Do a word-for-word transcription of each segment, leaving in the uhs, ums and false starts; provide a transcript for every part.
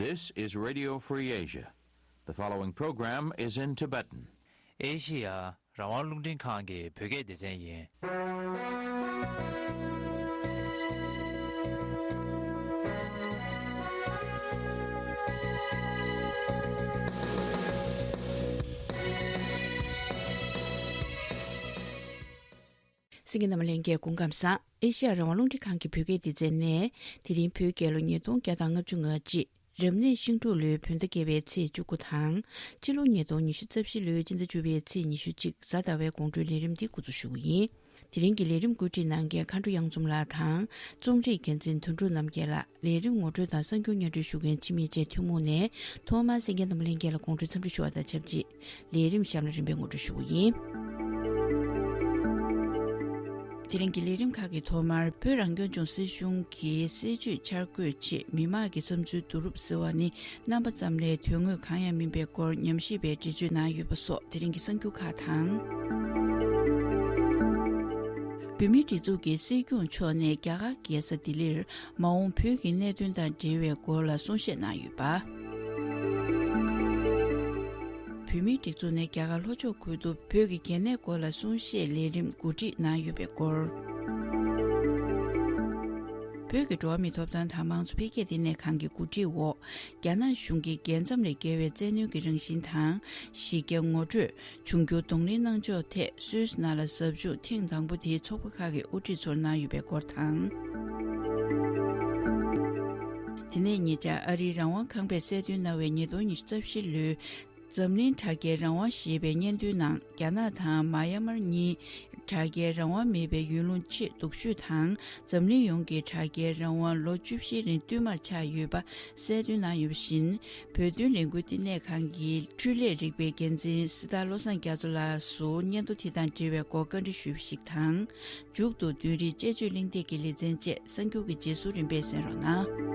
This is Radio Free Asia. The following program is in Tibetan. ཨེ་ཤི་ཡ་རང་དབང་རླུང་འཕྲིན་ཁང་གི་བོད་སྐད་སྡེ་ཚན་ཡིན། གསན་མཁན་རྣམ་པ་ལྷན་རྒྱས་སྐུ་ཁམས་བཟང་། ཨེ་ཤི་ཡ་རང་དབང་རླུང་འཕྲིན་ཁང་གི་བོད་སྐད་སྡེ་ཚན་ནས། དེ་རིང་བོད་རྒྱལ་ལོ་ཉིས་སྟོང་བརྒྱ་དང་ལྔ་བཅུ་ང་གཅིག་རབ་གནས་ཤིང་འབྲུག་ལོའི་བོད་ཟླ་བརྒྱད་པའི་ཚེས་བཅུ་དགུ་དང་། སྤྱི་ལོ་ཉིས་སྟོང་ཉི་ཤུ་རྩ་བཞི་ལོའི་སྤྱི་ཟླ་བཅུ་པའི་ཚེས་ཉི་ཤུ་གཅིག་གཟའ་ཟླ་བའི་དགོང་དྲོའི་ལས་རིམ་འདི་འགོ་འཛུགས་ཞུ་གི་ཡིན། དེ་རིང་གི་ལས་རིམ་བཀོད་སྒྲིག་གནང་མཁན་མཁའ་འགྲོ་གཡང་འཛོམས་ལགས་དང་། རྩོམ་སྒྲིག་འགན་འཛིན་དོན་གྲུབ་རྣམ་རྒྱལ་ལགས། ལས་རིམ་ངོ་སྤྲོད་དང་གསར་འགྱུར་སྙན་སྒྲོན་ཞུ་མཁན་འཆི་མེད་བཅས་ཐུན་མོང་ནས། ཐོག་མར་གསན་མཁན་རྣམ་པ་ལྷན་རྒྱས་ལ་དགོང་དྲོའི་འཚམས་འདྲི་ཞུ་བ་དང་ཆབས་ཅིག་ལས་རིམ་གཤམ་ལ་རིམ་པས་ངོ་སྤྲོད་ཞུ་གི་ཡིན། དེ་རིང་གི་ལས་རིམ་ཁག་གི་ཐོག་མར། བོད་རང་སྐྱོང་ལྗོངས་སྲིད་གཞུང་གི་སྲིད་ཇུས་འཆར་འགོད་ཆེད་མི་མང་གི་བསམ་ཚུལ་བསྡུ་རུབ་ཟེར་བ་ནི། རྣམ་པ་ཙམ་ལས་དོན་དངོས་གང་ཡང་མིན་པའི་སྐོར་ཉམས་ཞིབ་པའི་འགྲེལ་བརྗོད་གནང་ཡོད་པ་སོགས་དེ་རིང་གི་གསར་འགྱུར་ཁག་དང་། བོད་མིའི་སྒྲིག་འཛུགས་ཀྱི་སྲིད་སྐྱོང་མཆོག་ནས་རྒྱ་གར་རྒྱལ་ས་ལྡི་ལིར་མ་འོངས་བོད་ཀྱི་གནད་དོན་དང་འབྲེལ་བའི་སྐོར་ལ་གསུང་བཤད་གནང་ཡོད་པ། བོད་མིའི་སྒྲིག་འཛུགས་ནས་རྒྱ་གར་ལྷོ་ཕྱོགས་ཁུལ་དུ་བོད་ཀྱི་གལ་གནད་སྐོར་ལ་གསུང་བཤད་ལས་རིམ་གོ་སྒྲིག་གནང་ཡོད་པའི་སྐོར། བོད་ཀྱི་འགྲོ་བ་མིའི་ཐོབ་ཐང་དང་མང་གཙོ་འཕེལ་རྒྱས་ལྟེ་གནས་ཁང་གི་གོ་སྒྲིག་འོག་རྒྱ་ནག་གཞུང་གིས་རྒྱལ་མཚམས་ལས་བརྒལ་བའི་བཙན་གནོན་གྱི་རང་བཞིན་དང་། གཞི་རྒྱ་ངོ་སྤྲོད། འབྱུང་འགྱུར་གདོང་ལེན་གནང་ཕྱོགས་ཐད་སུད་སི་ནང་ལ་ཟབ་སྦྱོང་ཐེངས་དང་པོ་དེའི་ཚོགས་པ་ཁག་གི་དབུ་ཁྲིད་ཚོར་གནང་ཡོད་པའི་སྐོར་དང་། དེ་ནས་ཉེ་ཆར་ཨ་རིའི་རང་དབང་ཁང་པས་གསལ་སྟོན་གནང་བའི་ཉིས་སྟོང་ཉི་ཤུ་རྩ་བཞི་ལོའི་འཛམ་གླིང་དྲ་རྒྱའི་རང་དབང་ཞེས་པའི་སྙན་ཐོའི་ནང་། རྒྱ་ནག་དང་མཱ་ཡ་མར་གཉིས་དྲ་རྒྱའི་རང་དབང་མེད་པའི་ཡུལ་ལུང་ཆེས་སྡུག་ཤོས་དང་། འཛམ་གླིང་ཡོངས་ཀྱི་དྲ་རྒྱའི་རང་དབང་ལོ་བཅུ་བཞིའི་རིང་བསྟུད་མར་ཆག་ཡོད་པ་གསལ་སྟོན་གནང་ཡོད་པ་བཞིན། བོད་དོན་ལས་འགུལ་བསྟི་གནས་ཁང་གི་འཕྲུལ་ལས་རིག་པའི་འགན་འཛིན་སྲི་ཐར་བློ་བཟང་རྒྱ་མཚོ་ལགས་སུ་སྙན་ཐོ་དེ་དང་འབྲེལ་བའི་སྐོར་བཀའ་འདྲི་ཞུས་པ་ཞིག་དང་། མཇུག་ཏུ་བདུན་རིག་དཔྱད་བརྗོད་གླེང་སྟེགས་ཀྱི་ལེ་ཚན་བཅས་གསར་འགྱུར་གྱི་རྗེས་སུ་རིམ་པས་གསན་རོགས་གནང་།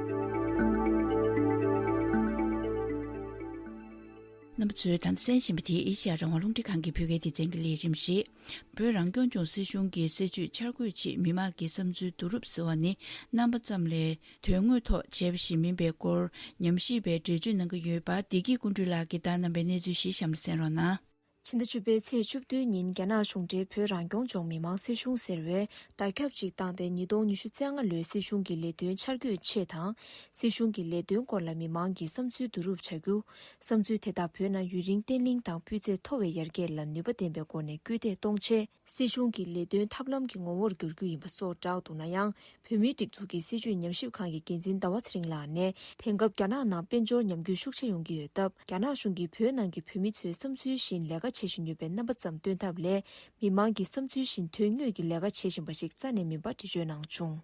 རྣམ་པ་ཚོས་ད་ལྟ་གསན་བཞིན་པ་དེ་ཨེ་ཤ་ཡ་རང་དབང་རླུང་འཕྲིན་ཁང་གི་བོད་སྐད་སྡེ་ཚན་གྱི་ལས་རིམ་རེད། བོད་རང་སྐྱོང་ལྗོངས་སྲིད་གཞུང་གི་སྲིད་ཇུས་འཆར་འགོད་ཆེད་མི་མང་གི་བསམ་ཚུལ་བསྡུ་རུབ་ཟེར་བ་ནི། རྣམ་པ་ཙམ་ལས་དོན་དངོས་ཐོག་བྱས་པ་ཞིག་མིན་པའི་སྐོར་ཉམས་ཞིབ་པས་འགྲེལ་བརྗོད་གནང་གི་ཡོད་པ། བདེ་སྐྱིད་ཀུན་འཕྲུལ་ལགས་ཀྱིས་བདག་བསྣམས་པའི་གནས་ཚུལ་ཞིག་གཤམ་ལ་གསན་རོགས་གནང་། ཕྱི་ཟླ་བཅུ་པའི་ཚེས་བཅུ་བདུན་ཉིན་རྒྱ་ནག་གཞུང་འབྲེལ་བོད་རང་སྐྱོང་ལྗོངས་མི་དམངས་སྲིད་གཞུང་ཟེར་བས་བརྡ་ཁྱབ་ཅིག་བཏང་སྟེ། ཉིས་སྟོང་ཉི་ཤུ་རྩ་ལྔ་ལོའི་སྲིད་གཞུང་གི་ལས་དོན་འཆར་འགོད་ཆེད་དང་། སྲིད་གཞུང་གི་ལས་དོན་སྐོར་ལ་མི་མང་གི་བསམ་ཚུལ་བསྡུ་རུབ་བྱ་རྒྱུ། བསམ་ཚུལ་དེ་དག་བོད་ནང་ཡུན་རིང་བརྟན་བརླིང་དང་སྤུས་ཚད་མཐོ་བའི་ཡར་རྒྱས་ལ་ནུས་པ་ལྡན་པའི་སྒོ་ནས་སྐུལ་འདེད་གཏོང་ཆེད། སྲིད་གཞུང་གི་ལས་དོན་ཐབས་ལམ་གྱི་ངོ་བོར་འགྱུར་རྒྱུ་ཡིན་པ་སོགས་བསྒྲགས་འདུག་ན་ཡང་། བོད་མིའི་སྒྲིག་འཛུགས་ཀྱི་སྲིད་བྱུས་ཉམས་ཞིབ་ཁང་གི་འགན་འཛིན་ཟླ་བ་ཚེ་རིང་ལགས་ནས། དེང་སྐབས་རྒྱ་ནག་ནང་དཔལ་འབྱོར་ཉམས་རྒུད་ཤུགས་ཆེ་ཡོང་གི་ཡོད་སྟབས། རྒྱ་ནག་གཞུང་གིས་བོད་ནང་གི་བོད་མི་ཚོའི་བསམ་ཚུལ་བཞིན་ལས་ཀ་བྱེད་བཞིན་ཡོད་པའི་རྣམ་པ་ཙམ་སྟོན་ཐབས་ལས། མི་མང་གི་བསམ་ཚུལ་བཞིན་དོན་དངོས་ཀྱི་ལས་ཀ་བྱེད་བཞིན་པ་ཞིག་རྩ་ནས་མིན་པ་འགྲེལ་བརྗོད་གནང་བྱུང་།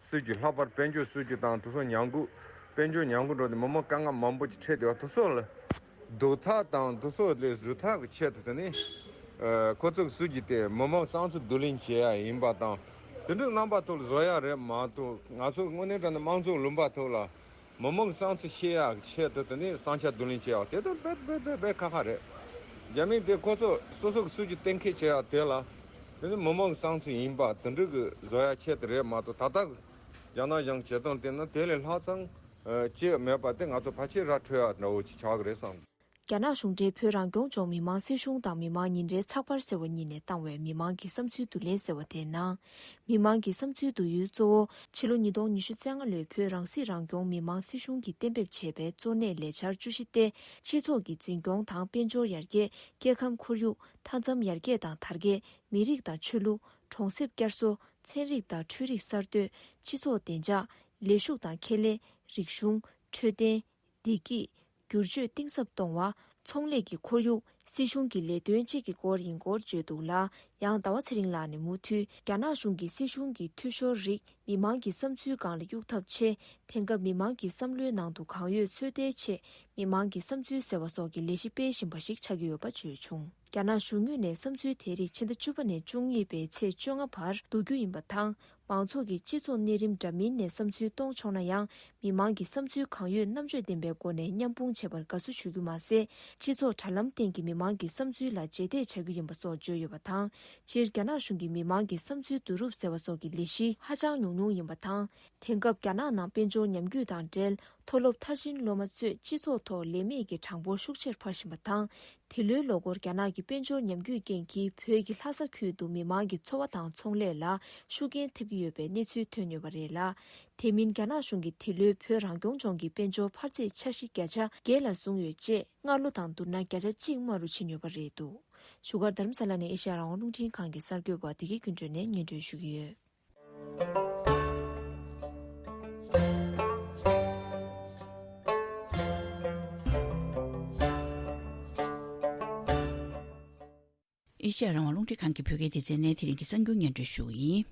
སྲིད་ཇུས་ལྷག་པར་དཔལ་འབྱོར་སྲིད་ཇུས་དང་དེ་ཚོ་ཉམས་རྒུད། དཔལ་འབྱོར་ཉམས་རྒུད་འགྲོ་དུས་མི་མང་དཀའ་ངལ་མང་པོ་ཅིག་འཕྲད་བསྡད་པ་དེ་ཚོ་ལ་སྡུག་ཐག་དང་དེ་ཚོ་ལས་གཟུག་ཐག་གི་ཆེད་དུ། དེ་ནི་ཨ་ཁོ་ཚོ་གི་སྲིད་ཇུས་དེ་མི་མང་བསམ་ཚུལ་བསྡུ་ལེན་བྱེད་ཡ་ཡིན་པ་དང་། དེ་འདྲའི་རྣམ་པ་ཐོག་ལ་བཟོ་ཡ་རེད་མ་གཏོགས། ང་ཚོ་དངོས་གནས་དྲང་གནས་དམངས་གཙོ་ལུང་པ་ཐོག་ལ་མི་མང་གི་བསམ་ཚུལ་ཤེས་ཡ་གི་ཆེད་དུ། དེ་ནི་བསམ་འཆར་བསྡུ་ལེན་བྱེད་ཡ་དེ་དང་དཔེ་དཔེ་དཔེ་དཔེ་ཁག་ཁག་རེད། རྒྱ་མི་དེ་ཁོ་ཚོ་སོ་སོ་གི་སྲིད་ཇུས་གཏན་འཁེལ་བྱེད་ཡ་དེ་ལ། དེ་ནི་མི་མང་གི་བསམ་ཚུལ་ཡིན་པ་དེ་འདྲ་གི་བཟོ་ཡ་ཆེད་དུ་རེད་མ་གཏོགས། ད་ལྟ་གི་རྒྱ་ནག་གཞུང་བྱེད་སྟངས་དེ་ནི་དེ་ལས་ལྷག་ཙམ་ཨ་ཅི་མེད་པ་དེ། ང་ཚོ་ཕལ་ཆེར་ར་འཕྲོད་ཡ་འདྲ་བོ་ཅིག་ཆགས་ཀྱི་རེད་བསམ། རྒྱ་ནག་གཞུང་འབྲེལ་བོད་རང་སྐྱོང་ལྗོངས་མི་དམངས་སྲིད་གཞུང་དང་མི་དམངས་ཉིན་རེའི་ཚགས་པར་ཟེར་བ་གཉིས་ནས་བཏང་བའི་མི་མང་གི་བསམ་ཚུལ་བསྡུ་ལེན་ཟེར་བ་དེའི་ནང་། མི་མང་གི་བསམ་ཚུལ་བསྡུ་ཡུལ་གཙོ་བོ། ཕྱི་ལོ་ཉིས་སྟོང་ཉི་ཤུ་རྩ་ལྔ་ལོའི་བོད་རང་སྲིད་རང་སྐྱོང་མི་དམངས་སྲིད་གཞུང་གིས་གཏན་འབེབས་བྱས་པའི་གཙོ་གནད་ལས་འཆར་བཅུ་བཞི་སྟེ། སྤྱི་ཚོགས་ཀྱི་འཛིན་སྐྱོང་དང་དཔལ་འབྱོར་ཡར་རྒྱས། སྐྱེ་ཁམས་ཁོར་ཡུག་མཐའ་མཚམས་ཡར་རྒྱས་དང་དར་རྒྱས། མི་རིགས་དང་ཆོས་ལུགས། གྲོང་གསེབ་བསྐྱར་གསོ། ཚན་རིག་དང་འཕྲུལ་རིག་གསར་གཏོད། སྤྱི་ཚོགས་བདེ་འཇགས། ལས་ཞུགས་དང་ཁེ་ལས། རིག་གཞུང་། འཕྲོད་བསྟེན། བདེ་སྐྱིད། བསྒྱུར་བཅོས་གཏིང་ཟབ་གཏོང་བ། ཚོང་ལས་ཀྱི་ཁོར་ཡུག་སྲིད་གཞུང་གི་ལས་དོན་བཅས་ཀྱི་སྐོར་ཡིན་སྐོར་བརྗོད་འདུག་ལ། ཡང་ཟླ་བ་ཚེ་རིང་ལགས་ནས་མུ་མཐུད། རྒྱ་ནག་གཞུང་གིས་སྲིད་གཞུང་གི་འཐུས་ཤོར་རིགས་མི་མང་གི་བསམ་ཚུལ་སྒང་ལ་གཡུག་ཐབས་ཆེད། དེང་སྐབས་མི་མང་གི་བསམ་བློའི་ནང་དུ་གང་ཡོད་ཚོད་ལྟའི་ཆེད། མི་མང་གི་བསམ་ཚུལ་ཟེར་བ་སོགས་ཀྱི་ལས་གཞི་སྤེལ་བཞིན་པ་ཞིག་ཆགས་ཀྱི་ཡོད་པ་བརྗོད་བྱུང་། རྒྱ་ནག་གཞུང་ངོས་ནས་བསམ་ཚུལ་དེ་རིགས་ཕྱི་ཟླ་བཅུ་པ་ནས་བཅུ་གཉིས་པའི་ཚེས་བཅོ་ལྔ་བར་བསྡུ་རྒྱུ་ཡིན་པ་དང་། མང་ཚོགས་ཀྱིས་སྤྱི་ཚོགས་གནས་རིམ་འདྲ་མིན་ནས་བསམ་ཚུལ་གཏོང་ཆོག་ན་ཡང་། མི་མང་གི་བསམ་ཚུལ་གང་ཡོད་རྣམ་དཔྱོད་ལྡན་པའི་སྒོ་ནས་མཉམ་སྤུངས་བྱེད་པར་དགའ་བསུ་ཞུ་རྒྱུ་མ་ཟད། སྤྱི་ཚོགས་དྲ་ལམ་སྟེང་གི་མི་ མང་གི་བསམ་ཚུལ་ལ་རྗེས་འདེད་བྱ་རྒྱུ་ཡིན་པ་སོགས་བརྗོད་ཡོད་པ་དང་། སྤྱིར་རྒྱ་ནག་གཞུང་གིས་མི་མང་གི་བསམ་ཚུལ་བསྡུ་རུབ་ཟེར་བ་སོགས་ཀྱི་ལས་གཞི་ཧ་ཅང་ཉུང་ཉུང་ཡིན་པ་དང་། དེང་སྐབས་རྒྱ་ནག་ནང་དཔལ་འབྱོར་ཉམས་རྒུད་དང་འབྲེལ། མཐོ་སློབ་མཐར་ཕྱིན་སློབ་མ་ཚོས་སྤྱི་ཚོགས་ཐོག་ལས་མེད་ཀྱི་གྲངས་འབོར་ཤུགས་ཆེར་འཕར་བཞིན་པ་དང་། འདི་ལོའི་ལོ་འགོར་རྒྱ་ནག་གི་དཔལ་འབྱོར་ཉམས་རྒུད་རྐྱེན་གྱིས་བོད་ཀྱི་ལྷ་ས་ཁུལ་དུ་མི་མང་གི་འཚོ་བ་དང་ཚོང་ལས་ལ་ཤུགས་རྐྱེན་ཐེབས་ཀྱི་ཡོད་པའི་གནས་ཚུལ་ཐོན་ཡོད་པ་རེད་ལ། དེ་མིན་རྒྱ་ནག་གཞུང་གིས་འདི་ལོའི་བོད་རང་སྐྱོང་ལྗོངས་ཀྱི་དཔལ་འབྱོར་འཕར་ཚད་འཆར་གཞི་བརྒྱ་ཆ་བརྒྱད་ལ་བཟུང་ཡོད་ཅེས། སྔ་ལོ་དང་བསྡུར་ན་བརྒྱ་ཆ་གཅིག་དམའ་རུ་ཕྱིན་ཡོད་པ་རེད་འདུག་བཞུགས་སྒར་རྡ་རམ་ས་ལ་ནས་ཨེ་ཤ་ཡ་རང་དབང་རླུང་འཕྲིན་ཁང་གི་གསར་འགོད་པ་བདེ་སྐྱིད་ཀུན་སྒྲོན་ནས་སྙན་སྒྲོན་ཞུ་གི་ཡོད། ཨེ་ཤ་ཡ་རང་དབང་རླུང་འཕྲིན་ཁང་གི་བོད་སྐད་སྡེ་ཚན་ནས་དེ་རིང་གི་གསར་འགྱུར་སྙན་སྒྲོན་ཞུ་གི་ཡིན།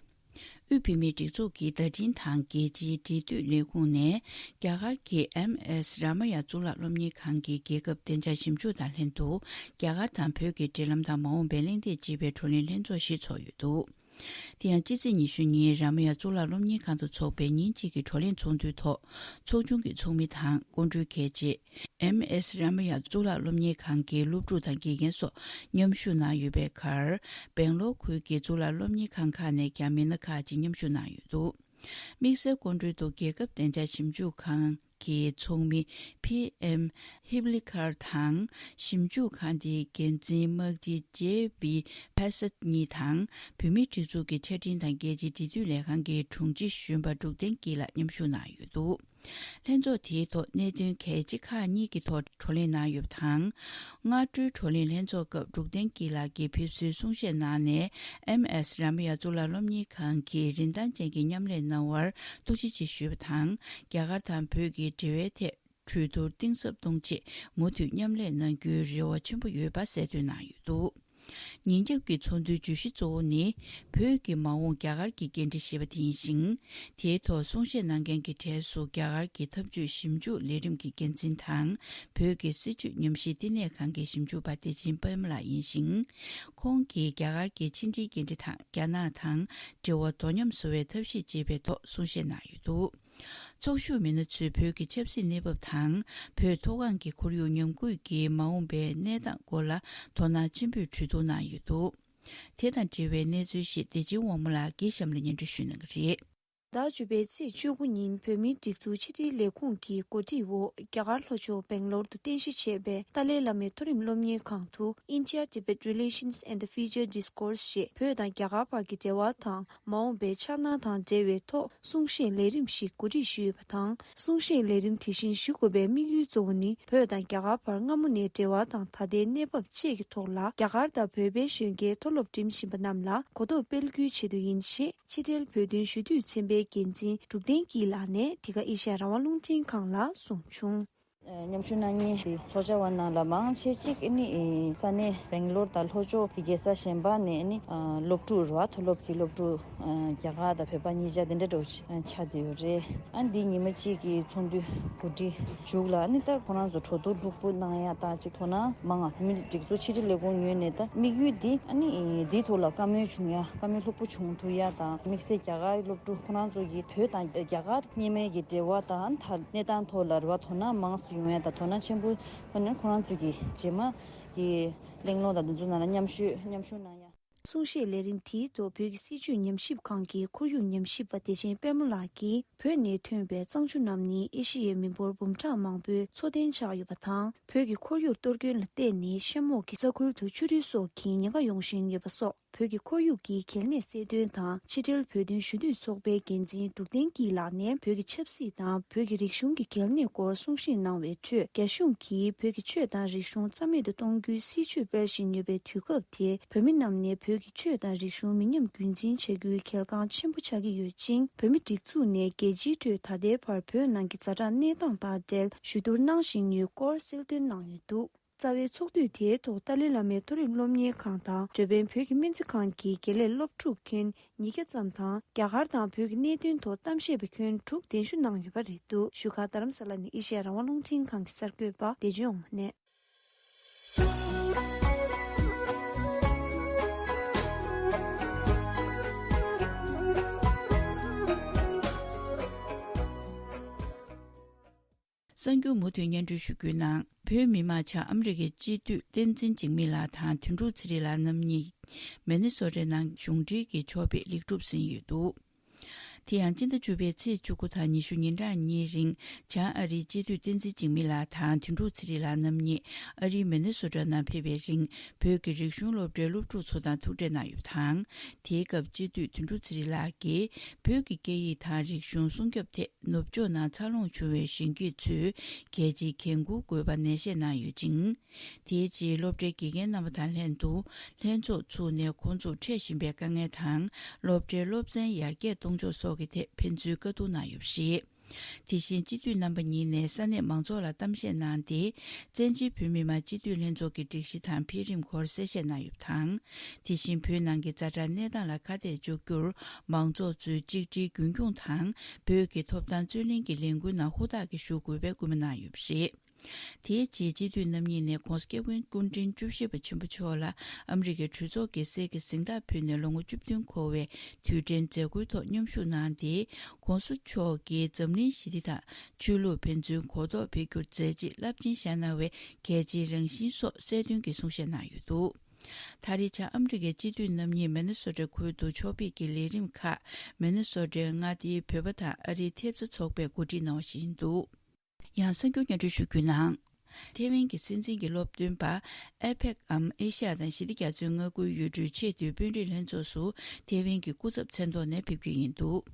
དབུས་བོད་མིའི་སྒྲིག་འཛུགས་ཀྱི་བརྡ་འཕྲིན་དང་རྒྱལ་སྤྱིའི་འབྲེལ་མཐུད་ལས་ཁུངས་ནས། རྒྱ་གར་གྱི་ཨེམ་ཨེས་རཱ་མ་ཡ་གཙུག་ལག་སློབ་གཉེར་ཁང་གི་རྒྱལ་ཁབ་བདེ་འཇགས་ཞིབ་འཇུག་དང་ལྷན་དུ། རྒྱ་གར་དང་བོད་ཀྱི་འབྲེལ་ལམ་དང་མ་འོངས་པའི་གླེང་སྟེགས་ཅེས་པའི་བགྲོ་གླེང་ལྷན་ཚོགས་ཤིག་ཚོགས་ཡོད་འདུག་དེ་ཡང་། སྤྱི་ཚེས་ཉི་ཤུ་ཉིན་རཱ་མ་ཡ་གཙུག་ལག་སློབ་གཉེར་ཁང་དུ་འཚོགས་པའི་ཉིན་གཅིག་གི་བགྲོ་གླེང་ཚོགས་འདུའི་ཐོག་ཚོགས་ཆུང་གི་ཚོགས་མི་དང་སྐུ་མགྲོན་གལ་ཆེ། ཨེམ་ཨེས་རཱ་མ་ཡ་གཙུག་ལག་སློབ་གཉེར་ཁང་གི་སློབ་ཕྲུག་དང་དགེ་རྒན་སོགས་མཉམ་ཞུགས་གནང་ཡོད་པའི་ཁར། སྦེང་ལོར་ཁུལ་གྱི་གཙུག་ལག་སློབ་གཉེར་ཁང་ཁག་ནས་ཀྱང་མི་སྣ་ཁག་ཅིག་མཉམ་ཞུགས་གནང་ཡོད་འདུག་དམིགས་བསལ་སྐུ་མགྲོན་དུ་རྒྱལ་ཁབ་བདེ་འཇགས་ཞིབ་འཇུག་ཁང་གི་ཚོགས་མི་ཕི་ཨེམ་ཧིབ་ལི་ཁར་དང་། ཞིབ་འཇུག་ཁང་དེའི་འགན་འཛིན་དམག་སྤྱི་ཇེ་བི་ཕེ་སད་གཉིས་དང་། བོད་མིའི་སྒྲིག་འཛུགས་ཀྱི་ཆ་འཕྲིན་དང་རྒྱལ་སྤྱིའི་འབྲེལ་མཐུད་ལས་ཁང་གི་དྲུང་ཆེ་གཞོན་པ་འབྲུག་བསྟན་སྐྱིད་ལགས་མཉམ་ཞུགས་གནང་ཡོད་འདུག་ལྷན་ཚོགས་དེའི་ཐོག་གནད་དོན་གལ་ཆེ་ཁག་གཉིས་ཀྱི་ཐོག་བགྲོ་གླེང་གནང་ཡོད་པ་དང་། སྔ་དྲོའི་བགྲོ་གླེང་ལྷན་ཚོགས་སྐབས་འབྲུག་བསྟན་སྐྱིད་ལགས་ཀྱིས་ཕེབས་བསུའི་གསུང་བཤད་གནང་ནས། ཨེམ་ཨེས་རཱ་མ་ཡ་གཙུག་ལག་སློབ་གཉེར་ཁང་གི་རིན་ཐང་ཅན་གྱི་མཉམ་ལས་གནང་བར་ཐུགས་རྗེ་ཆེ་ཞུས་པ་དང་། རྒྱ་གར་དང་བོད་ཀྱི་འབྲེལ་བའི་ཐད་གྲོས་བསྡུར་གཏིང་ཟབ་གཏོང་ཆེད་མུ་མཐུད་མཉམ་ལས་གནང་རྒྱུའི་རེ་བ་ཆེན་པོ་ཡོད་པ་གསལ་སྟོན་གནང་ཡོད་འདུག་ཉིན་རྒྱབ་ཀྱི་ཚོགས་འདུའི་བརྗོད་གཞི་གཙོ་བོ་ནི། བོད་ཀྱི་མ་འོངས་རྒྱ་གར་གྱི་འགན་འཁྲི་ཞེས་པ་དེ་ཡིན་ཞིང་། དེའི་ཐོག་གསུང་བཤད་གནང་མཁན་གྱི་གྲས་སུ་རྒྱ་གར་གྱི་འཐབ་ཇུས་ཞིབ་འཇུག་ལས་རིམ་གྱི་འགན་འཛིན་དང་། བོད་ཀྱི་སྲིད་བྱུས་ཉམས་ཞིབ་བསྟི་གནས་ཁང་གི་ཞིབ་འཇུག་པ་བདེ་ཆེན་པདྨ་ལགས་ཡིན་ཞིང་། ཁོང་གིས་རྒྱ་གར་གྱི་ཕྱི་འབྲེལ་འགན་འཁྲི་དང་རྒྱ་ནག་དང་འབྲེལ་བ་དོ་མཉམ་བཟོ་བའི་ཐབས་ཤེས་ཅེས་པའི་ཐོག་གསུང་བཤད་གནང་ཡོད་འདུག་ཚོགས་ཞུགས་མི་སྣ་ཚོས་བོད་ཀྱི་ཆབ་སྲིད་གནས་བབ་དང་། བོད་མཐོ་སྒང་གི་ཁོར་ཡུག་ཉམས་རྒུད་ཀྱི་མ་འོངས་པའི་གནས་སྟངས་སྐོར་ལ་དོ་སྣང་ཆེན་པོས་གྲོས་བསྡུར་གནང་ཡོད་འདུག་དེ་དང་འབྲེལ་བའི་གནས་ཚུལ་ཞིག་བདེ་ཆེན་དབང་མོ་ལགས་ཀྱིས་གཤམ་ལ་སྙན་སྒྲོན་ཞུ་གནང་གི་རེད། ཟླ་བཅུ་པའི་ཚེས་བཅུ་དགུ་ཉིན་བོད་མིའི་སྒྲིག་འཛུགས་ཕྱི་དྲིལ་ལས་ཁུངས་ཀྱི་གོ་སྒྲིག་འོག་རྒྱ་གར་ལྷོ་ཕྱོགས་སྦེང་ལོར་དུ་རྟེན་གཞི་བྱས་པའི་ཏཱ་ལའི་བླ་མའི་མཐོ་རིམ་སློབ་གཉེར་ཁང་དུ་India Tibet Relations and the Future Discourse ཞེས་བོད་དང་རྒྱ་གར་བར་གྱི་འབྲེལ་བ་དང་། མ་འོངས་པའི་འཆར་སྣང་དང་འབྲེལ་བའི་ཐོག་གསུང་བཤད་ལས་རིམ་ཞིག་གོ་སྒྲིག་ཞུས་ཡོད་པ་དང་། གསུང་བཤད་ལས་རིམ་དེ་བཞིན་ཞུ་དགོས་པའི་དམིགས་ཡུལ་གཙོ་བོ་ནི། བོད་དང་རྒྱ་གར་བར་སྔ་མོ་ནས་འབྲེལ་བ་དང་ད་ལྟའི་གནས་བབ་བཅས་ཀྱི་ཐོག་ལ། རྒྱ་གར་དང་བོད་པའི་གཞོན་སྐྱེས་མཐོ་སློབ་འགྲིམ་བཞིན་པ་རྣམས་ལ་གོ་རྟོགས་སྤེལ་རྒྱུའི་ཆེད་དུ་ཡིན་ཞེས། ཕྱི་དྲིལ་བོད་དོན་ཞུ་གཏུག་ཚན་པའི་འགན་འཛིན་འབྲུག་བསྟན་སྐྱིད་ལགས་ནས། འདི་ག་ཨེ་ཤ་ཡ་རང་དབང་རླུང་འཕྲིན་ཁང་ལ་གསུངས་བྱུང་། མཉམ་ཞུགས་གནང་མཁན་དེ་ཚོགས་བཅར་བ་རྣམས་ལ་མང་ཆེ་གཅིག་ནི་ས་གནས་སྦེང་ལོར་དང་ལྷོ་ཕྱོགས་ཀྱི་རྒྱལ་ས་གཞན་པ་ནས་ནི་སློབ་ཕྲུག་རེད་བ། མཐོ་སློབ་ཀྱི་སློབ་ཕྲུག་རྒྱ་གར་དང་བོད་པ་གཉིས་ཆ་དེ་འདྲ་འདྲ་བོ་ཆགས་བསྡད་ཡོད་རེད། ཨ་འདི་ཉི་མ་གཅིག་གི་ཚོགས་འདུ་གོ་སྒྲིག་མཇུག་ལ་ནི་ད་ཁོ་རང་ཚོ་གྲོས་བསྡུར་ལྷུག་པོ་གནང་ཡ་དང་གཅིག་དོ་སྣང་མང་ང་བོད་མིའི་སྒྲིག་འཛུགས་ཕྱི་དྲིལ་ལས་ཁུངས་ངོས་ནས་ད་དམིགས་ཡུལ་འདི་ཨ་ནི་འདིའི་ཐོག་ལ་བཀའ་མོལ་བྱུང་ཡ། བཀའ་མོལ་ལྷུག་པོ་བྱུང་ཐུབ་ཡ་དང་། དམིགས་བསལ་རྒྱ་གར་སློབ་ཕྲུག་ཁོ་རང་ཚོ་གི་བོད་དང་རྒྱ་གར་གཉིས་མའི་གི་འབྲེལ་བ་དང་ད་གནས་སྟངས་ཐོག་ལ་རེད་བ། དོ་སྣང་མང་ཙམ་ཡོང་ཡ་དང་དོ་སྣང་ཆེན་པོ་ཐོག་ནས་ཁོ་རང་ཚོ་གི་རྗེས་མ་གི་གླེང་སློང་དང་འདི་ཚོ་ནང་ལ་མཉམ་ཞུགས་མཉམ་ཞུགས་གནང་ཡ། གསུང་བཤད་ལས་རིམ་དེའི་ཐོག་བོད་ཀྱི་སྲིད་བྱུས་ཉམས་ཞིབ་ཁང་གི་ཁོར་ཡུག་ཉམས་ཞིབ་པ་བདེ་ཆེན་དཔལ་མོ་ལགས་ཀྱིས། བོད་ནས་ཐོན་པའི་གཙང་ཆུ་རྣམས་ནི་ཨེ་ཤི་ཡའི་མི་འབོར་འབུམ་ཕྲག་མང་པོའི་འཚོ་རྟེན་ཆགས་ཡོད་པ་དང་། བོད་ཀྱི་ཁོར་ཡུག་གཏོར་སྐྱོན་ལ་བརྟེན་ནས་ཤ་མོག་གི་ས་ཁུལ་དུ་ཆུ་རུད་སོགས་ཀྱི་ཉེན་ཁ་ཡོང་བཞིན་ཡོད་པ་སོགས། བོད་ཀྱི་ཁོར་ཡུག་གི་གལ་གནད་གསལ་སྟོན་དང་། ཕྱི་དྲིལ་བོད་དོན་ཞུ་གཏུག་ཚོགས་པའི་འགན་འཛིན་འབྲུག་བསྟན་སྐྱིད་ལགས་ནས་བོད་ཀྱི་ཆབ་སྲིད་དང་བོད་ཀྱི་རིག་གཞུང་གི་གལ་གནད་སྐོར་གསུང་བཤད་གནང་བའི་ཁྲོད། རྒྱ་གཞུང་གིས་བོད་ཀྱི་ཆོས་དང་རིག་གཞུང་རྩ་མེད་དུ་གཏོང་རྒྱུའི་སྲིད་བྱུས་སྤེལ་བཞིན་ཡོད་པའི་དུས་སྐབས་དེ། བོད་མི་རྣམས་ནས་བོད་ཀྱི་ཆོས་དང་རིག་གཞུང་མི་ཉམས་རྒྱུན་འཛིན་བྱ་རྒྱུའི་གལ་འགངས་ཆེན་པོ་ཆགས་ཀྱི་ཡོད་ཅིང་། བོད་མིའི་སྒྲིག་འཛུགས་ནས་རྒྱལ་སྤྱིའི་ཁྲོད་ད་ལྟའི་བར་བོད་ནང་གི་ཛ་དྲག་གནས་སྟངས་དང་འབྲེལ་ཞུ་བསྡུར་གནང་བཞིན་ཡོད་སྐོར་གསལ་སྟོན་གནང་ཡོད་འདུག་རྩ་བའི་ཚོགས་དུས་དེའི་ཐོག་ཏཱ་ལའི་བླ་མའི་མཐོ་རིམ་སློབ་གཉེར་ཁང་དང་འགྲོ་ཕན་བོད་ཀྱི་སྨན་རྩིས་ཁང་གི་དགེ་ལས་སློབ་ཕྲུག་ཁྱོན་ཉིས་བརྒྱ་ཙམ་དང་། རྒྱ་གར་དང་བོད་ཀྱི་གནད་དོན་ཐོག་གཏམ་བཤད་པ་ཁྱོན་དྲུག་གདན་ཞུ་གནང་ཡོད་པ་རེད་འདུག་བཞུགས་སྒར་རྡ་རམ་ས་ལ་ནས་ཨེ་ཤེ་ཡ་རང་དབང་རླུང་འཕྲིན་ཁང་གི་གསར་འགོད་པ་བདེ་ཆེན་དབང་མོ་ནས། གསར་འགྱུར་མུ་མཐུད་སྙན་སྒྲོན་ཞུ་རྒྱུའི་ནང་། བོད་མི་མང་བྱང་ཨ་མི་རི་ཀའི་སྤྱི་འཐུས་བསྟན་འཛིན་འཇིགས་མེད་ལགས་དང་དོན་གྲུབ་ཚེ་རིང་ལགས་རྣམ་གཉིས་མི་ནི་སོ་ཊའི་ནང་གཞུང་འབྲེལ་གྱི་ཕྱོགས་ཕེབས་ལེགས་གྲུབ་ཟིན་ཡོད་འདུག། དེ་ཡང་སྤྱི་ཟླ་བཅུ་པའི་ཚེས་བཅུ་དགུ་དང་ཉི་ཤུ་ཉིན་གྲངས་གཉིས་རིང་བྱང་ཨ་རིའི་སྤྱི་འཐུས་བསྟན་འཛིན་འཇིགས་མེད་ལགས་དང་དོན་གྲུབ་ཚེ་རིང་ལགས་རྣམ་གཉིས་ཨ་རིའི་མི་ནི་སོ་ཊ་ནང་ཕེབས་པའི་རིང་བོད་ཀྱི་རིག་གཞུང་སློབ་གྲྭའི་སློབ་ཕྲུག་ཚོ་དང་ཐུག་འཕྲད་གནང་ཡོད་པ་དང་། དེའི་སྐབས་སྤྱི་འཐུས་དོན་གྲུབ་ཚེ་རིང་ལགས་ཀྱིས་བོད་ཀྱི་སྐད་ཡིག་དང་རིག་གཞུང་སྲུང་སྐྱོབ་ཐད་ནུབ་ཕྱོགས་ནང་འཚར་ལོངས་བྱུང་བའི་གཞོན་སྐྱེས་ཚོས་གལ་ཆེའི་འགན་འཁུར་དགོས་པ་ནན་བཤད་གནང་ཡོད་ཅིང་། དེའི་རྗེས་སློབ་གྲྭའི་དགེ་རྒན་རྣམ་པ་དང་ལྷན་དུ་ལྷན་ཚོགས་ཚུགས་ནས་ཁོང་ཚོར་འཕྲད་བཞིན་པའི་དཀའ་ངལ་དང་སློབ་གྲྭའི་སློབ་ཚན་ཡར་རྒྱས་གཏོང་ཕྱོགས་སོགས་ཀྱི་ཐད་ཕན་ཚུན་བཀའ་བསྡུར་གནང་ཡོད་པ་རེད། དེ་བཞིན་སྤྱི་འཐུས་རྣམ་པ་གཉིས་ནས་ས་གནས་མང་ཚོགས་ལ་གཏམ་བཤད་གནང་སྟེ། བཙན་བྱོལ་བོད་མི་མང་སྤྱི་འཐུས་ལྷན་ཚོགས་ཀྱི་སྒྲིག་གཞི་དང་འཕེལ་རིམ་སྐོར་གསལ་བཤད་གནང་ཡོད་པ་དང་། དེ་བཞིན་བོད་ནང་གི་ཛ་དྲག་གནས་སྟངས་ལ་ཁ་གཏད་གཅོག་རྒྱུར་མང་ཚོགས་ཚོས་གཅིག་སྒྲིལ་རྒྱུན་འཁྱོངས་དང་། བོད་ཀྱི་ཐོབ་ཐང་རྩོད་ལེན་གྱི་ལས་འགུལ་ནང་ཧུར་ཐག་གིས་ཞུགས་དགོས་པའི་སྐུལ་མ་གནང་ཡོད་པ་རེད། དེའི་རྗེས་སྤྱི་འཐུས་རྣམ་གཉིས་ནས་༧གོང་ས་༧སྐྱབས་མགོན་སྐུ་ཕྲེང་བཅུ་བཞི་པ་ཆེན་པོ་མཆོག་ལ་ཨ་མི་རི་ཀའི་གྲོས་ཚོགས་ཀྱི་གསེར་གྱི་གཟེངས་རྟགས་ཕུལ་ནས་ལོ་ངོ་བཅུ་བདུན་འཁོར་བའི་དུས་དྲན་མཛད་སྒོའི་ཐོག་མཉམ་ཞུགས་གནང་སྟེ། ༸གོང་ས་མཆོག་གིས་འཛམ་གླིང་ཞི་བདེ་དང་ཆོས་ལུགས་ཕན་ཚུན་གོ་རྟོགས་འཕེལ་རྒྱུར་མཛད་རྗེས་རླབས་ཆེན་བཞག་གནང་བའི་གལ་ཆེའི་རང་བཞིན་སོགས་གསལ་སྟོན་གྱི་གསུང་བཤད་གནང་ཡོད་འདུག། ད་རེས་བྱང་ཨ་མི་རི་ཀའི་སྤྱི་འཐུས་རྣམ་གཉིས་མི་ནི་སོ་ཊ་ཁུལ་དུ་ཕྱོགས་ཕེབས་ཀྱི་ལས་རིམ་ཁག་མི་ནི་སོ་ཊའི་མངའ་སྡེའི་བོད་པ་དང་ཨ་རིའི་ཐེབས་རྩ་ཚོགས་པས་གོ་སྒྲིག་གནང་བ་ཞིག་ཡིན་འདུག། ཡང་གསར་འགྱུར་སྙན་སྒྲོན་ཞུ་རྒྱུའི་ནང་། ཐེ་ཝན་གྱི་སྲིད་འཛིན་གྱི་སློབ་སྟོན་པ་ཨེ་པེག་འམ་ཨེ་ཤ་ཡ་དང་ཞི་བདེ་རྒྱ་མཚོའི་མངའ་ཁུལ་ཡུལ་གྲུའི་ཆེས་མཐོའི་དཔོན་རིགས་ལྷན་ཚོགས་སུ་ཐེ་ཝན་གྱི་སྐུ་ཚབ་མཚན་ཐོག་ནས་ཕེབས་རྒྱུ་ཡིན་འདུག།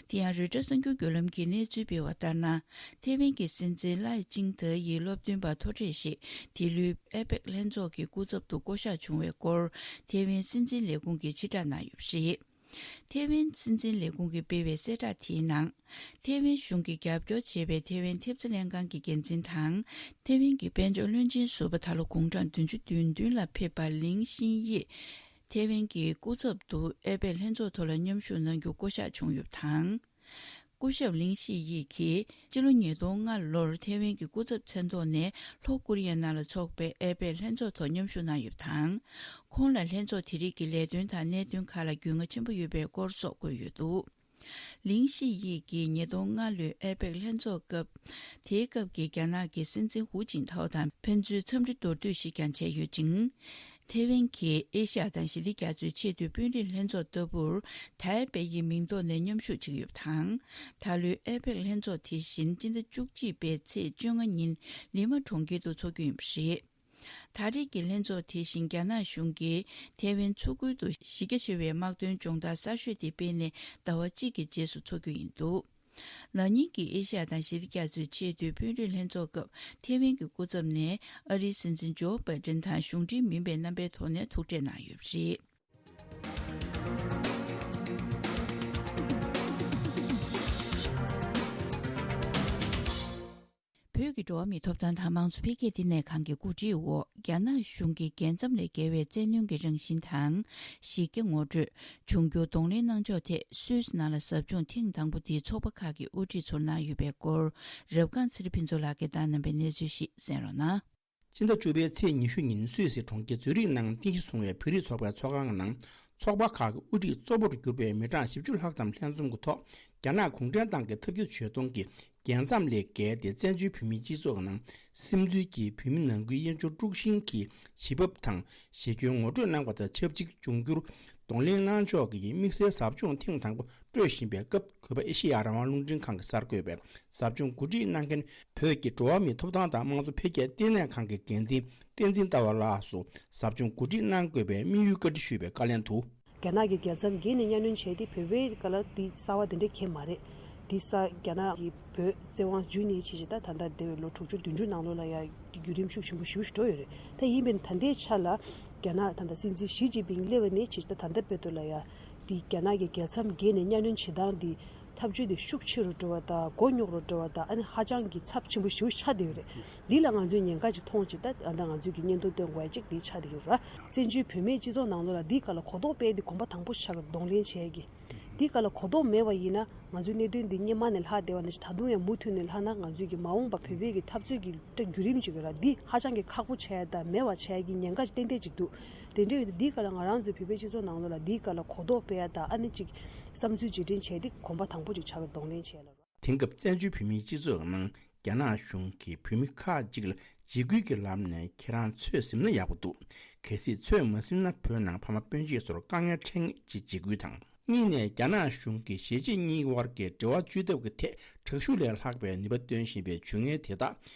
དེ་ཡང་རོའི་ཊར་གསར་འགྱུར་བརྒྱུད་ལམ་གྱིས་གནས་ཚུལ་སྤེལ་བ་ལྟར་ན། ཐེ་ཝན་གྱི་སྲིད་འཛིན་ལའེ་ཅིང་ཐེ་ཡི་སློབ་སྟོན་པ་མཐོ་གྲས་ཤིག་དེ་ལོའི་ཨེ་པེག་ལྷན་ཚོགས་ཀྱི་སྐུ་ཚབ་ཏུ་བསྐོ་གཞག་བྱུང་བའི་སྐོར་ཐེ་ཝན་སྲིད་འཛིན་ལས་ཁུངས་ཀྱིས་ཕྱིར་བསྒྲགས་གནང་ཡོད་པ་རེད། ཐེ་ཝན་སྲིད་འཛིན་ལས་ཁུངས་ཀྱིས་སྤེལ་བའི་གསལ་བསྒྲགས་དེའི་ནང་། ཐེ་ཝན་གཞུང་གིས་རྒྱབ་སྐྱོར་བྱས་པའི་ཐེ་ཝན་ཐེབས་རྩ་ལྷན་ཁང་གི་འགན་འཛིན་དང་། ཐེ་ཝན་གྱི་དཔལ་འབྱོར་བློན་ཆེན་ཟུར་པ་ད་ལོ་དགུང་གྲངས་བདུན་ཅུ་དོན་བདུན་ལ་ཕེབས་པ་ལིང་ཤིན་ཡེ། ཐེ་ཝན་གྱི་སྐུ་ཚབ་ཏུ་ཨེ་པེག་ལྷན་ཚོགས་ཐོག་ལ་མཉམ་ཞུགས་གནང་རྒྱུ་བསྐོ་གཞག་བྱུང་ཡོད་པ་དང་། སྐུ་ཞབས་ལིང་ཤི་ཡི་གིས་སྤྱི་ལོ་ཉིས་སྟོང་ལྔ་ལོར་ཐེ་ཝན་གྱི་སྐུ་ཚབ་མཚན་ཐོག་ནས་ལྷོ་ཀོ་རི་ཡའི་ནང་ལ་འཚོགས་པའི་ཨེ་པེག་ལྷན་ཚོགས་ཐོག་མཉམ་ཞུགས་གནང་ཡོད་པ་དང་། ཁོང་ལ་ལྷན་ཚོགས་དེ་རིགས་ཀྱི་ལས་དོན་དང་གནད་དོན་ཁག་ལ་རྒྱུས་མངའ་ཆེན་པོ་ཡོད་པའི་སྐོར་སོགས་བཀོད་ཡོད་འདུག། ལིང་ཤི་ཡི་གིས་ཉིས་སྟོང་ལྔ་ལོའི་ཨེ་པེག་ལྷན་ཚོགས་སྐབས། དེའི་སྐབས་ཀྱི་རྒྱ་ནག་གི་སྲིད་འཛིན་ཧུའུ་ཅིན་ཐའོ་དང་ཕན་ཚུན་འཚམས་འདྲི་མདོར་བསྡུས་ཤིག་ཀྱང་བྱས་ཡོད་ཅིང་། ཐེ་ཝན་གྱིས་ཨེ་ཤ་ཡ་དང་ཞི་བདེ་རྒྱ་མཚོའི་ཆེས་མཐོའི་དཔོན་རིགས་ལྷན་ཚོགས་ལྟ་བུར་ཐའེ་པེ་ཡི་མིང་ཐོག་ནས་མཉམ་ཞུགས་བྱེད་ཀྱི་ཡོད་པ་དང་། ད་ལོའི་ཨེ་པེག་ལྷན་ཚོགས་དེ་བཞིན་སྤྱི་ཟླ་བཅུ་གཅིག་པའི་ཚེས་བཅོ་ལྔ་ཉིན་ལི་མ་གྲོང་ཁྱེར་དུ་འཚོགས་རྒྱུ་ཡིན་པ་རེད། ད་རེས་ཀྱི་ལྷན་ཚོགས་དེ་བཞིན་རྒྱ་ནག་གཞུང་གིས་ཐེ་ཝན་མཚོ་ཁུལ་དུ་གཞི་རྒྱ་ཆེ་བའི་དམག་དོན་སྦྱོང་བརྡར་གསར་ཤོས་དེ་སྤེལ་ནས་ཟླ་བ་གཅིག་གི་རྗེས་སུ་འཚོགས་རྒྱུ་ཡིན་འདུག། ན་ནིང་གི་ཨེ་ཤ་ཡ་དང་ཞི་བདེ་རྒྱ་མཚོའི་ཆེས་མཐོའི་དཔོན་རིགས་ལྷན་ཚོགས་སྐབས་ཐེ་ཝན་གྱི་སྐུ་ཚབ་ནས་ཨ་རིའི་སྲིད་འཛིན་ཇོ་བྷའི་ཌེན་དང་གཞུང་འབྲེལ་མིན་པའི་རྣམ་པའི་ཐོག་ནས་ཐུག་འཕྲད་གནང་ཡོད་པ་རེད། བོད་ཀྱི་འགྲོ་བ་མིའི་ཐོབ་ཐང་དང་དམངས་གཙོ་འཕེལ་རྒྱས་བསྟི་གནས་ཁང་གི་གོ་སྒྲིག་འོག་རྒྱ་ནག་གཞུང་གི་རྒྱལ་མཚམས་ལས་བརྒལ་བའི་བཙན་གནོན་གྱི་རང་བཞིན་དང་། གཞི་རྒྱ་ངོ་སྤྲོད། འབྱུང་འགྱུར་གདོང་ལེན་གནང་ཕྱོགས་ཐད་སུད་སི་ནང་ལ་ཟབ་སྦྱོང་ཐེངས་དང་པོ་དེའི་ཚོགས་པ་ཁག་གི་དབུ་ཁྲིད་ཚོར་གནང་ཡོད་པའི་སྐོར། རབ་སྒང་ཚེ་རིང་ཕུན་ཚོགས་ལགས་ཀྱིས་བཏང་གནང་བའི་གནས་ཚུལ་ཞིག་གསན་རོགས་གནང་། ཕྱི་ཟླ་བཅུ་པའི་ཚེས་ཉི་ཤུ་ཉིན་སུད་སི་གྲོང་ཁྱེར་ཛུ་རིག་ནང་རྟེན་གཞི་བཟུང་བའི་བོད་རིགས་ཚོགས་པའི་ཚོགས་ཁང་ནང་། ཚོགས་པ་ཁག་གི་དབུ་ཁྲིད་གཙོ་བོར་གྱུར་པའི་མི་གྲངས་བཞི་བཅུ་ལྷག་ཙམ་ལྷན་འཛོམས་ཀྱི་ཐོག་རྒྱ་ནག་གུང་ཁྲན་ཏང་གི་ཐབས་བརྒྱ་ཇུས་སྟོང་གིས་རྒྱལ་མཚམས་ལས་བརྒལ་ཏེ་བཙན་བྱོལ་བོད་མིའི་སྤྱི་ཚོགས་ནང་སིམ་འཛུལ་གྱིས་བོད་མི་ནང་ཁུལ་དབྱེན་སྦྱོར་དཀྲུག་ཤིང་གི་བྱེད་བབ་དང་གཞི་ཁྱོན་ངོ་སྤྲོད་གནང་བ་དང་ཆབས་ཅིག་འབྱུང་འགྱུར་གདོང་ལེན་གནང་ཕྱོགས་ཀྱི་དམིགས་བསལ་ཟབ་སྦྱོང་ཐེངས་དང་པོ་སྤྲོད་བཞིན་པའི་སྐབས། གུས་པ་ཨེ་ཤེ་ཡ་རང་དབང་རླུང་འཕྲིན་ཁང་གིས་གསར་འགོད་པས་ཟབ་སྦྱོང་གོ་སྒྲིག་གནང་མཁན་བོད་ཀྱི་འགྲོ་བ་མིའི་ཐོབ་ཐང་དང་དམངས་གཙོ་འཕེལ་རྒྱས་ལྟེ་གནས་ཁང་གི་འགན་འཛིན་བསྟན་འཛིན་ལྟ་བ་ལགས་སུ་ཟབ་སྦྱོང་གོ་སྒྲིག་གནང་དགོས་པའི་དམིགས་ཡུལ་བཀའ་འདྲི་ཞུས་པའི་བཀའ་ལན་དུ། རྒྱ་ནག་གི་རྒྱལ་མཚམས་བརྒལ་ནས་གཉའ་གནོན་བྱས་ཏེ་བོད་པའི་སྐབས་ལ་འདི་གསར་བ་དེ་འདྲ་གང་ཡང་མ་རེད། འདི་ས་རྒྱ་ནག་གིས་བོད་བཙན་དབང་བརྒྱུད་ནས་ཕྱིན་བྱས་ད་ད་ལྟ་འདས་པའི་ལོ་དྲུག་ཅུ་བདུན་ཅུ་ནང་ལོགས་ལ་ཡང་འདི་བརྒྱུད་རིམ་ཤུགས་ཆེན་པོ་ཞེ་པོ་ཞིག་འགྲོ་ཡོད་རེད། ད་ཡིན་པས་ན་ད་ལྟའི་ཆ་ལ་རྒྱ་ནག་ད་ལྟ་སྲིད་འཛིན་ཞི་ཅིན་ཕིང་སླེབས་པ་ནས་ཕྱིན་བྱས་ད་ད་ལྟ་བར་དུ་ལ་ཡང་འདི་རྒྱ་ནག་གི་རྒྱལ་མཚམས་བརྒལ་ནས་གཉའ་གནོན་བྱེད་སྟངས་འདི་ཐབས་ཇུས་འདི་ཤུགས་ཆེ་རུ་འགྲོ་བ་དང་མགོ་རྙོག་རུ་འགྲོ་བ་དང་ཨ་ནི་ཧ་ཅང་གི་ཚབས་ཆེན་པོ་ཞེ་པོ་ཆགས་བསྡད་ཡོད་རེད། འདི་ལ་ང་ཚོས་ཉེན་ཁ་ཅིག་མཐོང་བྱས་ད་ད་ལྟ་ང་ཚོས་ཀྱི་སྙན་ཐོ་སྟོན་དགོས་ཡ་ཅིག་འདི་ཆགས་བསྡད་ཡོད་རེད། བཙན་བྱོལ་བོད་མིའི་སྤྱི་ཚོགས་ནང་ལོགས་ལ་འདིའི་སྐོར་ལ་གོ་རྟོགས་སྤེལ་ཏེ་གོམ་པ་དང་པོ་ཆགས་ཀྱི་གདོང་ལེན་བྱས་ཀྱི། འདིའི་སྐོར་ལ་གོ་རྟོགས་མེད་པ་ཡིན་ན་ང་ཚོའི་གནད་དོན་འདི་སྔོན་མ་ནས་ལྷག་བསྡད་པ་ནང་བཞིན་ད་དུང་ཡང་མུ་མཐུད་ནས་ལྷག་ན་ང་ཚོའི་གི་མ་འོངས་པ་བོད་པའི་གི་འཐབ་རྩོད་ཀྱི་བརྒྱུད་རིམ་ཅིག་ཡོད་ར། འདི་ཧ་ཅང་གི་ཁག་པོ་ཆགས་ཡ་དང་མེད་པ་ཆགས་ཡ་གི་ཉེན་ཁ་ཏན་ཏན་ཅིག་འདུག། དེ་འདྲ་ཡོད་དུས་འདིའི་སྐོར་ལ་ང་རང་ཚོའི་བོད་པའི་སྤྱི་ཚོགས་ནང་ལོགས་ལ་འདིའི་སྐོར་ལ་གོ་རྟོགས་སྤེལ་ཡ་དང་ཨ་ནི་ཅིག་བསམ་ཚུལ་རྗེས་དྲན་བྱས་ཏེ་གོམ་པ་དང་པོ་ཅིག་ཆགས་ཀྱི་གདོང་ལེན་བྱས་ལ། དེང་སྐབས་བཙན་བྱོལ་བོད་མིའི་སྤྱི་ཚོགས་ནང་ རྒྱ་ནག་གཞུང་གིས་བོད་མི་ཁག་ཅིག་ལ་འཇིགས་སྐུལ་གྱི་ལམ་ནས་ཁྱེད་རང་ཚོས་ཟིན་ན་ཡག་པོ་འདུག་གལ་སྲིད་ཚོས་མ་ཟིན་ན་བོད་ནང་ཕ་མ་སྤུན་མཆེད་ཚོར་དཀའ་ངལ་འཕྲད་ངེས་ཅེས་འཇིགས་སྐུལ་དང་། གཉིས་ནས་རྒྱ་ནག་གཞུང་གིས་གཞིས་བྱེས་གཉིས་དབར་གྱི་འབྲེལ་བ་བཅོས་ཐབས་ཀྱི་ཐད་དྲག་ཤུགས་ལས་ལྷག་པའི་ནུས་པ་བཏོན་བཞིན་པའི་ཇུས་ངན་དེ་དག་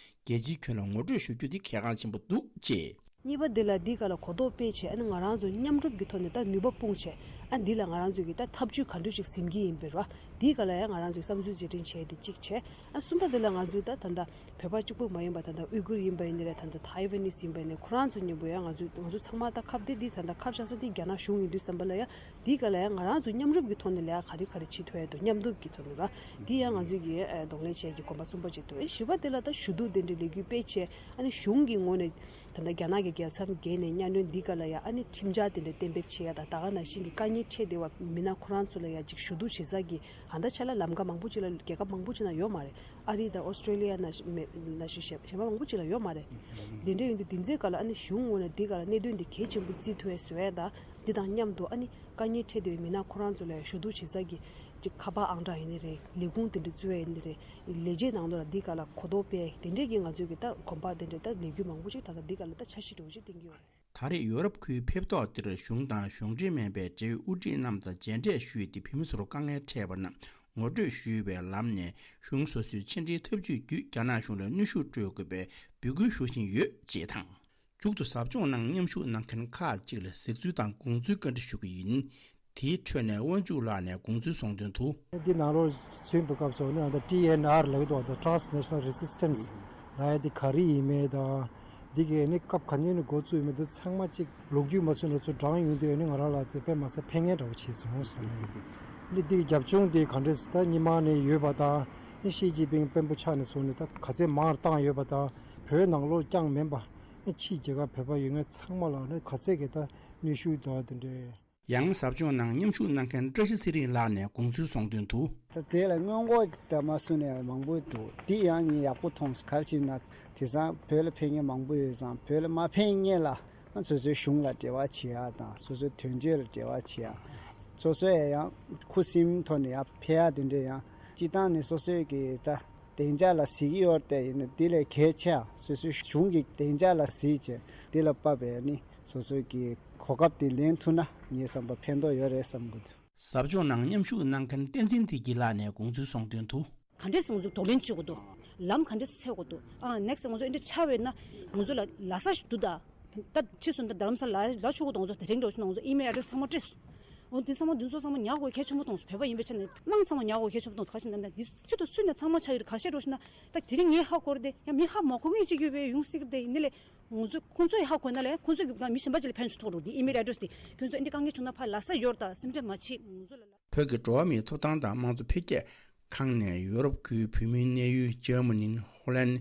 རྒྱལ་སྤྱིའི་ཁྱོན་ལ་ངོ་སྤྲོད་ཞུ་རྒྱུ་དེ་གལ་འགངས་ཆེན་པོ་འདུག་ཅེས། གཉིས་པ་འདི་ལ་འདི་ག་ལ་གོ་རྟོགས་སྤེལ་བྱས། ཨ་ནི་ང་རང་ཚོ་མཉམ་རུབ་ཀྱི་ཐོག་ནས་ད་ནུས་པ་སྤུངས་བྱས། ཨ་འདི་ལ་ང་རང་ཚོ་གི་ད་ཐབས་ཇུས་ག་འདྲ་ཞིག་འཛིན་གྱི་ཡིན་པས་ར། འདི་ག་ལ་ཡང་ང་རང་ཚོས་བསམ་ཚུལ་བརྗེ་འདྲེན་བྱས་ཏེ་གཅིག་བྱས། ཨ་གསུམ་པ་འདི་ལ་ང་ཚོས་ད་ད་ལྟ་བོད་པ་གཅིག་པུ་མ་ཡིན་པ་ད་ལྟ་ཨུའི་གུར་ཡིན་པ་ཡིན་ནི་རེད། ད་ལྟ་ཐའེ་ཝན་ནིས་ཡིན་པ་ཡིན་ནི། ཁོ་རང་ཚོ་མཉམ་པོ་ཡང་ང་ཚོས་ང་ཚོ་ཚང་མ་ད་ཁ་གཏད་འདི་ད་ལྟ་ཁ་བཞག་ས་འདི་རྒྱ་ནག་གཞུང་ཡིན་དུས་ཙམ་པ་ལ་ཡང་འདི་ག་ལ་ཡང་ང་རང་ཚོ་མཉམ་རུབ་ཀྱི་ཐོག་ནས་ལ་ཡང་ག་རེ་ག་རེ་བྱེད་ཐུབ་ཡ་འདུག་མཉམ་རུབ་ཀྱི་ཐོག་ནས་ར། འདི་ཡང་ང་ཚོས་ཀྱི་ཨ་གདོང་ལེན་བྱས་ཀྱི་གོམ་པ་གསུམ་པ་བྱེད་ཐུབ། ཨེ་བཞི་པ་དེ་ལ་ད་ཞུ་གཏུག་དེ་འདྲའི་ལས་འགུལ་སྤེལ་བྱས། ཨ་ནི་གཞུང་གི་ངོས་ནས་ད་ལྟ་རྒྱ་ནག་གི་རྒྱལ་མཚམས་བརྒལ་ནས་གཉའ་གནོན་འདི་ག་ལ་ཡ་ཨ་ནི་ཁྲིམས་འཆར་དེ་འདྲ་གཏན་འབེབས་བྱེད་ཡ་དང་། ད་ག་ནང་བཞིན་གྱི་དཀའ་ངལ་འཕྲད་བསྡད་པ་མི་སྣ་ཁོ་རང་ཚོ་ལ་ཡ་ཅིག་ཞུ་གཏུག་བྱེད་ས་གི་ཨ་ད་ཆ་ལ་ལམ་ཁ་མང་པོ་ཅིག་ལ་རྒྱལ་ཁབ་མང་པོ་ཅིག་ན་ཡོད་མ་རེད། ཨ་རི་དང་ཨོ་སི་ཀྲོ་ལི་ཡ་ན་ན་ཞིག་གཞན་གཞན་པ་མང་པོ་ཅིག་ལ་ཡོད་མ་རེད། འདི་འདྲ་ཡིན་དུས་འདི་ཚོའི་སྒང་ལ་ཨ་ནི་གཞུང་ངོས་ནས་འདི་སྒང་ལ་གནད་དོན་འདི་གལ་ཆེན་པོ་བརྩི་ཐུབ་ཡ་བཟོ་ཡ་དང་། འདི་དང་མཉམ་དུ་ཨ་ནི་དཀའ་ངལ་འཕྲད་བསྡད་པའི་མི་སྣ་ཁོ་རང་ཚོ་ལ་ཞུ་གཏུག་བྱེད་ས་གི་ཅིག་ཁ་པར་ཨང་གྲངས་ཡིན་ནི་རེད། ལས་ཁུངས་དེ་འདྲ་བཙུགས་ཡ་ཡིན་ནི་རེད། ལས་བྱེད་ནང་ལོགས་ལ་འདི་སྒང་ལ་གོ་རྟོགས་སྤེལ་དེ་འདྲས་ཀྱི་ང་ཚོའི་གི་ད་གོམ་པ་དེ་འདྲས་ད་ལས་འགུལ་མང་པོ་ཅིག་ད་ལྟ་འདི་སྒང་ལ་ད་འཆར་གཞི་འདྲ་བོ་ཅིག་བཏིང་གི་ཡོད་རེད། ད་རེས་ཡོ་རོབ་ཁུལ་ཕེབས་ཐོག་འདིར་གཞུང་དང་གཞུང་འབྲེལ་མིན་པའི་འབྲེལ་ཡོད་དབུ་ཁྲིད་རྣམས་དང་མཇལ་འཕྲད་ཞུས་ཏེ་བོད་མི་ཚོར་དཀའ་ངལ་འཕྲད་པ་རྣམས་ངོ་སྤྲོད་ཞུས་པའི་ལམ་ནས་གཞུང་སོ་སོའི་ཕྱི་འབྲེལ་ཐབས་ཇུས་བརྒྱུད་རྒྱ་ནག་གཞུང་ལ་གནོན་ཤུགས་སྤྲོད་དགོས་པའི་འབོད་སྐུལ་ཞུ་བཞིན་ཡོད་ཅེས་དང་། མཇུག་ཏུ་ཟབ་སྦྱོང་ནང་མཉམ་ཞུགས་གནང་མཁན་ཁག་ཅིག་ལ་གཟིགས་ཚུལ་དང་དགོངས་ཚུལ་བཀའ་འདྲི་ཞུ་གི་ཡིན། དེའི་ཁྲོད་ནས་དབང་ཕྱུག་ལགས་ནས་དགོངས་ཚུལ་གསུངས་དོན་དུ། འདི་ནང་ལོགས་ཚུད་པའི་སྐབས་སུ་ནི་ཨ་ད་ཊི་ཨེན་ཨར་ལབ་ཀྱི་འདུག་ད་Transnational Resistance ལབ་ཡ་འདི་ག་རེ་ཡིན་མིན་དང་། འདི་གི་ནི་སྐབས་ག་ནས་ནས་འགོ་བཙུགས་ཡོད་མེད་འདི་ཚང་མ་གཅིག་ལོ་རྒྱུས་མ་ཚུད་ན་ཚུར་བགྲང་ཡོང་དུས་ནི་ང་རང་ལ་དེ་དཔེ་མ་ཚད་ཕན་ངེས་འདྲ་བོ་བྱས་སོང་ཟེར་ནས། ཨ་ནི་འདི་གི་རྒྱབ་ལྗོངས་འདི་ག་འདྲས་ད་སྔོན་མ་ནས་ཡོད་པ་དང་། ཨ་ནི་ཞི་ཅིན་ཕིང་དཔོན་པོ་ཆགས་ནས་བཟུང་ནས་ད་ག་ཚད་མང་བཏང་ཡོད་པ་དང་། བོད་ནང་ལོགས་རྐྱང་མིན་པ། ཨ་ཕྱིའི་རྒྱལ་ཁབ་བོད་པ་ཡོད་མཁན་ཚང་མ་ལ་ནི་ག་ཚད་ཀྱི་ད་གནོན་ཤུགས་དང་དེ་འདྲའི། ཡང་ཟབ་སྦྱོང་ནང་མཉམ་ཞུགས་གནང་མཁན་བཀྲ་ཤིས་ཚེ་རིང་ལགས་ནས་དགོངས་ཚུལ་གསུངས་དོན་དུ། ད་དེ་ལ་སྔོན་འགོག་ད་མ་བཟོས་ནས་མང་པོ་འདུག་དེ་ཡང་ངས་ཡག་པོ་མཐོང་སོང་། ག་རེ་བྱས་ན་དེང་སང་བོད་ལ་ཕན་མཁན་མང་པོ་ཡོད་ཙང་། བོད་ལ་མ་ཕན་མཁན་ལ་ང་ཚོ་ཚོའི་གཞུང་ལ་འབྲེལ་བ་བྱེད་ཡ་དང་། སོ་སོའི་དོན་གཅོད་ལ་འབྲེལ་བ་བྱེད་ཡ། སོ་སོ་ཡང་ཡང་ཁུ་སིམ་ཐོག་ནས་ཡང་ཕེབས་ཡ་དེ་འདྲ་ཡང་སྤྱི་བཏང་ནས་སོ་སོའི་གི་ད་བདེ་འཇགས་ལ་གཟིགས་ཡོད་དེ་ཡིན་ན་དེ་ལས་གལ་ཆེ་ཡ། སོ་སོའི་གཞུང་གི་བདེ་འཇགས་ལ་གཟིགས་བྱས་དེ་ལ་དཔག་པའི་ནི་སོ་སོའི་གི་གོ་སྐབས་དེ་ལེན་ཐུབ་ན་ངའི་བསམ་པ་ཕན་ཐོགས་ཡོད་རེད་བསམ་གི་འདུག་ཟབ་སྦྱོང་ནང་མཉམ་ཞུགས་གནང་མཁན་བསྟན་འཛིན་བདེ་སྐྱིད་ལགས་ནས་དགོངས་ཚུལ་གསུངས་དོན་དུ། ག་འདྲས་ང་ཚོ་གདོང་ལེན་བྱེད་དགོས་འདུག་ལམ་ག་འདྲས་འཚོལ་དགོས་འདུག་ཨ་ནེག་སི་ང་ཚོ་འདི་འདྲ་ཆགས་པས་ན་ང་ཚོ་ལ་ལས་ས་ཞིག་འདུག་ད་ད་ཕྱིས་སུ་ད་རྡ་རམ་ས་ལ་ལ་ཆོག་གི་འདུག་ང་ཚོ་དེ་རིང་འགྲོ་ཞིག་ན་ང་ཚོ་ཨི་མེལ་ཨེ་ཌི་རེ་སི་ཚང་མ་སྤྲད་སོང་། འོ་འདི་ཚང་མ་འདི་ཚོ་ཚང་མ་ཉར་དགོས་གལ་ཆེན་པོ་མཐོང་སོང་། བོད་པ་ཡིན་པའི་ཆ་ནས་དམངས་ཚང་མ་ཉར་དགོས་གལ་ཆེན་པོ་མཐོང་སོང་། ག་ཞིག་ན་ད་འདི་སྲིད་དུ་སུས་ནས་ཚང་མ་ཆགས་ཡོད་རེད། ག་ཤེད་འགྲོ་ཞིག་ན་ད་དེ་རིང་ངས་ཧ་གོ་རེད་དེ་ཡང་མི་ཧ་མ་གོ་མཁན་ཅིག་ཡོད་པའི་ཡོང་སྲིད་གི་རེད་དེ། ཡིན་ནའི་ལས། ང་ཚོས་ཁོང་ཚོས་ཧ་གོ་ན་ལས་ཁོང་ཚོས་ཀྱི་མི་གཞན་པ་ཅིག་ལ་ཕན་ཆུ་ཐོགས་རོགས་དེ་ཨི་མེལ་ཨེ་ཌི་རེ་སི་དེ་ཁྱོད་ཚོ་འདི་དཀའ་ངལ་བྱུང་ན་ཕར་ལ་ས་ཡོད་ད་སེམས་ཁྲལ་མ་བྱེད་ང་ཚོ་ལ་ལ། བོད་ཀྱི་འགྲོ་བ་མིའི་ཐོབ་ཐང་དང་དམངས་གཙོ་འཕེལ་རྒྱས་ཁང་ནས་ཡོ་རོབ་ཁུལ་བོད་མིའི་གནས་ཡུལ་འཇར་མ་ནི། ཧོ་ལན།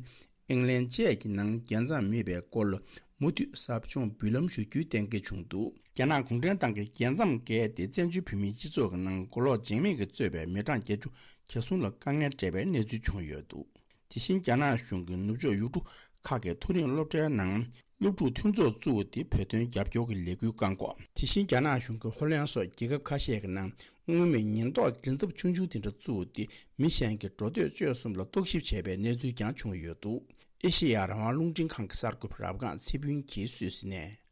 ཨིང་ལན་བཅས་ཀྱི་ནང་རྒྱལ་མཚམས་མེད་པའི་སྐོར་ལ་མུ་མཐུད་ཟབ་སྦྱོང་འབུལ་ལམ་ཞུ་རྒྱུའི་གཏན་འཁེལ་བྱུང་འདུག་རྒྱ་ནག་གུང་ཁྲན་ཏང་གིས་རྒྱལ་མཚམས་བརྒལ་ཏེ་བཙན་བྱོལ་བོད་མིའི་སྤྱི་ཚོགས་ཀྱི་ནང་མགོ་ལོག་འཇིགས་མེད་ཀྱིས་གཙོས་པའི་མི་གྲངས་བརྒྱད་ཅུ་གྱ་གསུམ་ལ་དཀའ་ངལ་སྤྲད་པའི་གནས་ཚུལ་བྱུང་ཡོད་འདུག་དེ་བཞིན་རྒྱ་ནག་གཞུང་གིས་ནུབ་ཕྱོགས་ཡུལ་གྲུ་ཁག་གི་མཐོ་རིམ་སློབ་གྲྭའི་ནང་སློབ་ཕྲུག་མཐུན་ཚོགས་བཙུགས་ཏེ་བོད་དོན་རྒྱབ་སྐྱོར་གྱི་ལས་འགུལ་བསྐང་གོ། དེ་བཞིན་རྒྱ་ནག་གཞུང་གིས་ཧོ་ལན་སོགས་རྒྱལ་ཁབ་ཁ་ཤས་ཀྱི་ནང་སྔོན་མའི་ཉེན་རྟོག་མགྲིན་ཚབ་ཆུང་ཆུང་དེ་འདྲ་བཙུགས་ཏེ་མི་གཞན་གྱི་འགྲོ་སྡོད་སྤྱོད་གསུམ་ལ་རྟོག་ཞིབ་བྱས་པའི་གནས་ཚུལ་ཀྱང་བྱུང་ཡོད་འདུག་ཨེ་ཤེ་ཡ་རང་དབང་རླུང་འཕྲིན་ཁང་གི་གསར་འགོད་པ་རབ་སྒང་ཚེ་ཕུན་གྱིས་སུད་སི་ནས།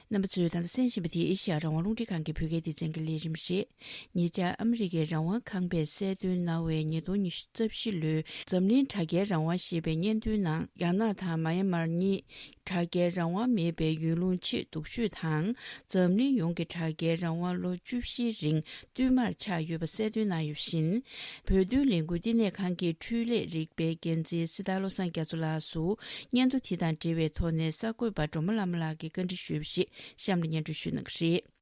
རྣམ་པ་ཚོས་ད་ལྟ་གསན་བཞིན་པ་དེ་ཨེ་ཤེ་ཡ་རང་དབང་རླུང་འཕྲིན་ཁང་གི་བོད་སྐད་སྡེ་ཚན་གྱི་ལས་རིམ་རེད། ཉེ་ཆར་ཨ་མི་རི་ཀའི་རང་དབང་ཁང་པས་གསལ་སྟོན་གནང་བའི་ཉིས་སྟོང་ཉི་ཤུ་རྩ་བཞི་ལོའི་འཛམ་གླིང་དྲ་རྒྱའི་རང་དབང་ཞེས་པའི་སྙན་ཐོའི་ནང་། རྒྱ་ནག་དང་མཱ་ཡན་མར་གཉིས་དྲ་རྒྱའི་རང་དབང་མེད་པའི་ཡུལ་ལུང་ཆེས་སྡུག་ཤོས་དང་། འཛམ་གླིང་ཡོངས་ཀྱི་དྲ་རྒྱའི་རང་དབང་ལོ་བཅུ་བཞིའི་རིང་བསྟུད་མར་ཆགས་ཡོད་པ་གསལ་སྟོན་གནང་ཡོད་པ་བཞིན། བོད་དོན་ལས་འགུལ་བསྟི་གནས་ཁང་གི་འཕྲུལ་ལས་རིག་པའི་འགན་འཛིན་སྲི་ཐར་བློ་བཟང་རྒྱ་མཚོ་ལགས་སུ་སྙན་ཐོ་དེ་དང་འབྲེལ་བའི་ཐོག་ནས་གསར་འགོད་པ་སྒྲོལ་མ་བླ་མ་ལགས་ཀྱིས་བཀའ་འདྲི་ཞུས་པ་ཞིག་གཤམ་ལ་སྙན་སྒྲོན་ཞུ་གནང་གི་རེད།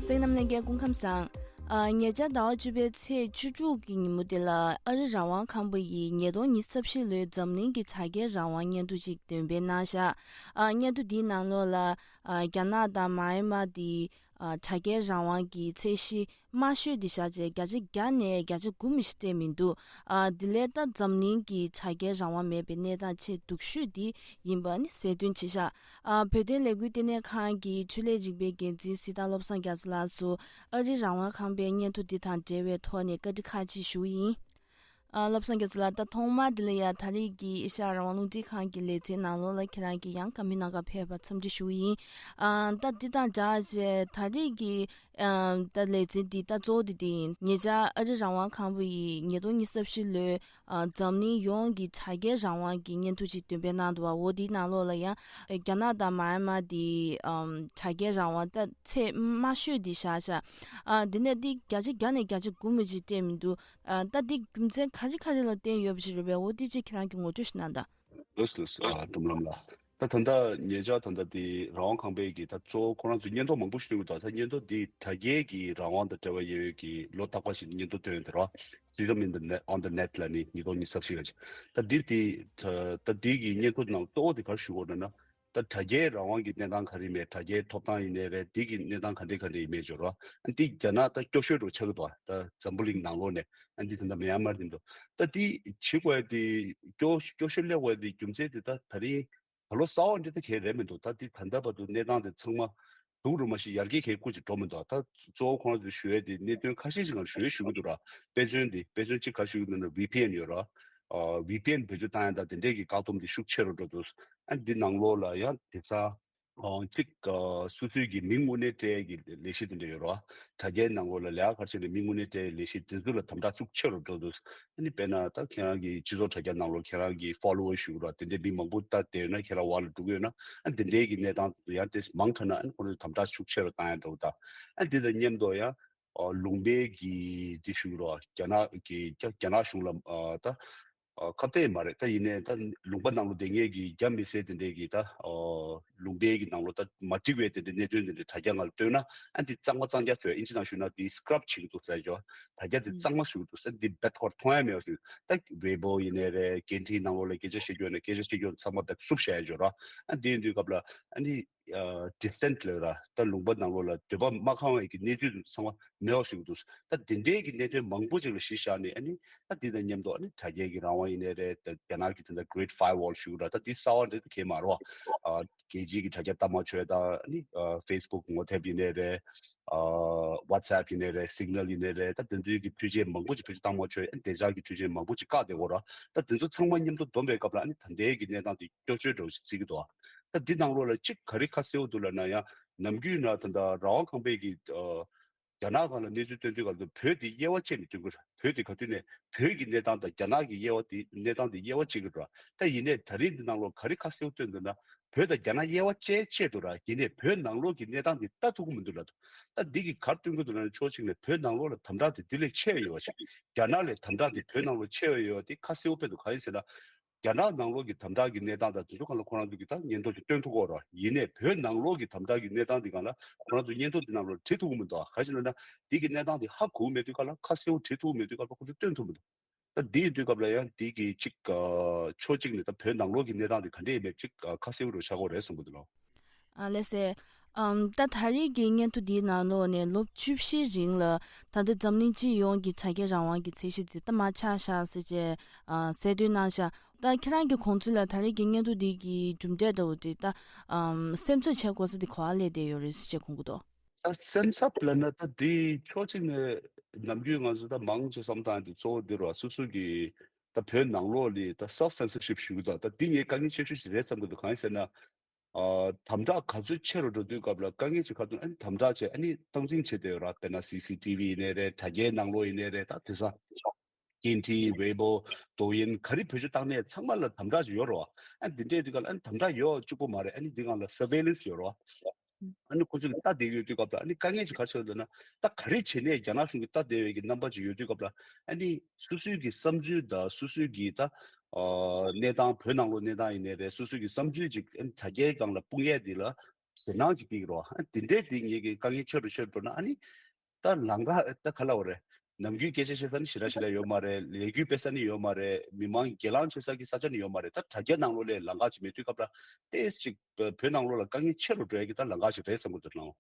གསན་མཁན་རྣམ་པ་ལྷན་རྒྱས་སྐུ་ཁམས་བཟང་། ཨ། ཉེ་ཆར་ཟླ་བ་བཅུ་པའི་ཚེས་བཅུ་དྲུག་གི་ཉིན་མོ་དེ་ལ་ཨ་རི་རང་དབང་ཁང་པ་ཡིས་ཉིས་སྟོང་ཉི་ཤུ་རྩ་བཞི་ལོའི་འཛམ་གླིང་གི་དྲ་རྒྱའི་རང་དབང་སྙན་ཐོ་ཞིག་འདོན་སྤེལ་གནང་བཞག་ཨ། སྙན་ཐོ་འདིའི་ནང་ལོགས་ལ། ཨ། རྒྱ་ནག་དང་མཱ་ཡན་མ་དེ། ཨ་དྲ་རྒྱའི་རང་དབང་གི་ཚད་གཞི་དམའ་ཤོས་འདི་བཞག་བྱས་བརྒྱ་ཆ་བརྒྱ་ནས་བརྒྱ་ཆ་དགུ་མི་ཞིག་སྤྲད་མི་འདུག་ཨ་འདི་ལས་ད་འཛམ་གླིང་གི་དྲ་རྒྱའི་རང་དབང་མེད་པའི་གནས་སྟངས་ཆེས་སྡུག་ཤོས་འདི་ཡིན་པ་ནི་གསལ་སྟོན་བྱས་ཤག་ཨ་བོད་དོན་ལས་འགུལ་ལྟེ་གནས་ཁང་གི་འཕྲུལ་ལས་རིག་པའི་འགན་འཛིན་གཟི་རྟ་བློ་བཟང་རྒྱ་མཚོ་ལགས་སུ་ཨ་རི་རང་དབང་ཁང་པའི་སྙན་ཐོ་འདི་དང་འབྲེལ་བའི་ཐོག་ནས་བཀའ་འདྲི་ཁག་ཅིག་ཞུ་གི་ཡིན། ཨ་བློ་བཟང་རྒྱ་མཚོ་ལགས། ད་ཐོག་མར་འདི་ལ་ཡ་ད་རེས་ཀྱི་ཨེ་ཤ་ཡ་རང་དབང་རླུང་འཕྲིན་ཁང་གི་ལེ་ཚན་ནང་ལོགས་ལ་ཁྱེད་རང་གིས་ཡང་བཀའ་མོལ་གནང་གར་ཕེབས་པར་འཚམས་འདྲི་ཞུ་གི་ཡིན། ཨ་ད་འདི་དང་སྦྲགས་བྱས་ད་རེས་ཀྱི་ཨ་ད་ལེ་ཚན་འདི་ད་གཙོ་བོ་འདི་འདི་ཡིན། ཉེ་ཆར་ཨ་རི་རང་དབང་ཁང་པ་ཡིས་ཉིས་སྟོང་ཉི་ཤུ་རྩ་བཞི་ལོའི་ཨ་འཛམ་གླིང་ཡོངས་ཀྱི་དྲ་རྒྱའི་རང་དབང་གི་སྙན་ཐོ་ཅིག་འདོན་སྤེལ་གནང་འདུག་བ། འོ་འདིའི་ནང་ལོགས་ལ་ཡང་རྒྱ་ནག་དང་མཱ་ཡན་མཱ་འདི་ཨམ་དྲ་རྒྱའི་རང་དབང་ད་ཚད་དམའ་ཤོས་འདི་བཞག་བཞག་ཨ་འདི་ནས་འདི་བརྒྱ་ཆ་བརྒྱ་ནས་བརྒྱ་ཆ་དགུ་མི་ཅིག་སྤྲད་མི་འདུག་ཨ་ད་འདི་རྒྱུ་མཚན་ག་རེ་ག་རེ་ལ་བརྟེན་ཡོད་པ་ཞིག་རེད་པས། འོ་འདི་ཅིག་ཁྱེད་རང་གིས་ངོ་སྤྲོད་ཞིག་གནང་དང་། ལགས་སོ་ལགས་སོ། ཨ་སྒྲོལ་མ་ལགས། ད་ད་ལྟ་ཉེ་ཆར་ད་ལྟ་དེ་རང་དབང་ཁང་པའི་གི་ད་གཙོ་བོ་ཁོ་རང་ཚོས་སྙན་ཐོ་མང་པོ་ཞིག་བཏོན་གི་འདུག་ད་སྙན་ཐོ་དེ་དྲ་རྒྱའི་གི་རང་དབང་དང་འབྲེལ་བ་ཡོད་ཡོད་ཀྱི་ལོ་རྟག་པར་ཞིག་སྙན་ཐོ་བཏོན་ཡོད་དེ་རེད་བ། Freedom in the Net, on the Net ལ་ནི་ཉིས་སྟོང་ཉི་ཤུ་རྩ་བཞི་ལ་ཅིག་ད་འདི་དེ་ད་ད་འདི་གི་སྙན་ཐོ་ནང་གཙོ་བོ་དེ་ག་རེ་ཞུ་དགོས་རེད་ན། ད་དྲ་རྒྱའི་རང་དབང་གི་གནས་སྟངས་ག་རེ་མེད། དྲ་རྒྱའི་ཐོབ་ཐང་ཡིན་ནའི་རེད། འདི་གི་གནས་སྟངས་ག་འདྲ་ག་འདྲ་ཡིན་མེད་འབྱོར་བ། ཨ་འདི་རྒྱ་ནག་ད་སྐྱོ་ཤོས་འདྲ་ཆགས་ཀྱི་འདུག་ད་འཛམ་བུ་གླིང་ནང་ལོགས་ནས་ཨ་འདི་ད་ལྟ་མེན་མར་འདི་འདུག་ད་འདི་བྱེད་དགོས་ཡ་འདི་སྐྱོ་སྐྱོ་ཤོས་སླེབས་དགོས་ཡ་འདི་རྒྱུ་མཚན་འདི་ད་ད་རིང་ད་ལོ་གསར་པ་འདི་ད་གས་རེད་མི་འདུག་ད་འདི་ད་ལྟ་བར་དུ་གནས་སྟངས་འདི་ཚང་མ་སྡུག་རུ་མ་ཞིག་ཡར་རྒྱས་གས་སྐུ་ཅིག་འགྲོ་མི་འདུག་ད་གཙོ་བོ་ཁོང་ཚོས་ཞུ་ཡ་འདི་གནད་དོན་ཁ་ཤས་ཤིག་ང་ཞུ་ཡ་ཞུ་གི་འདུག་ར། དཔེ་མཚོན་འདི་དཔེ་མཚོན་གཅིག་ག་ཞུ་གི་འདུག་ན་བྷི་པི་ཨེན་ཡོད་ར། ཨ་བྷི་པི་ཨེན་བེད་སྤྱོད་བཏང་ཡ་ད་དེ་འདྲས་ཀྱི་བཀག་སྡོམ་འདི་ཤུགས་ཆེ་རུ་འགྲོ་འདུག་ཨ་འདི་ནང་ལོགས་ལ་ཡང་དེ་ཚ་ཨ་གཅིག་ཨ་སོ་སོའི་གི་མི་དངོས་གནས་སྤྲད་ཀྱི་ལས་གཞི་དེ་འདྲ་ཡོད་རེད་བ། དྲ་རྒྱའི་ནང་ལོགས་ལ་ལས་ཀ་ག་རེ་བྱས་ནས་མི་དངོས་གནས་སྤྲད་ཀྱི་ལས་གཞི་དེ་ཚོ་ལ་དམ་དྲག་ཤུགས་ཆེ་རུ་འགྲོ་འདུག་ཨ་ནི་དཔེར་ན་ད་ཁྱེད་རང་གི་སྤྱི་ཚོགས་དྲ་རྒྱ་ནང་ལོགས་ཁྱེད་རང་གི་ཕོ་ལོ་ཝར་ཞུ་ར་དེ་འདྲའི་མི་མང་པོ་ལྟ་བསྡད་ཡོད་ན་ཁྱེད་རང་བར་ལ་འགྲོ་གི་ཡོད་ན་ཨ་དེ་འདྲའི་གི་གནས་སྟངས་དེ་ཚོ་ཡང་དེ་མང་དྲགས་ན་ཨ་ནི་ཁོ་རང་དམ་དྲག་ཤུགས་ཆེ་རུ་བཏང་ཡ་འགྲོ་གི་ད་ཨ་དེ་དང་མཉམ་དུ་ཡང་ཨ་ལུང་པའི་གི་དེ་ཞུ་ར་རྒྱ་ནག་གི་རྒྱ་རྒྱ་ནག་གཞུང་ལ་ཨ་ད། ཨ་ཁ་གཏད་མ་རེད། ད་ཡིན་ནའི་ད་ལུང་པ་ནང་ལོགས་བསྡད་མཁན་གྱི་རྒྱ་མི་སེར་དེ་འདྲས་ཀྱིས་ད་ཨོ་ལུང་པའི་གི་ནང་ལོགས་ད་མ་འགྲིག་པའི་དེ་འདྲའི་གནད་དོན་དེ་འདྲའི་དྲ་རྒྱ་ནང་ལ་བཏོན་ན་ཨ་འདི་གཙང་མ་གཙང་རྐྱང་བཟོས། ཨིན་ཇི་ནང་ཞུས་ན་འདི་སི་ཀེ་རབ་བྱེད་ཀྱི་འདུག་ཟེར་ཡོད། དྲ་རྒྱ་འདི་གཙང་མ་བཟོ་གི་འདུག་ཟེར། འདི་རྦད་ཁོ་ར་མཐོང་ཡ་མེད་པ་ཟེར། ད་ཝེ་པོ་ཡིན་ནའི་རེད། ཀེན་ཊི་ནང་ལོགས་ལ་སྐད་ཆ་བཤད་རྒྱུ་ཡོད་ན་སྐད་ཆ་བཤད་རྒྱུ་ཚང་མ་རྦད་བསུབ་བཞག་ཡ་ཡོད་ར། ཨ་འདི་ཡིན་དུས་སྐབས་ལ་ཨ་ནི་ཨ་ཌི་སེན་ཊི་ལབ་ར་ད་ལུང་པ་ནང་ལོགས་ལ་འདོད་པ་མ་ཁེངས་པའི་གི་གནས་ཚུལ་ཚང་མ་མེད་པ་བཟོ་གི་འདུག་ད་དེ་འདྲའི་གི་གནད་དོན་མང་པོ་ཅིག་ལ་གཞི་བཞག་ནས་ཨ་ནི་ད་འདི་དང་མཉམ་དུ་ཨ་ནི་དྲ་རྒྱའི་གི་རང་དབང་ཡིན་ནའི་རེད། ད་རྒྱ་ནག་གི་དེ་འདྲ་གྷི་རེ་ཊི་ཕ་ཡར་ཝོལ་ཞུ་གི་ར། ད་འདི་གསར་པ་འདྲ་གང་མ་རེད་བ། ཨ་རྒྱལ་སྤྱིའི་གི་དྲ་རྒྱ་བཏང་མ་ཆོག་ད་ཨ་ནི་ཨ་ཕེ་སི་བུག་ངོ་དེབ་ཡིན་ནའི་རེད། ཨ་ཝ་ཊི་སི་ཨེབ་ཡིན་ནའི་རེད། སིག་ནལ་ཡིན་ནའི་རེད། ད་དེ་ཚོའི་གི་འཕྲུལ་ཆས་མང་པོ་ཅིག་བེད་སྤྱོད་བཏང་མ་ཆོག་ཨ་ནི་བདེ་འཇགས་ཀྱི་འཕྲུལ་ཆས་མང་པོ་ཅིག་བཀག་བསྡད་ཡོད་ར། ད་དེ་ཚོ་ཚང་མ་མཉམ་དུ་བསྡོམས་པའི་སྐབས་ལ་ཨ་ནི་ད་ལྟའི་གི་གནས་སྟངས་དེ་སྐྱོ་ཤོས་འདྲ་བོ་ཞིག་བརྩི་གི་འདུག་ད་འདི་ནང་ལོགས་ལ་གཅིག་ག་རེ་ཁ་གསལ་པོ་འདུག་ལབ་ན་ཡང་ནམ་རྒྱུན་ན་ད་ལྟ་རང་དབང་ཁང་པས་ཀྱི་ཨ་རྒྱ་ནག་སྒང་ལ་གནས་ཚུལ་སྟོན་དུས་སྐབས་སུ་བོད་དེ་དབྱེ་བ་ཕྱེ་ནས་སྟོན་གྱི་རེད། བོད་དེ་ག་དུས་ནས་བོད་ཀྱི་གནས་སྟངས་དང་རྒྱ་ནག་གི་དབྱེ་བ་དེ་གནས་སྟངས་དེ་དབྱེ་བ་ཕྱེ་གི་རེད། ད་ཡིན་ནའི་ད་རེས་འདི་ནང་ལོགས་ག་རེ་ཁ་གསལ་པོ་སྟོན་འདུག་ན་བོད་དང་རྒྱ་ནག་དབྱེ་བ་ཕྱེ་ཕྱེ་འདུག་ར། ཡིན་ནའི་བོད་ནང་ལོགས་ཀྱི་གནས་སྟངས་དེ་ལྟ་ཐུབ་ཀྱི་མི་འདུག་ལབ་འདུག་ད་འདི་གི་ག་རེ་སྟོན་གྱི་འདུག་ལབ་ན་ཕྱོགས་གཅིག་ནས་བོད་ནང་ལོགས་ལ་དམ་དྲག་དེ་དེ་ལས་ཆེ་བ་ཡོད་པ་ཞིག་རྒྱ་ནག་ལས་དམ་དྲག་དེ་བོད་ནང་ལོགས་ཆེ་བ་ཡོད་པ་དེ་ཁ་གསལ་པོ་དཔེ་འདུག་གང་ཡིན་ཟེར་ན། རྒྱ་ནག་ནང་ལོགས་ཀྱི་དམ་དྲག་གི་གནས་སྟངས་དང་དེ་ཚོ་སྒང་ལ་ཁོ་རང་ཚོ་གིས་ད་སྙན་ཐོ་ཅིག་བཏོན་ཐུབ་ཀྱི་ཡོད་རེད། ཡིན་ནའི་བོད་ནང་ལོགས་ཀྱི་དམ་དྲག་གི་གནས་སྟངས་འདི་སྒང་ལ་ཁོ་རང་ཚོ་སྙན་ཐོ་འདི་ནང་ལོགས་བྲིས་ཐུབ་ཀྱི་མི་འདུག་ག་རེ་ཟེར་ན་འདི་གི་གནས་སྟངས་འདི་ཧ་གོ་གི་མེད་དུས་སྒང་ལ་ཁ་གསལ་པོ་བྲིས་ཐུབ་ཀྱི་མེད་དུས་སྒང་ལ་ཁོ་ཚོས་བཏོན་ཐུབ་མི་འདུག་ད་འདི་ཡིན་དུས་སྐབས་ལ་ཡང་འདི་གི་ཅིག་ཨ་ཕྱོགས་གཅིག་ནས་ད་བོད་ནང་ལོགས་ཀྱི་གནས་སྟངས་འདི་ག་འདྲ་ཡིན་མིན་ཅིག་ཨ་ཁ་གསལ་པོ་རུ་ཆགས་ཀྱི་ཡོད་རེད་བསམ་གྱི་འདུག་ལགས། ཨ་ལགས་སེ། ཨམ་ད་ད་རེས་ཀྱི་སྙན་ཐོ་འདིའི་ནང་ལོགས་ནས་ལོ་བཅུ་བཞིའི་རིང་ལ་ད་ལྟ་འཛམ་གླིང་སྤྱི་ཡོངས་ཀྱི་དྲ་རྒྱའི་རང་དབང་གི་ཚད་གཞི་དེ་ད་མར་ཆག་བཞག་ཟེར་བྱས་ཨ་གསལ་སྟོན་གནང་བཞག་ད་ཁྱེད་རང་གི་དགོངས་ཚུལ་ལ་ད་རེས་ཀྱི་སྙན་ཐོ་འདི་གི་གྲུབ་འབྲས་འདྲ་བོ་དེ་ད་ཨམ་སེམས་འཚབ་བྱེད་དགོས་ས་དེ་ག་པར་སླེབས་བསྡད་ཡོད་རེད་ཟེར་བྱས་དགོངས་ཀྱི་འདུག་ད་སེམས་འཚབ་ལབ་ན་ད་འདི་ཕྱོགས་གཅིག་ནས་ནམ་རྒྱུན་ང་ཚོ་ད་མང་ཆེ་བསམ་སྟངས་དེ་གཙོ་བོ་འདི་རེད་བ། སོ་སོ་གི་ད་བོད་ནང་ལོགས་ལ་ད་སེལཕ་སེན་སར་ཤིབ་ཞུ་གི་འདུག་ད་འདི་ངའི་དཀའ་ངལ་ཆེ་ཤོས་ཤིག་རེད་བསམ་གི་འདུག་གང་ཡིན་ཟེར་ན། ཨ་དམ་དྲག་ག་ཚོད་ཆེ་རུ་འགྲོ་དུས་སྐབས་ལ་དཀའ་ངལ་ཅིག་ག་ཚོད་ཨ་ནི་དམ་དྲག་བྱས་ཨ་ནི་སྟངས་འཛིན་བྱས་བསྡད་ཡོད་ར། དཔེར་ན་སི་སི་ཊི་ཝི་ཡིན་ནའི་རེད། དྲ་རྒྱའི་ནང་ལོགས་ཡིན་ནའི་རེད། ད་དེ་ས་ཀེན་ཊི་ཝེ་པོ་ཏོ་ཡིན་ག་རེ་བེད་སྤྱོད་བཏང་ནའི་ཚང་མ་ལ་དམ་དྲག་ཅིག་ཡོད་ར། ཨ་འདི་འདྲའི་དུས་སྐབས་ལ་ཨ་ནི་དམ་དྲག་ཡོད་གཅིག་པོ་མ་རེད། ཨ་ནི་འདི་སྒང་ལ་སར་ཝེ་ལེན་སི་ཡོད་ར། ཨ་ནི་ཁོ་ཚོས་ལྟ་བསྡད་ཡོད་དུས་སྐབས་ལ་ཨ་ནི་དཀའ་ངལ་ཅིག་ག་རེ་ཆགས་ཡོད་ལབ་ན། ད་ག་རེ་བྱས་ནའི་རྒྱ་ནག་གཞུང་གིས་ལྟ་བསྡད་ཡོད་ཀྱི་རྣམ་པ་ཅིག་ཡོད་དུས་སྐབས་ལ་ཨ་ནི་སོ་སོའི་གི་བསམ་ཚུལ་དང་སོ་སོའི་གི་ད་ཨ་གནས་སྟངས་བོད་ནང་ལོགས་གནས་སྟངས་ཡིན་ནའི་རེད། སོ་སོའི་གི་བསམ་ཚུལ་ཅིག་ཨ་ནི་དྲ་རྒྱའི་སྒང་ལ་སྤུངས་ཡས་འདི་ལ་ཞེད་སྣང་ཅིག་སྐྱེ་གི་རེད། ཨ་ནི་དེ་འདྲའི་དེ་ངེད་ཀྱི་དཀའ་ངལ་ཆེ་རུ་ཆེ་རུ་འགྲོ་ན་ཨ་ནི་ད་ལམ་ཁ་ད་ག་ལབ་དགོས་རེད། ནམ་རྒྱུན་སྐད་ཆ་བཤད་ས་ནི་ཞེ་དྲག་ཞེ་དྲག་ཡོད་མ་རེད། ལས་འགུལ་སྤེལ་ས་ནི་ཡོད་མ་རེད། མི་མང་སྒེར་ལངས་བྱེད་ས་གི་ས་ཆ་ནི་ཡོད་མ་རེད། ད་དྲ་རྒྱ་ནང་ལོགས་ལ་ལམ་ཁ་ཅིག་མེད་དུས་སྐབས་ལ་ཏོག་ཙམ་ཅིག་བོད་ནང་ལོགས་ལ་དཀའ་ངལ་ཆེ་རུ་འགྲོ་ཡ་གི་ད་ལམ་ཁ་ཞིག་རེད་བསམ་གི་འདུག་ལགས།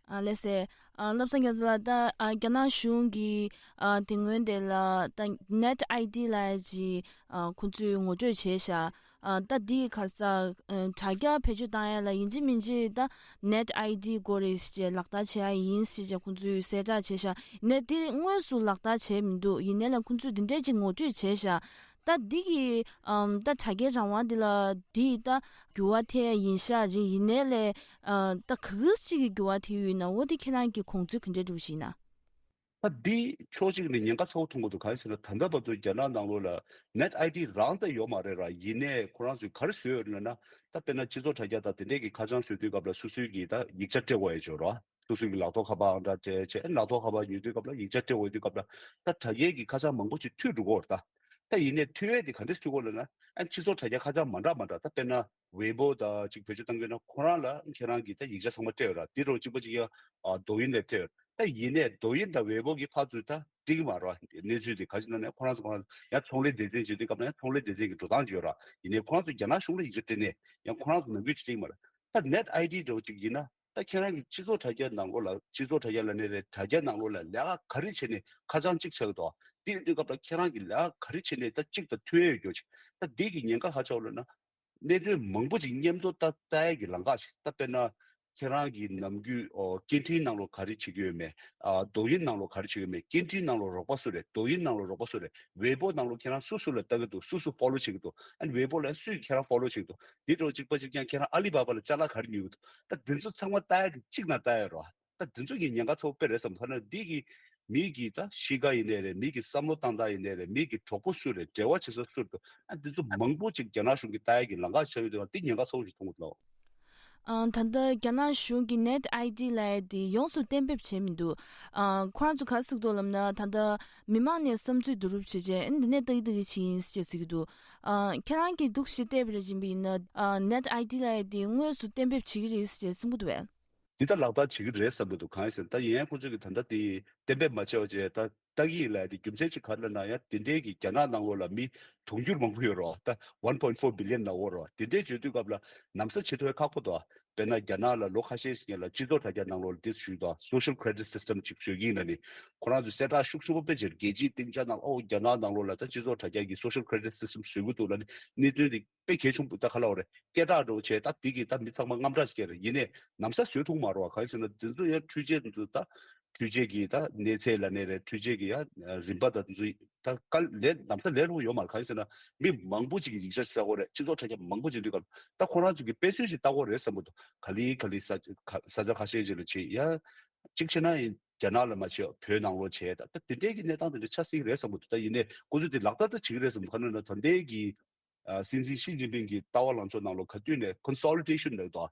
ཨ་ལགས་སེ། ཨ་བློ་བཟང་རྒྱ་མཚོ་ལགས། ད་ཨ་རྒྱ་ནག་གཞུང་གིས་ཨ་དེ་སྔོན་དེ་ལ་ད་ནེཊ་ཨའི་ཌི་ལབ་ཡ་ཅིག་ཨ་ཁོང་ཚོས་ངོ་སྤྲོད་བྱས་ཤག་ཨ་ད་འདི་ག་རེ་ཟ། ཨ་དྲ་རྒྱ་བེད་སྤྱོད་བཏང་ཡ་ལ་ཡིན་གཅིག་མིན་གཅིག་ད་ནེཊ་ཨའི་ཌི་དགོས་རེད་ཟེར་ལག་བསྟར་བྱེད་ཡ་ཡིན་ཟེར་ཁོང་ཚོས་གསལ་བསྒྲགས་བྱས་ཤག་ནས་དེ་དངོས་སུ་ལག་བསྟར་བྱས་མི་འདུག་ཡིན་ནའི་ལ་ཁོང་ཚོས་འདི་འདྲས་ཅིག་ངོ་སྤྲོད་བྱས་ཤག་ད་འདི་གི་ཨམ་ད་དྲ་རྒྱའི་རང་དབང་འདི་ལ་འདི་ད་འགྱུར་བ་ཐེབས་ཡ་ཡིན་ཤག་རེད། ཡིན་ནའི་ལས་ཨ་ད་ག་གི་ཅིག་གི་འགྱུར་བ་ཐེབས་ཡོད་ན། འོ་དེ་ཁྱེད་རང་གི་དགོངས་ཚུལ་ག་འདྲས་འདུག་ཞུས་ན། ད་འདི་ཕྱོགས་གཅིག་ནས་ཉེན་ཁ་ཚ་བོ་མཐོང་གི་འདུག་གང་ཡིན་ཟེར་ན། ད་ལྟ་བར་དུ་རྒྱ་ནག་ནང་ལོགས་ལ་ནེཊ་ཨའི་ཌི་རང་ད་ཡོད་མ་རེད་ར། ཡིན་ནའི་ཁོ་རང་ཚོས་ག་རེ་བཟོས་ཡོད་ལབ་ན། ད་དཔེར་ན་སྤྱི་ཚོགས་དྲ་རྒྱ་དང་དེ་འདྲས་ཀྱི་ཁ་བྱང་བཟོ་དུས་སྐབས་ལ་སོ་སོའི་གི་ད་ཡིག་ཆ་སྤྲད་དགོས་ཡ་ཅིག་ཡོད་ར། སོ་སོའི་གི་ལག་ཐོག་ཁ་པར་ཨང་གྲངས་སྤྲད་བྱས། ལག་ཐོག་ཁ་པར་ཉོ་དུས་སྐབས་ལ་ཡིག་ཆ་སྤྲད་དགོས་དུས་སྐབས་ལ། ད་དྲ་རྒྱའི་གི་ཁ་བྱང་མང་པོ་ཅིག་མཐུད་འགྲོ་གི་ཡོད་རེད་ད། ད་ཡིན་ནའི་མཐུད་ཡས་དེ་ག་འདྲས་མཐུད་དགོས་ལབ་ན། ཨ་སྤྱི་ཚོགས་དྲ་རྒྱ་ཁ་བྱང་མ་འདྲ་མ་འདྲ། ད་དཔེར་ན་ཝེ་པོ་ད་ཅིག་བེད་སྤྱོད་གཏང་གི་ཡོད་ན། ཁོ་རང་ལ་ཁྱེད་རང་གིས་ད་ཡིག་ཆ་ཚང་མ་སྤྲད་ཡོད་ར། དེ་རུ་གཅིག་པ་གཅིག་ཡང་ཨ་དོ་ཡིན་ལ་སྤྲད་ཡོད། ད་ཡིན་ནའི་དོ་ཡིན་དང་ཝེ་པོ་གི་ཕར་ཚུར་ད་འགྲིག་གི་མ་རེད་བ། གནས་ཚུལ་དེ་ག་ཅི་ན་ནས་ཁོ་རང་ཚོ་ཁོ་རང་ཡང་ཚོང་ལས་སྡེ་ཚན་བྱེད་དུས་སྐབས་ན་ཡང་ཚོང་ལས་སྡེ་ཚན་གྱི་འགྲོ་སྟངས་ཅིག་ཡོད་ར། ཡིན་ནའི་ཁོ་རང་ཚོ་རྒྱ་ནག་གཞུང་ལ་ཡིག་ཆ་སྤྲད་ནས་ཡང་ཁོ་རང་ཚོ་ནང་ཁུལ་ཅིག་འགྲིག་གི་མ་རེད། ད་ནེཊ་ཨའི་ཌི་འདྲ་བོ་ཅིག་ཡིན་ན། ད་ཁྱེད་རང་གི་སྤྱི་ཚོགས་དྲ་རྒྱ་ནང་ལོགས་ལ། སྤྱི་ཚོགས་དྲ་རྒྱ་ལབ་ནའི་རེད། དྲ་རྒྱ་ནང་ལོགས་ལ་ལས་ཀ་ག་རེ་བྱས་ནས་ཁ་བྱང་གཅིག་ཆགས་ཀྱི་འདུག་དེ་ཡིན་དུས་སྐབས་ལ་ཁྱེད་རང་གི་ལས་ཀ་ག་རེ་བྱས་ནས་ད་གཅིག་དང་མཐུད་ཡས་ཡོད་རྒྱུ་ཅིག་ད་འདི་གི་ཉེན་ཁ་ག་ཆགས་ལབ་ན། གནད་དོན་མང་པོ་ཅིག་མཉམ་དུ་ད་ལྟ་ཡས་ཀྱི་ལམ་ཁ་ཞིག་ད་དཔེར་ན་ཁྱེད་རང་གི་ནམ་རྒྱུན་ཨོ་སྐད་འཕྲིན་ནང་ལོགས་ག་རེ་བྱེད་ཀྱི་ཡོད་མེད། ཨ་དོ་ཡིན་ནང་ལོགས་ག་རེ་བྱེད་ཀྱི་ཡོད་མེད། སྐད་འཕྲིན་ནང་ལོགས་རོགས་པ་སུ་རེད། དོ་ཡིན་ནང་ལོགས་རོགས་པ་སུ་རེད། ཝེ་པོ་ནང་ལོགས་ཁྱེད་རང་སུ་སུ་ལ་ལྟ་གི་འདུག་སུ་སུ་ཕོ་ལོ་བྱེད་ཀྱི་འདུག་ཨ་ནི་ཝེ་པོ་ལ་སུས་ཁྱེད་རང་ཕོ་ལོ་བྱེད་ཀྱི་འདུག་དེ་འདྲ་གཅིག་པ་གཅིག་རྐྱང་ཁྱེད་རང་ཨ་ལི་བ་བ་ལ་ཅ་ལག་ག་རེ་ཉོས་ཀྱི་འདུག་ད་འདི་ཚོ་ཚང་མ་ལྟ་ཡ་གི་གཅིག་ན་ལྟ་ཡ་རོགས། ད་འདི་ཚོ་གི་ཉེན་ཁ་ཚ་བོ་དཔེ་རེད་བསམ། ཐ་ན་འདི་གི་མི་གི་ད་གཤིས་ཀ་ཡིན་ནའི་རེད། མི་གི་བསམ་བློ་བཏང་སྟངས་ཡིན་ནའི་རེད། མི་གི་གྲོགས་པོ་སུ་རེད། འབྲེལ་བ་བྱེད་ས་སུ་རེད། ཨ་འདི་ཚོ་མང་པོ་ཅིག་རྒྱ་ནག་གཞུང་གིས་ལྟ་ཡ་གི་ལམ་ཁ་ཆགས་ཡོད་དུས་འདི་ཉེན་ཁ་ཚ་བོ་ཞིག་མཐོང་གི་འདུག་ཨང་། ད་ལྟ་རྒྱ་ནག་གཞུང་གི་ནེཊ་ཨའི་ཌི་ལབ་ཡ་དེ་ཡོངས་སུ་གཏན་འབེབས་བྱས་མི་འདུག་ཨང་། ཁོ་རང་ཚོ་ག་རེ་ཟེར་གྱི་འདུག་ལབ་ན། ད་ལྟ་མི་མང་ནས་བསམ་ཚུལ་བསྡུ་རུབ་བྱས་རྗེས་ཨ་ནི་འདི་ནས་ལྟ་གི་ལྟ་གི་ཅིག་ཡིན་ཟེར་ཟེར་གྱི་འདུག་ཨང་། ཁྱེད་རང་གིས་འདུག་ཞེས་བལྟས་པ་རེད་ཅིང་པ་ཡིན་ན། ཨང་། ནེཊ་ཨའི་ཌི་ལབ་ཡ་དེ་དངོས་སུ་གཏན་འབེབས་བྱེད་ཀྱི་རེད་ཟེར་བསམ་གྱི་འདུག་བས། འདི་ལྟར་ལག་བསྟར་བྱེད་ཀྱི་རེད་བསམ་གྱི་འདུག་གང་ཡིན་ཟེར་ན། ད་ཡིན་ཡང་ཁོང་ཚོས་ཀྱི་ད་ལྟ་དེ་གཏན་འབེབས་མ་བྱས་པ་བྱས་ད་ལྟ་གི་ལ་དེ་རྒྱུ་མཚན་གཅིག་ག་རེ་ལབ་ན། ཡང་དེ་འདྲའི་གི་རྒྱ་ནག་ནང་ལོགས་ལ་མི་དུང་ཕྱུར་མང་པོ་ཡོད་རེད་བ། ད་one point four billion ལབ་ཡོད་རེད་བ། དེ་འདྲའི་བརྗོད་དུས་སྐབས་ལ་ནམ་ས་བྱེད་ཐུབ་ཡ་ཁག་པོ་འདུག་དཔེར་ན་རྒྱ་ནག་ལ་ལོ་ཁ་ཤས་ཤིག་ལ་སྤྱི་ཚོགས་དྲ་རྒྱ་ནང་ལོགས་ལ་དེ་ཞུས་འདུག social credit system ཅིག་བཟོ་གི་ཡིན་ལབ་ནས། ཁོ་རང་ཚོས་གསལ་བསྒྲགས་ཤུགས་ཆེན་པོ་སྤེལ་བྱས། རྒྱལ་སྤྱིའི་སྟེང་ཆ་ནང་ཨོ་རྒྱ་ནག་ནང་ལོགས་ལ་ད་སྤྱི་ཚོགས་དྲ་རྒྱ་གི་social credit system བཟོ་གི་འདུག་ལབ་ནས་གནད་དོན་དེ་དཔེ་གལ་ཆེན་པོ། ད་ག་ལབ་དགོས་རེད། སྐད་གྲགས་འདྲ་བོ་བྱས། ད་དེ་གིས་ད་མི་ཚང་མ་དངངས་སྐྲག་ཅིག་སྐྱེས་རེད། ཡིན་ནའི་ནམ་ས་བཟོ་ཐུབ་མ་རེད་བ། གང་ཡིན་ཟེར་ན་དེ་ཚོ་ཡང་འཕྲུལ་ཆས་དེ་ཚོ་ད་འཕྲུལ་ཆས་ཀྱི་ད་གནས་ཚད་ལབ་ནའི་རེད། འཕྲུལ་ཆས་ཀྱི་ཡང་རིམ་པ་དང་དེ་ཚོ་ད་དཀའ་ལས་ནམ་ས་ལས་སླ་པོ་ཡོད་མ་རེད། གང་ཡིན་ཟེར་ན་མི་མང་པོ་ཅིག་གིས་ཡིག་ཆ་ཞིག་བཙལ་དགོས་རེད། སྤྱི་ཚོགས་དྲ་རྒྱ་མང་པོ་ཅིག་འདུག་གམ། ད་ཁོ་རང་ཚོ་གིས་དཔེ་མཚོན་ཞིག་ལྟ་དགོས་རེད་བསམ་གྱི་འདུག་ག་ལེ་ག་ལེ་ས་ས་ཆ་ཁ་ཤས་ཅིག་ལ་བྱས། ཡང་གཅིག་བྱས་ན་ཡིན་རྒྱ་ནག་ལ་མ་བྱས་བོད་ནང་ལོགས་བྱས། ད་ད་དེ་འདྲའི་གི་གནས་སྟངས་དེ་འདྲ་ཆགས་སྲིད་ཀྱི་རེད་བསམ་གྱི་འདུག་ད་ཡིན་ནའི་ཁོ་ཚོས་དེ་ལག་བསྟར་ད་བྱེད་ཀྱི་རེད་བསམ་གྱི་འདུག་ག་རེ་ལབ་ན་ད་ལྟའི་གི་ཨ་སྲིད་འཛིན་ཞི་ཅིན་ཕིང་གི་ལྟ་བ་ལངས་ཕྱོགས་ནང་ལོགས་ག་དུས་ནས་consolidation ལབ་འདུག་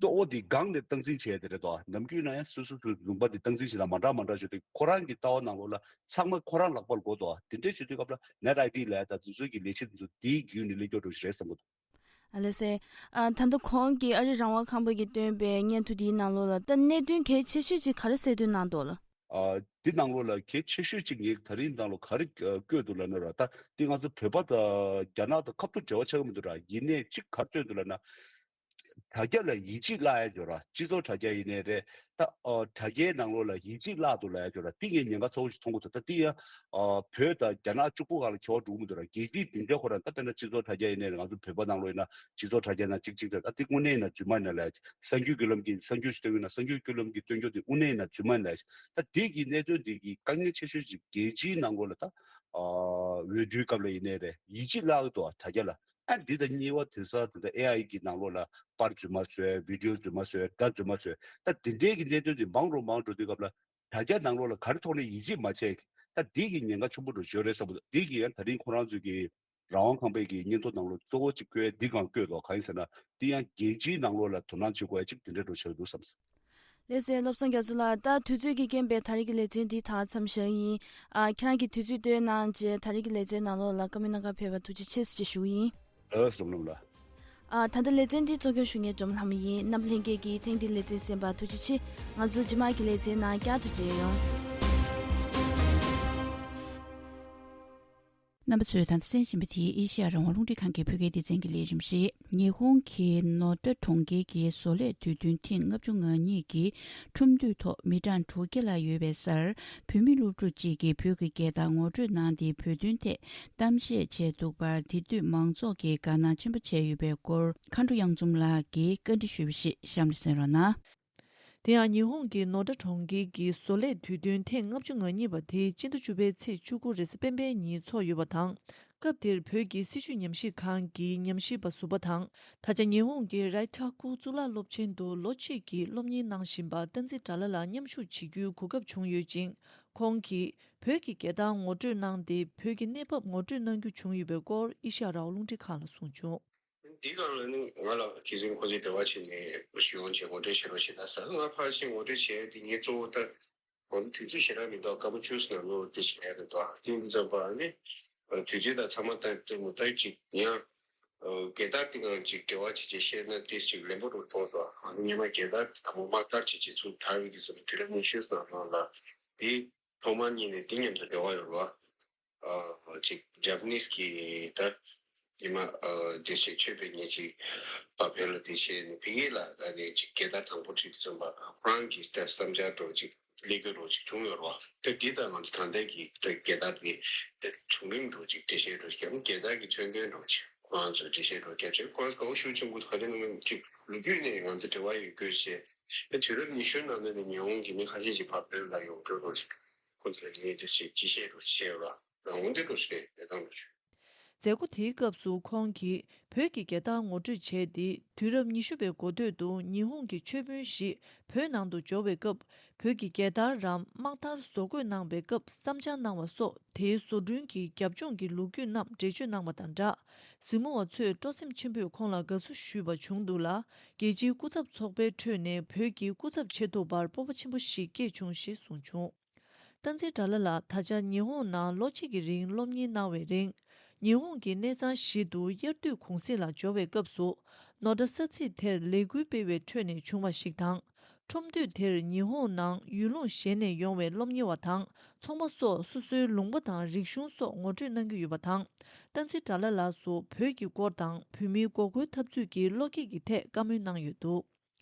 ལྟ་བ་དེ་སྒང་ནས་སྟངས་འཛིན་བྱས་དེ་རེད་འདུག་ནམ་རྒྱུན་ན་ཡང་སོ་སོ་སོ་ལུང་པ་དེ་སྟངས་འཛིན་བྱེད་སྟངས་མ་འདྲ་མ་འདྲ་བྱུང་དུས་ཁོ་རང་གི་ལྟ་བ་ནང་ལོགས་ལ་ཚང་མ་ཁོ་རང་ལག་པར་དགོས་འདུག་དེ་འདྲའི་བྱེད་དུས་སྐབས་ལ་ནེཊ་ཨའི་ཌི་ལབ་ཡ་ད་དེ་ཚོའི་གི་ལས་བྱེད་དེ་ཚོ་དེའི་བརྒྱུད་ནས་སླེབས་ཀྱི་འགྲོ་ཞིག་རེད་བསམ་གྱི་འདུག་ཨ་ལགས་སེ། ཨ་ད་ལྟ་ཁོང་གིས་ཨ་རི་རང་དབང་ཁང་པ་གིས་བཏོན་པའི་སྙན་ཐོ་འདིའི་ནང་ལོགས་ལ་ད་གནད་དོན་གལ་ཆེ་ཤོས་ཅིག་ག་རེ་གསལ་སྟོན་གནང་འདུག་ལགས། ཨ་འདི་ནང་ལོགས་ལ་གལ་ཆེ་ཤོས་ཅིག་ངས་ད་རིང་ནང་ལོགས་ག་རེ་ཨ་བཀོད་འདུག་ལབ་ན་ར། ད་འདི་ང་ཚོ་བོད་པ་དང་རྒྱ་ནག་དང་ཁ་ཐུག་འབྲེལ་བ་ཆགས་ཀྱི་མི་འདུག་ར། ཡིན་ནའི་གཅིག་ག་རེ་བཏོན་འདུག་ལབ་ན། དྲ་རྒྱ་ལ་ཡིད་ཆེས་བརླག་ཡ་ཅིག་ཡོད་ར། སྤྱི་ཚོགས་དྲ་རྒྱ་ཡིན་ནའི་རེད། ད་ཨ་དྲ་རྒྱའི་ནང་ལོགས་ལ་ཡིད་ཆེས་བརླག་འདུག་ལབ་ཡ་ཅིག་ཡོད་ར། འདི་ངས་ཉེན་ཁ་ཚ་བོ་ཞིག་མཐོང་གི་འདུག་ད་འདི་ཡང་ཨ་བོད་དང་རྒྱ་ནག་གཅིག་པུ་སྒང་ལ་ཁྱད་པར་འགྲོ་གི་མི་འདུག་ར། རྒྱལ་སྤྱིའི་སྡིངས་ཆ་ཁོ་རང་ད་དཔེར་ན་སྤྱི་ཚོགས་དྲ་རྒྱ་ཡིན་ནའི་རེད། ང་ཚོ་བོད་པ་ནང་ལོགས་ཡིན་ན་སྤྱི་ཚོགས་དྲ་རྒྱ་ད་འདི་དངོས་གནས་ཡིན་ན་རྫུན་མ་ཡིན་ན་ལབ་ཡ་ཅིག་གསར་འགྱུར་བརྒྱུད་ལམ་གྱི་གསར་འགྱུར་ཞིག་སྟོན་གྱི་ཡོད་ན་གསར་འགྱུར་བརྒྱུད་ལམ་གྱི་སྟོན་རྒྱུ་དེ་དངོས་གནས་ཡིན་ན་རྫུན་མ་ཡིན་ན་ལབ་ཡ་ཅིག་ད་འདི་གི་གནད་དོན་འདི་གི་དཀའ་ངལ་ཆེ་ཤོས་ཅིག་རྒྱལ་སྤྱིའི་ནང་ལོགས་ལ་ད་ཨ་འོས་བསྡུའི་སྐབས་ལ་ཡིན་ནའི་རེད། ཡིད་ཆེས་བརླག་གི་འདུག་ཨ་དྲ་རྒྱ་ལ། ཨ་འདི་དང་གཉིས་པ་དེང་སང་དེ་འདྲ་ཨེ་ཨའི་གི་ནང་ལོགས་ལ་པར་རྫུན་མ་བཟོས། བི་ཌིའོ་རྫུན་མ་བཟོས། སྒྲ་རྫུན་མ་བཟོས། ད་དེ་འདྲའི་གི་གནད་དོན་དེ་མང་རུ་མང་འགྲོ་དུས་སྐབས་ལ་དྲ་རྒྱ་ནང་ལོགས་ལ་ག་རེ་ཐོག་ནས་ཡིད་ཆེས་མ་བྱས། ད་འདི་གི་ཉེན་ཁ་ཆེན་པོ་འགྲོ་ཞོར་རེད་བསམ་གྱི་འདུག་འདི་གི་ཡང་ད་རིང་ཁོ་རང་ཚོའི་གི་རང་དབང་ཁང་པའི་གི་སྙན་ཐོ་ནང་ལོགས་གཙོ་བོ་གཅིག་བཀོད་འདི་གང་བཀོད་འདུག་གང་ཡིན་ཟེར་ན་འདི་ཡང་རྒྱལ་སྤྱིའི་ནང་ལོགས་ལ་དོ་སྣང་བྱེད་དགོས་ཡ་གཅིག་དེ་འདྲ་འགྲོ་ཆགས་འདུག་བསམ། ལགས་སེ། བློ་བཟང་རྒྱ་མཚོ་ལགས། ད་དུས་ཚོད་ཀྱི་རྐྱེན་པས་ད་རེས་ཀྱི་ལེ་ཚན་འདི་ད་མཚམས་བཞག་ཡིན། ཨ་ཁྱེད་རང་གིས་དུས་ཚོད་བཏོན་གནང་རྗེས་ད་རེས་ཀྱི་ལེ་ཚན་ནང་ལོགས་ལ་བཀའ་མོལ་གནང་གར་ཕེབས་པར་ཐུགས་རྗེ་ཆེ་ཟེར་ཞུ་གི་ཡིན། ཨ་སོང་ལམ་ལ། ཨ་ད་ལྟ་ལེ་ཚན་འདི་གཙོ་སྐྱོང་ཞུ་མཁན་སྒྲོལ་མ་ལྷ་མོ་ཡིན། རྣམ་པ་ལྷན་རྒྱས་ཀྱིས་ཐེངས་འདིའི་ལེ་ཚན་གསན་པར་ཐུགས་རྗེ་ཆེ། ང་ཚོ་རྗེས་མའི་ལེ་ཚན་ནང་བསྐྱར་དུ་མཇལ་ཡོང་། རྣམ་པ་ཚོས་ད་ལྟ་གསན་བཞིན་པ་དེ་ཨེ་ཤེ་ཡ་རང་དབང་རླུང་འཕྲིན་ཁང་གི་བོད་སྐད་སྡེ་ཚན་གྱི་ལས་རིམ་རེད། ཉི་ཧོང་གི་ནོ་ཏ་གྲོང་ཁྱེར་གྱི་བཟོ་ལས་དུས་སྟོན་ཐེངས་ལྔ་བཅུ་ང་གཉིས་ཀྱི་ཁྲོམ་འདུའི་ཐོག་མི་གྲངས་དྲུག་བརྒྱ་ལྷག་ཡོད་པའི་སར། བོད་མི་སློབ་ཕྲུག་ཅིག་གིས་བོད་ཀྱི་རྒྱལ་དར་ངོ་སྤྲོད་གནང་སྟེ། བོད་དོན་ཐད་གཏམ་བཤད་བྱས་འདུག་པར། དེ་དུས་མང་ཚོགས་ཀྱིས་དགའ་སྣང་ཆེན་པོ་བྱས་ཡོད་པའི་སྐོར། མཁའ་འགྲོ་གཡང་འཛོམས་ལགས་ཀྱིས་བཀའ་འདྲི་ཞུས་པ་ཞིག་གཤམ་ལ་གསན་རོགས་གནང་། དེ་ཡང་ཉི་ཧོང་གི་ནོ་ཏ་གྲོང་ཁྱེར་གྱི་བཟོ་ལས་དུས་སྟོན་ཐེངས་ལྔ་བཅུ་ང་གཉིས་པ་དེ་སྤྱི་ཟླ་བཅུ་པའི་ཚེས་བཅུ་དགུ་རེས་གཟའ་སྤེན་པའི་ཉིན་ཚོགས་ཡོད་པ་དང་། སྐབས་དེར་བོད་ཀྱི་སྲིད་བྱུས་ཉམས་ཞིབ་ཁང་གི་ཉམས་ཞིབ་པ་ཟུར་པ་དང་། ད་ཆ་ཉི་ཧོང་གི་རའི་ཐ་ཀུ་གཙུག་ལག་སློབ་ཆེན་དུ་ལོ་གཅིག་གི་སློབ་གཉེར་གནང་བཞིན་པ་བསྟན་འཛིན་དགྲ་ལྷ་ལགས་མཉམ་ཞུགས་བྱེད་རྒྱུའི་གོ་སྐབས་བྱུང་ཡོད་ཅིང་། ཁོང་གིས་བོད་ཀྱི་རྒྱལ་དར་ངོ་སྤྲོད་གནང་སྟེ། བོད་ཀྱི་གནས་བབ་ངོ་སྤྲོད་གནང་རྒྱུ་བྱུང་ཡོད་པའི་སྐོར་ཨེ་ཤ་ཡ་རང་དབང་རླུང་འཕྲིན་ཁང་ལ་གསུངས་བྱུང་། འདི་སྒང་ལ་ནི་ང་ལ་ཁྱེད་ཚོས་ཁོ་ཚོའི་འབྲེལ་བ་བྱས་ནས་ཞུ་ཡོང་བྱས་ངོ་སྤྲོད་བྱེད་རོགས་བྱེད་ད་ཟེར། ང་ཕར་ཕྱིན་ངོ་སྤྲོད་བྱས་དེ་ངས་གཙོ་བོ་ད་འོ་ན་དུས་ཚོད་ཞེ་དྲག་མི་འདུག་སྐར་མ་བཅུ་ཙམ་ནང་ལོགས་དེ་བྱས་ཡ་རེད་དོ། དེ་ཡིན་ཙམ་པ་ནི་དུས་ཚོད་དང་ཚང་མ་ད་ལྟ་མུ་མཐའ་ཅིག་ཡང་རྒྱལ་དར་དེ་གང་ཅིག་འབྲེལ་བ་བྱེད་ཅེས་བཤད་ན་དེ་ཅིག་ལན་པོ་རུ་མཐོང་སོང་། ཨ་ནི་སྔོན་མ་རྒྱལ་དར་དང་པོ་དམག་དར་བྱེད་ཅེས་ཚུར་དར་བའི་དུས་ཙམ་དུས་རབས་ཉི་ཤུ་ཙམ་ནང་ལ་དེ་ཐོག་མར་རྙེད་ནས་དེ་མཉམ་དུ་འབྲེལ་བ་ཡོད་རེད་བ། ཨ་ཅིག་Japanese་གི་ད་ཉི་མ་ཨ་དེ་ཞིག་ཆོས་པའི་ཉིན་ཅིག་ཕ་བལ་ལ་དེ་བྱས་ནས་ཕ་གི་ལ་ད་ནས་ཅིག་རྒྱལ་དར་དང་པོ་ཁྲིད་དུ་བཙོན་པ་ཁོ་རང་གི་ད་བསམ་འཆར་འདྲ་ཅིག་ལས་འགུལ་འདྲ་ཅིག་བྱུང་ཡོད་རེད་བ། ད་དེ་ལྟར་ང་ཚོ་ད་ལྟའི་གི་ད་རྒྱལ་དར་དེ་ད་བྱུང་རིམ་འདྲ་ཅིག་འགྲེལ་བཤད་འདྲ་ཅིག་རྒྱལ་དར་གི་མཚོན་དོན་འདྲ་ཅིག་ཁོ་རང་ཚོས་འགྲེལ་བཤད་འདྲ་བརྒྱབ་བྱས། ཁོ་རང་ཚོ་དགའ་བོ་ཞེ་པོ་ཅིག་ཁ་ཅིག་ནང་ཅིག་ལོ་རྒྱུས་ནས་ང་ཚོ་འབྲེལ་བ་ཡོད་དགོས་བྱས། ད་དུས་རབས་ཉི་ཤུ་ནང་ལོགས་ནས་ཉི་ཧོང་གི་མི་ཁ་ཤས་ཅིག་ཕར་བོད་ལ་ཡོང་འགྲོ་འདྲ་ཅིག་ཁོ་ཚོས་ངས་དེ་ཞིག་ཅི་བཤད་རོགས་བཤད་ར་ལ་འོང་དེ་འདྲ་ཞིག་རེད་དང་འདྲ་ཞིག་མཛད་སྒོ་དེའི་སྐབས་སུ་ཁོང་གིས་བོད་ཀྱི་རྒྱལ་དར་ངོ་སྤྲོད་བྱས་ཏེ། དུས་རབས་ཉི་ཤུ་པའི་འགོ་སྟོད་དུ་ཉི་ཧོང་གི་ཆོས་དཔོན་ཞིག་བོད་ནང་དུ་འབྱོར་བའི་སྐབས། བོད་ཀྱི་རྒྱལ་དར་རམ་དམག་དར་བཟོ་བཀོད་གནང་བའི་སྐབས་བསམ་འཆར་གནང་བ་སོགས། དེའི་བཟོ་སྐྲུན་གྱི་རྒྱབ་ལྗོངས་ཀྱི་ལོ་རྒྱུས་རྣམས་འགྲེལ་བརྗོད་གནང་བ་དང་སྦྲགས། གཟིགས་མོ་བ་ཚོས་སྤྲོ་སེམས་ཆེན་པོས་ཁོང་ལ་དགའ་བསུ་ཞུས་པ་བྱུང་འདུག་ལ། རྒྱལ་སྤྱིའི་སྐུ་ཚབ་ཚོགས་པའི་ཁྲོད་ནས་བོད་ཀྱི་སྐུ་ཚབ་བྱེད་ཐུབ་པར་སྤོབས་པ་ཆེན་པོ་ཞིག་སྐྱེས་བྱུང་ཞེས་གསུངས་བྱུང་། བསྟན་འཛིན་དགྲ་ལྷ་ལགས་ད་ཆ་ཉི་ཧོང་ནང་ལོ་གཅིག་གི་རིང་སློབ་གཉེར་གནང་བའི་རིང་། ཉི་ཧོང་གི་གནས་ཚང་ཞིག་ཏུ་དབྱར་དུས་གུང་གསེང་ལ་འབྱོར་བའི་སྐབས་སུ། ནོ་ཏ་ས་ཚིགས་དེར་ལས་འགུལ་སྤེལ་བའི་ཁྲོད་ནས་བྱུང་བ་ཞིག་དང་། ཁྲོམ་སྡེ་དེར་ཉི་ཧོང་ནང་ཡུལ་ལུང་གཞན་ནས་ཡོང་བའི་སློབ་གཉེར་བ་དང་། ཚོང་པ་སོགས་སོ་སོའི་ལུང་པ་དང་རིག་གཞུང་སོགས་ངོ་སྤྲོད་གནང་གི་ཡོད་པ་དང་། བསྟན་འཛིན་དགྲ་ལྷ་ལགས་སུ་བོད་ཀྱི་སྐོར་དང་བོད་མིའི་འགོག་རྒོལ་འཐབ་རྩོད་ཀྱི་བློ་སྐྱེད་ཀྱི་ཐད་བཀའ་མོལ་གནང་ཡོད་འདུག་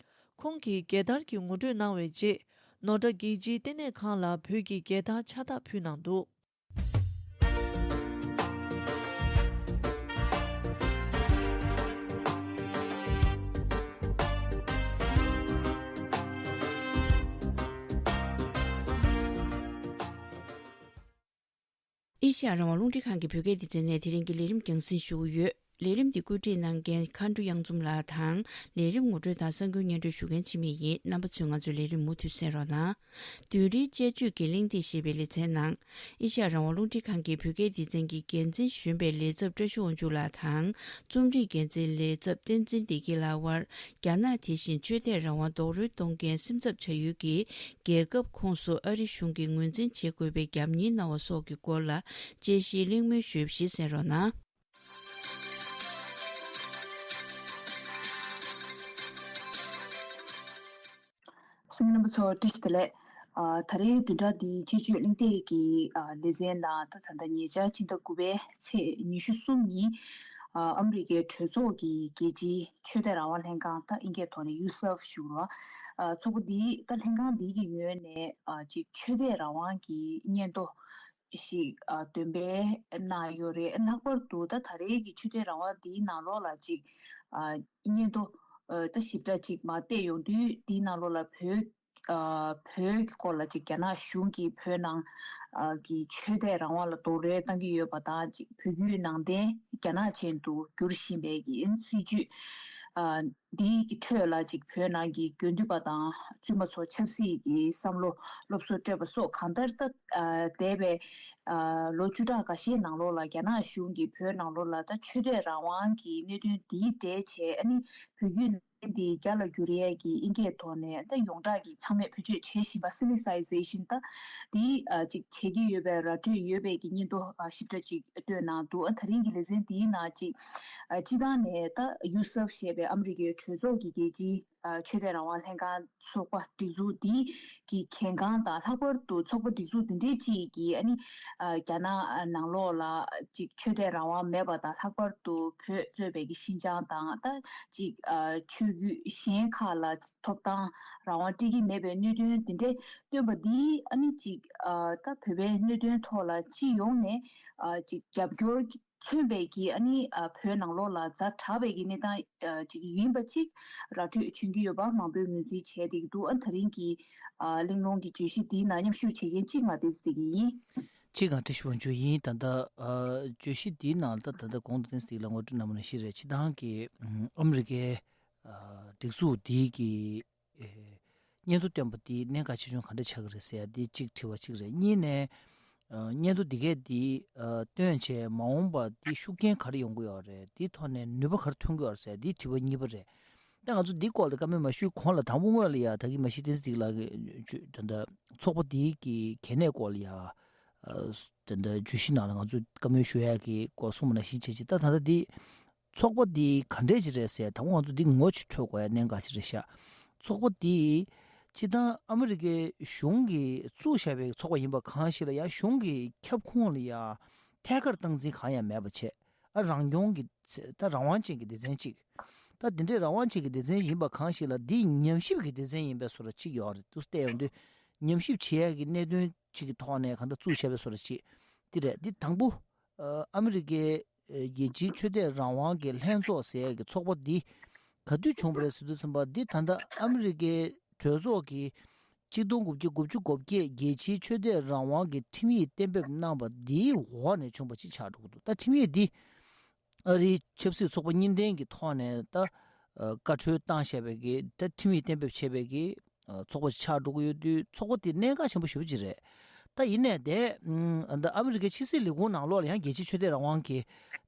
ཁོང་གིས་རྒྱལ་དར་གྱི་ངོ་སྤྲོད་གནང་བའི་རྗེས། ནོ་ཏ་རྒྱལ་སྤྱིའི་ལྟེ་གནས་ཁང་ལ་བོད་ཀྱི་རྒྱལ་དར་ཕྱག་རྟགས་ཕུལ་གནང་འདུག་ཨེ་ཤ་ཡ་རང་དབང་རླུང་འཕྲིན་ཁང་གི་བོད་སྐད་སྡེ་ཚན་ནས་དེ་རིང་གི་ལས་རིམ་རྒྱང་སྲིང་ཞུ་གི་ཡོད། ལས་རིམ་འདི་བཀོད་སྒྲིག་གནང་མཁན་མཁའ་འགྲོ་གཡང་འཛོམས་ལགས་དང་། ལས་རིམ་ངོ་སྤྲོད་དང་གསར་འགྱུར་སྙན་སྒྲོན་ཞུ་མཁན་འཆི་མེད་ཡིན། རྣམ་པ་ཚོས་ང་ཚོའི་ལས་རིམ་མུ་མཐུད་གསན་རོགས་གནང་། བདུད་རིའི་དཔྱད་བརྗོད་ཀྱི་གླེང་སྟེགས་ཞེས་པའི་ལེ་ཚན་ནང་། ཨེ་ཤ་ཡ་རང་དབང་རླུང་འཕྲིན་ཁང་གི་བོད་སྐད་སྡེ་ཚན་གྱི་འགན་འཛིན་གཞོན་པའི་ལས་ཚབ་བཀྲ་ཤིས་དབང་ཕྱུག་ལགས་དང་། རྩོམ་སྒྲིག་འགན་འཛིན་ལས་ཚབ་བསྟན་འཛིན་བདེ་སྐྱིད་ལགས་དབར། རྒྱ་ནག་དེ་བཞིན་ཆོས་དད་རང་དབང་རྡོག་རོལ་གཏོང་མཁན་སེམས་འཚབ་བྱ་ཡུལ་གྱི་རྒྱལ་ཁབ་ཁོངས་སུ་ཨ་རི་གཞུང་གིས་ངོས་འཛིན་བྱེད་དགོས་པའི་རྒྱབ་གཉེར་གནང་བ་སོགས་ཀྱི་སྐོར་ལ་དཔྱད་གཞིའི་གླེང་མོལ་ཞུས་པ་ཞིག་གསན་རོགས་གནང་། གསན་མཁན་རྣམ་པ་ཚོ་བཀྲ་ཤིས་བདེ་ལེགས། ཨ་ད་རེས་བདུན་ཕྲག་འདིའི་དཔྱད་བརྗོད་གླེང་སྟེགས་ཀྱི་ཨ་ལེ་ཚན་ནང་ད་ད་ལྟ་ཉེ་ཆར་ཕྱི་ཟླ་དགུ་པའི་ཚེས་ཉི་ཤུ་གསུམ་ཉིན་ཨ་ཨ་མི་རི་ཀའི་གྲོས་ཚོགས་ཀྱི་རྒྱལ་སྤྱིའི་ཆོས་དད་རང་དབང་ལྷན་ཁང་ད་ཨིན་སྐད་ཐོག་ནས་ཡུ་སབ་ཞུ་རོགས། ཨ་ཚོགས་པ་འདིས་ད་ལྷན་ཁང་འདི་གི་ངོས་ནས་ཨ་ཅིག་ཆོས་དད་རང་དབང་གི་སྙན་ཐོ་ཞིག་ཨ་འདོན་སྤེལ་གནང་ཡོད་རེད། ལྷག་པར་དུ་ད་ད་རེས་ཀྱི་ཆོས་དད་རང་དབང་འདིའི་ནང་ལོགས་ལ་ཅིག་ཨ་སྙན་ཐོ་ཨ་ད་ཞིབ་ཕྲ་ཅིག་མར་བལྟས་ཡོང་དུས་འདིའི་ནང་ལོགས་ལ་བོད་ཨ་བོད་ཀྱི་སྐོར་ལ་ཅིག་རྒྱ་ནག་གཞུང་གིས་བོད་ནང་ཨ་གི་ཆོས་དད་རང་དབང་ལ་རྡོག་རོལ་བཏང་གི་ཡོད་པ་དང་། ཅིག་བོད་བརྒྱུད་ནང་བསྟན་རྒྱ་ནག་ཅན་དུ་བསྒྱུར་བཞིན་པའི་གི་སྲིད་བྱུས་ཨ་འདིའི་གི་ཁྲོད་ལ་ཅིག་བོད་ནང་གི་དགེ་འདུན་པ་དང་བཙུན་མ་ཚོ་ཆབ་སྲིད་ཀྱི་བསམ་བློ་སློབ་གསོ་སྤྲད་པ་སོགས་གང་ལྟར་ད་ཨ་འདས་པའི་ཨ་ལོ་བཅུ་ཕྲག་འགའ་ཤས་ནང་ལོགས་ལ་རྒྱ་ནག་གཞུང་གིས་བོད་ནང་ལོགས་ལ་ད་ཆོས་དད་རང་དབང་གི་གནད་དོན་འདིའི་གྲས་བྱས། ཨ་ནི་བོད་བརྒྱུད་འདི་རྒྱ་ལ་བསྒྱུར་ཡས་ཀྱི་ཨིན་སྐད་ཐོག་ནས་ད་ཡོངས་གྲགས་ཀྱི་ཚང་མས་བེད་སྤྱོད་བྱེད་བཞིན་པ་Silicization ད་འདི་ཨ་ཅིག་བྱེད་ཀྱི་ཡོད་པའི་ར་སྤྲོད་ཡོད་པའི་གི་སྙན་ཐོ་ཨ་ཞིབ་ཕྲ་ཅིག་བཏོན་གནང་འདུག་ཨ་ད་རིང་གི་ལེ་ཚན་འདིའི་ནང་ཅིག་ཨ་སྤྱི་བཏང་ནས་ད་ཡུ་སབ་ཞེས་པའི་ཨ་མི་རི་ཀའི་གྲོས་ཚོགས་ཀྱི་རྒྱལ་སྤྱིའི་ ཨ་ཆོས་དད་རང་དབང་ལྷན་ཁང་ཚོགས་པ་སྒྲིག་འཛུགས་འདི་གི་གལ་འགངས་དང་། ལྷག་པར་དུ་ཚོགས་པ་སྒྲིག་འཛུགས་འདི་འདྲའི་ཅིག་གིས་ཨ་ནི་ཨ་རྒྱ་ནག་ནང་ལོགས་ལ་ཅིག་ཆོས་དད་རང་དབང་མེད་པ་དང་། ལྷག་པར་དུ་བོད་གཙོས་པའི་གི་ཤིན་ཅང་དང་། ད་ཅིག་ཨ་ཆོས་བརྒྱུད་གཞན་ཁག་ལ་ཐོབ་ཐང་རང་དབང་སྤྲད་ཀྱི་མེད་པའི་གནད་དོན་འདི་འདྲའི་བཏོན་པ་འདིས་ཨ་ནི་ཅིག་ཨ་ད་བོད་པའི་གནད་དོན་ཐོག་ལ་སྤྱི་ཡོངས་ནས་ཨ་ཅིག་རྒྱབ་སྐྱོར་མཚོན་པའི་གི་ཨ་ནི་ཨ་བོད་ནང་ལོགས་ལ་ཛ་དྲག་པའི་གི་གནས་སྟངས་ཨ་ཅིག་ཡིན་པ་ཅིག་ར་འཕྲོད་བྱུང་གི་ཡོད་པ་མང་པོས་ངོས་འཛིན་བྱས་བསྡད་ཀྱི་འདུག་ཨ་ད་རིང་གི་ཨ་གླེང་སློང་གི་བརྗོད་གཞི་འདིའི་ནང་མཉམ་ཞུགས་བྱེད་མཁན་གཅིག་མ་བསྡད་ཟེར་གྱི་ཡིན། གཅིག་གང་བཀྲ་ཤིས་དབང་ཕྱུག་ཡིན། ད་ལྟ་ཨ་བརྗོད་གཞི་འདིའི་ནང་ལ་ད་ད་ལྟ་གོང་དུ་བསྟན་ཟིན་ལ་ངོ་སྤྲོད་གནང་བ་ནང་བཞིན་རེད། སྤྱིར་བཏང་གི་ཨ་མི་རི་ཀའི་ཨ་སྒྲིག་འཛུགས་འདིའི་གི་ཨེ་སྙན་ཐོ་བཏོན་པ་དེའི་གནད་འགག་ཆེ་ཆུང་ག་འདྲ་ཆགས་ཀྱི་རེད་ཟེར་ཡ་དེ་གཅིག་དྲི་བ་གཅིག་རེད། གཉིས་ནས་ཨ་སྙན་ཐོ་འདི་གས་འདི་ཨ་བཏོན་བྱས་མ་འོངས་པ་འདི་ཤུགས་རྐྱེན་ག་རེ་ཡོང་གི་ཡོད་རེད། འདིའི་ཐོག་ནས་ནུས་པ་ག་རེ་ཐོན་གྱི་ཡོད་རེད་ཟེར་ཡ་དེ་དྲི་བ་གཉིས་པ་རེད། ད་ང་ཚོ་འདིའི་སྐོར་ལ་བཀའ་མོལ་མ་ཞུས་གོང་ལ་དང་པོ་སྔོན་ལ་ཡ་ད་གིན་མ་གཞི་བསྟན་འཛིན་ལགས་ཀྱིས་ད་ལྟ་ཚོགས་པ་འདིའི་གི་གལ་གནད་སྐོར་ལ་ཡ་ཨ་ད་ལྟ་བརྗོད་གཞི་ནང་ལ་ང་ཚོས་བཀའ་མོལ་ཞུ་ཡ་གི་སྐོར་གསུངས་པ་ནང་བཞིན་བྱས་ཅིག་ད་ད་ལྟ་འདི་ཚོགས་པ་འདི་ག་འདྲས་ཅིག་རེད་ཟེར། དང་པོ་ང་ཚོ་འདི་ངོ་ཅིག་འཕྲོད་དགོས་ཡ་གནད་འགག་ཅིག་རེད་ཤག་ཚོགས་པ་འདི་སྤྱིར་བཏང་ཨ་མི་རི་ཀའི་གཞུང་གིས་བཙུགས་བཞག་པའི་ཚོགས་པ་ཡིན་པ་གང་ཞིག་ལ་ཡ་གཞུང་གི་ཁྱབ་ཁོངས་ལ་ཡ་ཐད་ཀར་སྟངས་འཛིན་གང་ཡང་མེད་པ་བྱས། ཨ་རང་སྐྱོང་གི་ད་རང་དབང་ཅན་གྱི་སྡེ་ཚན་གཅིག་ད་འདི་འདྲའི་རང་དབང་ཅན་གྱི་སྡེ་ཚན་ཡིན་པ་གང་ཞིག་ལ་འདི་ཉམས་ཞིབ་ཀྱི་སྡེ་ཚན་ཡིན་པའི་བཟོ་འདྲ་གཅིག་ཡོད་རེད་འདུག་བལྟས་ཡོང་དུས་ཉམས་ཞིབ་བྱེད་ཡ་གི་གནད་དོན་གཅིག་གི་ཐོག་ནས་གང་ལྟར་བཙུགས་བཞག་པའི་བཟོ་འདྲ་གཅིག་འདི་རེད། འདི་དང་པོ་ཨ་མི་རི་ཀའི་རྒྱལ་སྤྱིའི་ཆོས་དད་རང་དབང་གི་ལྷན་ཚོགས་ཟེར་ཡ་གི་ཚོགས་པ་འདི་ག་དུས་བྱུང་བ་རེད་ཟེར་དུས་ཙམ་པ། འདི་ད་ལྟ་ཨ་མི་རི་ཀའི་གྲོས་ཚོགས་ཀྱི་གཅིག་སྟོང་དགུ་བརྒྱ་དགུ་བཅུ་གོ་བརྒྱད་རྒྱལ་སྤྱིའི་ཆོས་དད་རང་དབང་གི་ཁྲིམས་ཡིག་གཏན་འབེབས་གནང་བ་འདིའི་འོག་ནས་བྱུང་བ་ཅིག་ཆགས་འགྲོ་གི་འདུག་ད་ཁྲིམས་ཡིག་འདི་ཨ་རིའི་ཆབ་སྲིད་ཚོགས་པ་གཉིས་ལྡན་གྱི་ཐོག་ནས་ད་ཨ་བཀའ་འཁྲོལ་བཏང་བཞག་པའི་གི་ད་ཁྲིམས་ཡིག་གཏན་འབེབས་བྱས་པའི་གི་ཨ་ཚོགས་པ་ཆགས་འགྲོ་གི་ཡོད་དུས། ཚོགས་པ་དེ་གནད་འགག་ཆེན་པོ་ཞེ་པོ་ཅིག་རེད། ད་ཡིན་ནའི་དེ་ཨ་ད་ཨ་མི་རི་ཀའི་ཕྱི་སྲིད་ལས་ཁུངས་ནང་ལོགས་ལ་ཡང་རྒྱལ་སྤྱིའི་ཆོས་དད་རང་དབང་གི་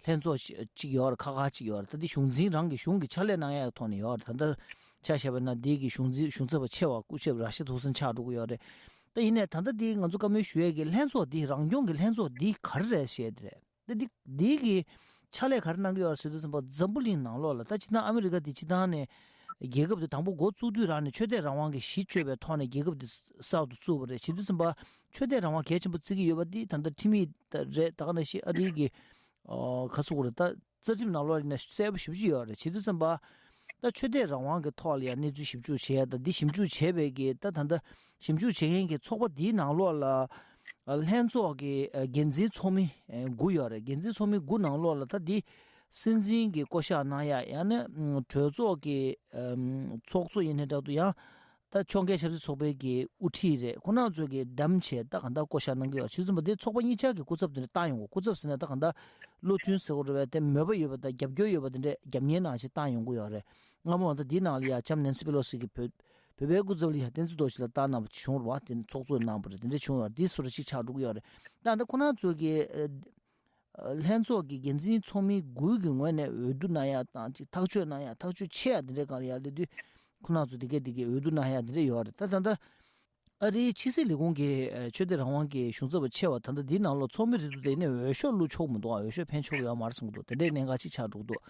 ལྷན་ཚོགས་ཤིག་ཅིག་ཡོད་རེད། ཁག་ཁག་ཅིག་ཡོད་རེད། ད་འདི་གཞུང་འཛིན་རང་གི་གཞུང་གི་ཕྱག་ལས་གནང་ཡག་ཐོག་ནས་ཡོད་རེད། ད་ལྟ་ཆ་བཞག་པ་ན་འདི་གི་གཞུང་འཛིན་གཞུང་ཚབ་པ་ཆེ་བ་སྐུ་ཞབས་ར་ཤི་ཐུ་སན་ཆགས་འགྲོ་གི་ཡོད་རེད། ད་ཡིན་ནའི་ད་ལྟ་འདི་ང་ཚོ་བཀའ་མོལ་ཞུ་ཡས་ཀྱི་ལྷན་ཚོགས་འདི་རང་སྐྱོང་གི་ལྷན་ཚོགས་འདི་ག་རེ་རེད་ཞེས་དེ་རེད། ད་འདི་འདི་གི་ཕྱག་ལས་ག་རེ་གནང་གི་ཡོད་རེད་ཟེར་དུས་ཙམ་པ། འཛམ་བུ་གླིང་ནང་ལོགས་ལ་ད་སྤྱིར་བཏང་ཨ་མི་རི་ཀ་འདི་སྤྱིར་བཏང་ནས་རྒྱལ་ཁབ་འདི་དང་པོ་འགོ་བཙུགས་དུས་རང་ནས་ཆོས་དད་རང་དབང་གི་གཞི་བཅོལ་བའི་ཐོག་ནས་རྒྱལ་ཁབ་འདི་གསར་དུ་བཙུགས་པ་རེད། བྱེད་དུས་ཙམ་པ་ཆོས་དད་རང་དབང་གལ་ཆེན་པོ་བརྩི་གི་ཡོད་པ་འདི་ད་ལྟ་ཁྲིམས་ཡིག་ད་རེད། ད་ག་ནང་བཞིན་ཨ་རིའི་གི་ཨོ་ག་ཟེར་དགོས་རེད། ད་རྩ་ཁྲིམས་ནང་ལོགས་ནས་གསལ་པོ་ཞེ་པོ་ཅིག་ཡོད་རེད། བྱེད་དུས་ཙམ་པ་ད་ཆོས་དད་རང་དབང་གི་ཐོག་ལ་ཡང་གནས་ཚུལ་ཞིབ་འཇུག་བྱེད་ཡ་དང་། འདི་ཞིབ་འཇུག་བྱས་པའི་གི་ད་ད་ལྟ་ཞིབ་འཇུག་བྱེད་མཁན་གྱི་ཚོགས་པ་འདིའི་ནང་ལོགས་ལ་ལྷན་ཚོགས་ཀྱི་འགན་འཛིན་ཚོགས་མི་དགུ་ཡོད་རེད། འགན་འཛིན་ཚོགས་མི་དགུ་ནང་ལོགས་ལ་ད་འདི་སྲིད་འཛིན་གྱི་བསྐོ་གཞག་གནང་ཡ། ཡང་ན་གྲོས་ཚོགས་ཀྱི་ཚོགས་གཙོ་ཡིན་ནའི་འདྲ་འདུག་ཡང་ད་ཕྱོགས་འགལ་ཆབ་སྲིད་ཚོགས་པའི་གི་དབུ་ཁྲིད་རེད། ཁོ་རང་ཚོས་གི་བདམས་བྱས་ད་གང་ལྟར་བསྐོ་གཞག་གནང་གི་ཡོད། བྱས་ཙང་འདི་ཚོགས་པ་གཉིས་ཆར་གི་སྐུ་ཚབ་དེ་འདྲ་བཏང་ཡོང་གི། སྐུ་ཚབ་ཟེར་ན་ད་གང་ལྟར་བློ་མཐུན་ཟེར་དགོས་རེད་པས། དེ་མོས་པ་ཡོད་པ་དང་རྒྱབ་སྐྱོར་ཡོད་པ་དེ་འདྲས་རྒྱབ་གཉེར་གནང་བྱས་བཏང་ཡོང་གི་ཡོད་རེད། སྔ་མོ་ད་འདིའི་ནང་ལ་ཡ་ལྕམ་ནན་སི་པེ་ལོ་སི་གི་བོད་བོད་པའི་སྐུ་ཚབ་ལ་ཡ་བསྟན་འཛིན་རྡོ་རྗེ་ལགས་བཏང་གནང་བ་ཅིག་བྱུང་རེད་པ། དེ་ཚོགས་གཙོ་གནང་བ་རེད། དེ་འདྲས་བྱུང་ཡོད་རེད། འདི་བཟོ་འདྲ་ཅིག་ཆགས་འགྲོ་གི་ཡོད་རེད། ད་ལྟ་ཁོ་རང་ཚོ་གི་ཨ་ལྷན་ཚོགས་ཀྱི་འགན་འཛིན་ཚོགས་མི་དགུ་གི་ངོས་ནས་འོས་བསྡུ་གནང་ཡ་དང་ཅིག་ཐག་གཅོད་གནང་ཡ། ཐག་གཅོད་བྱེད་ཡ་དེ་འདྲའི་སྒང་ལ་ཡ་སླེབས་དུས་ཁོ་རང་ཚོ་དེ་གས་དེ་གས་འོས་བསྡུ་གནང་ཡ་དེ་འདྲ་ཡོད་རེད། ད་ད་ལྟ་ཨ་རིའི་ཕྱི་སྲིད་ལས་ཁུངས་ཀྱི་ཨ་ཆོས་དད་རང་དབང་གི་གཞུང་ཚབ་པ་ཆེ་བ་ད་ལྟ་འདིའི་ནང་ལོགས་ཚོགས་མི་རེད་འདུག་དེ་ནས་འོས་ཤོག་བླུགས་ཆོག་མི་འདུག་འོས་ཤོག་འཕེན་ཆོག་ཡོད་མ་རེད་གསུང་གི་འདུག་དེ་འདྲའི་གནད་འགག་ཅིག་ཆགས་འགྲོ་གི་འདུག་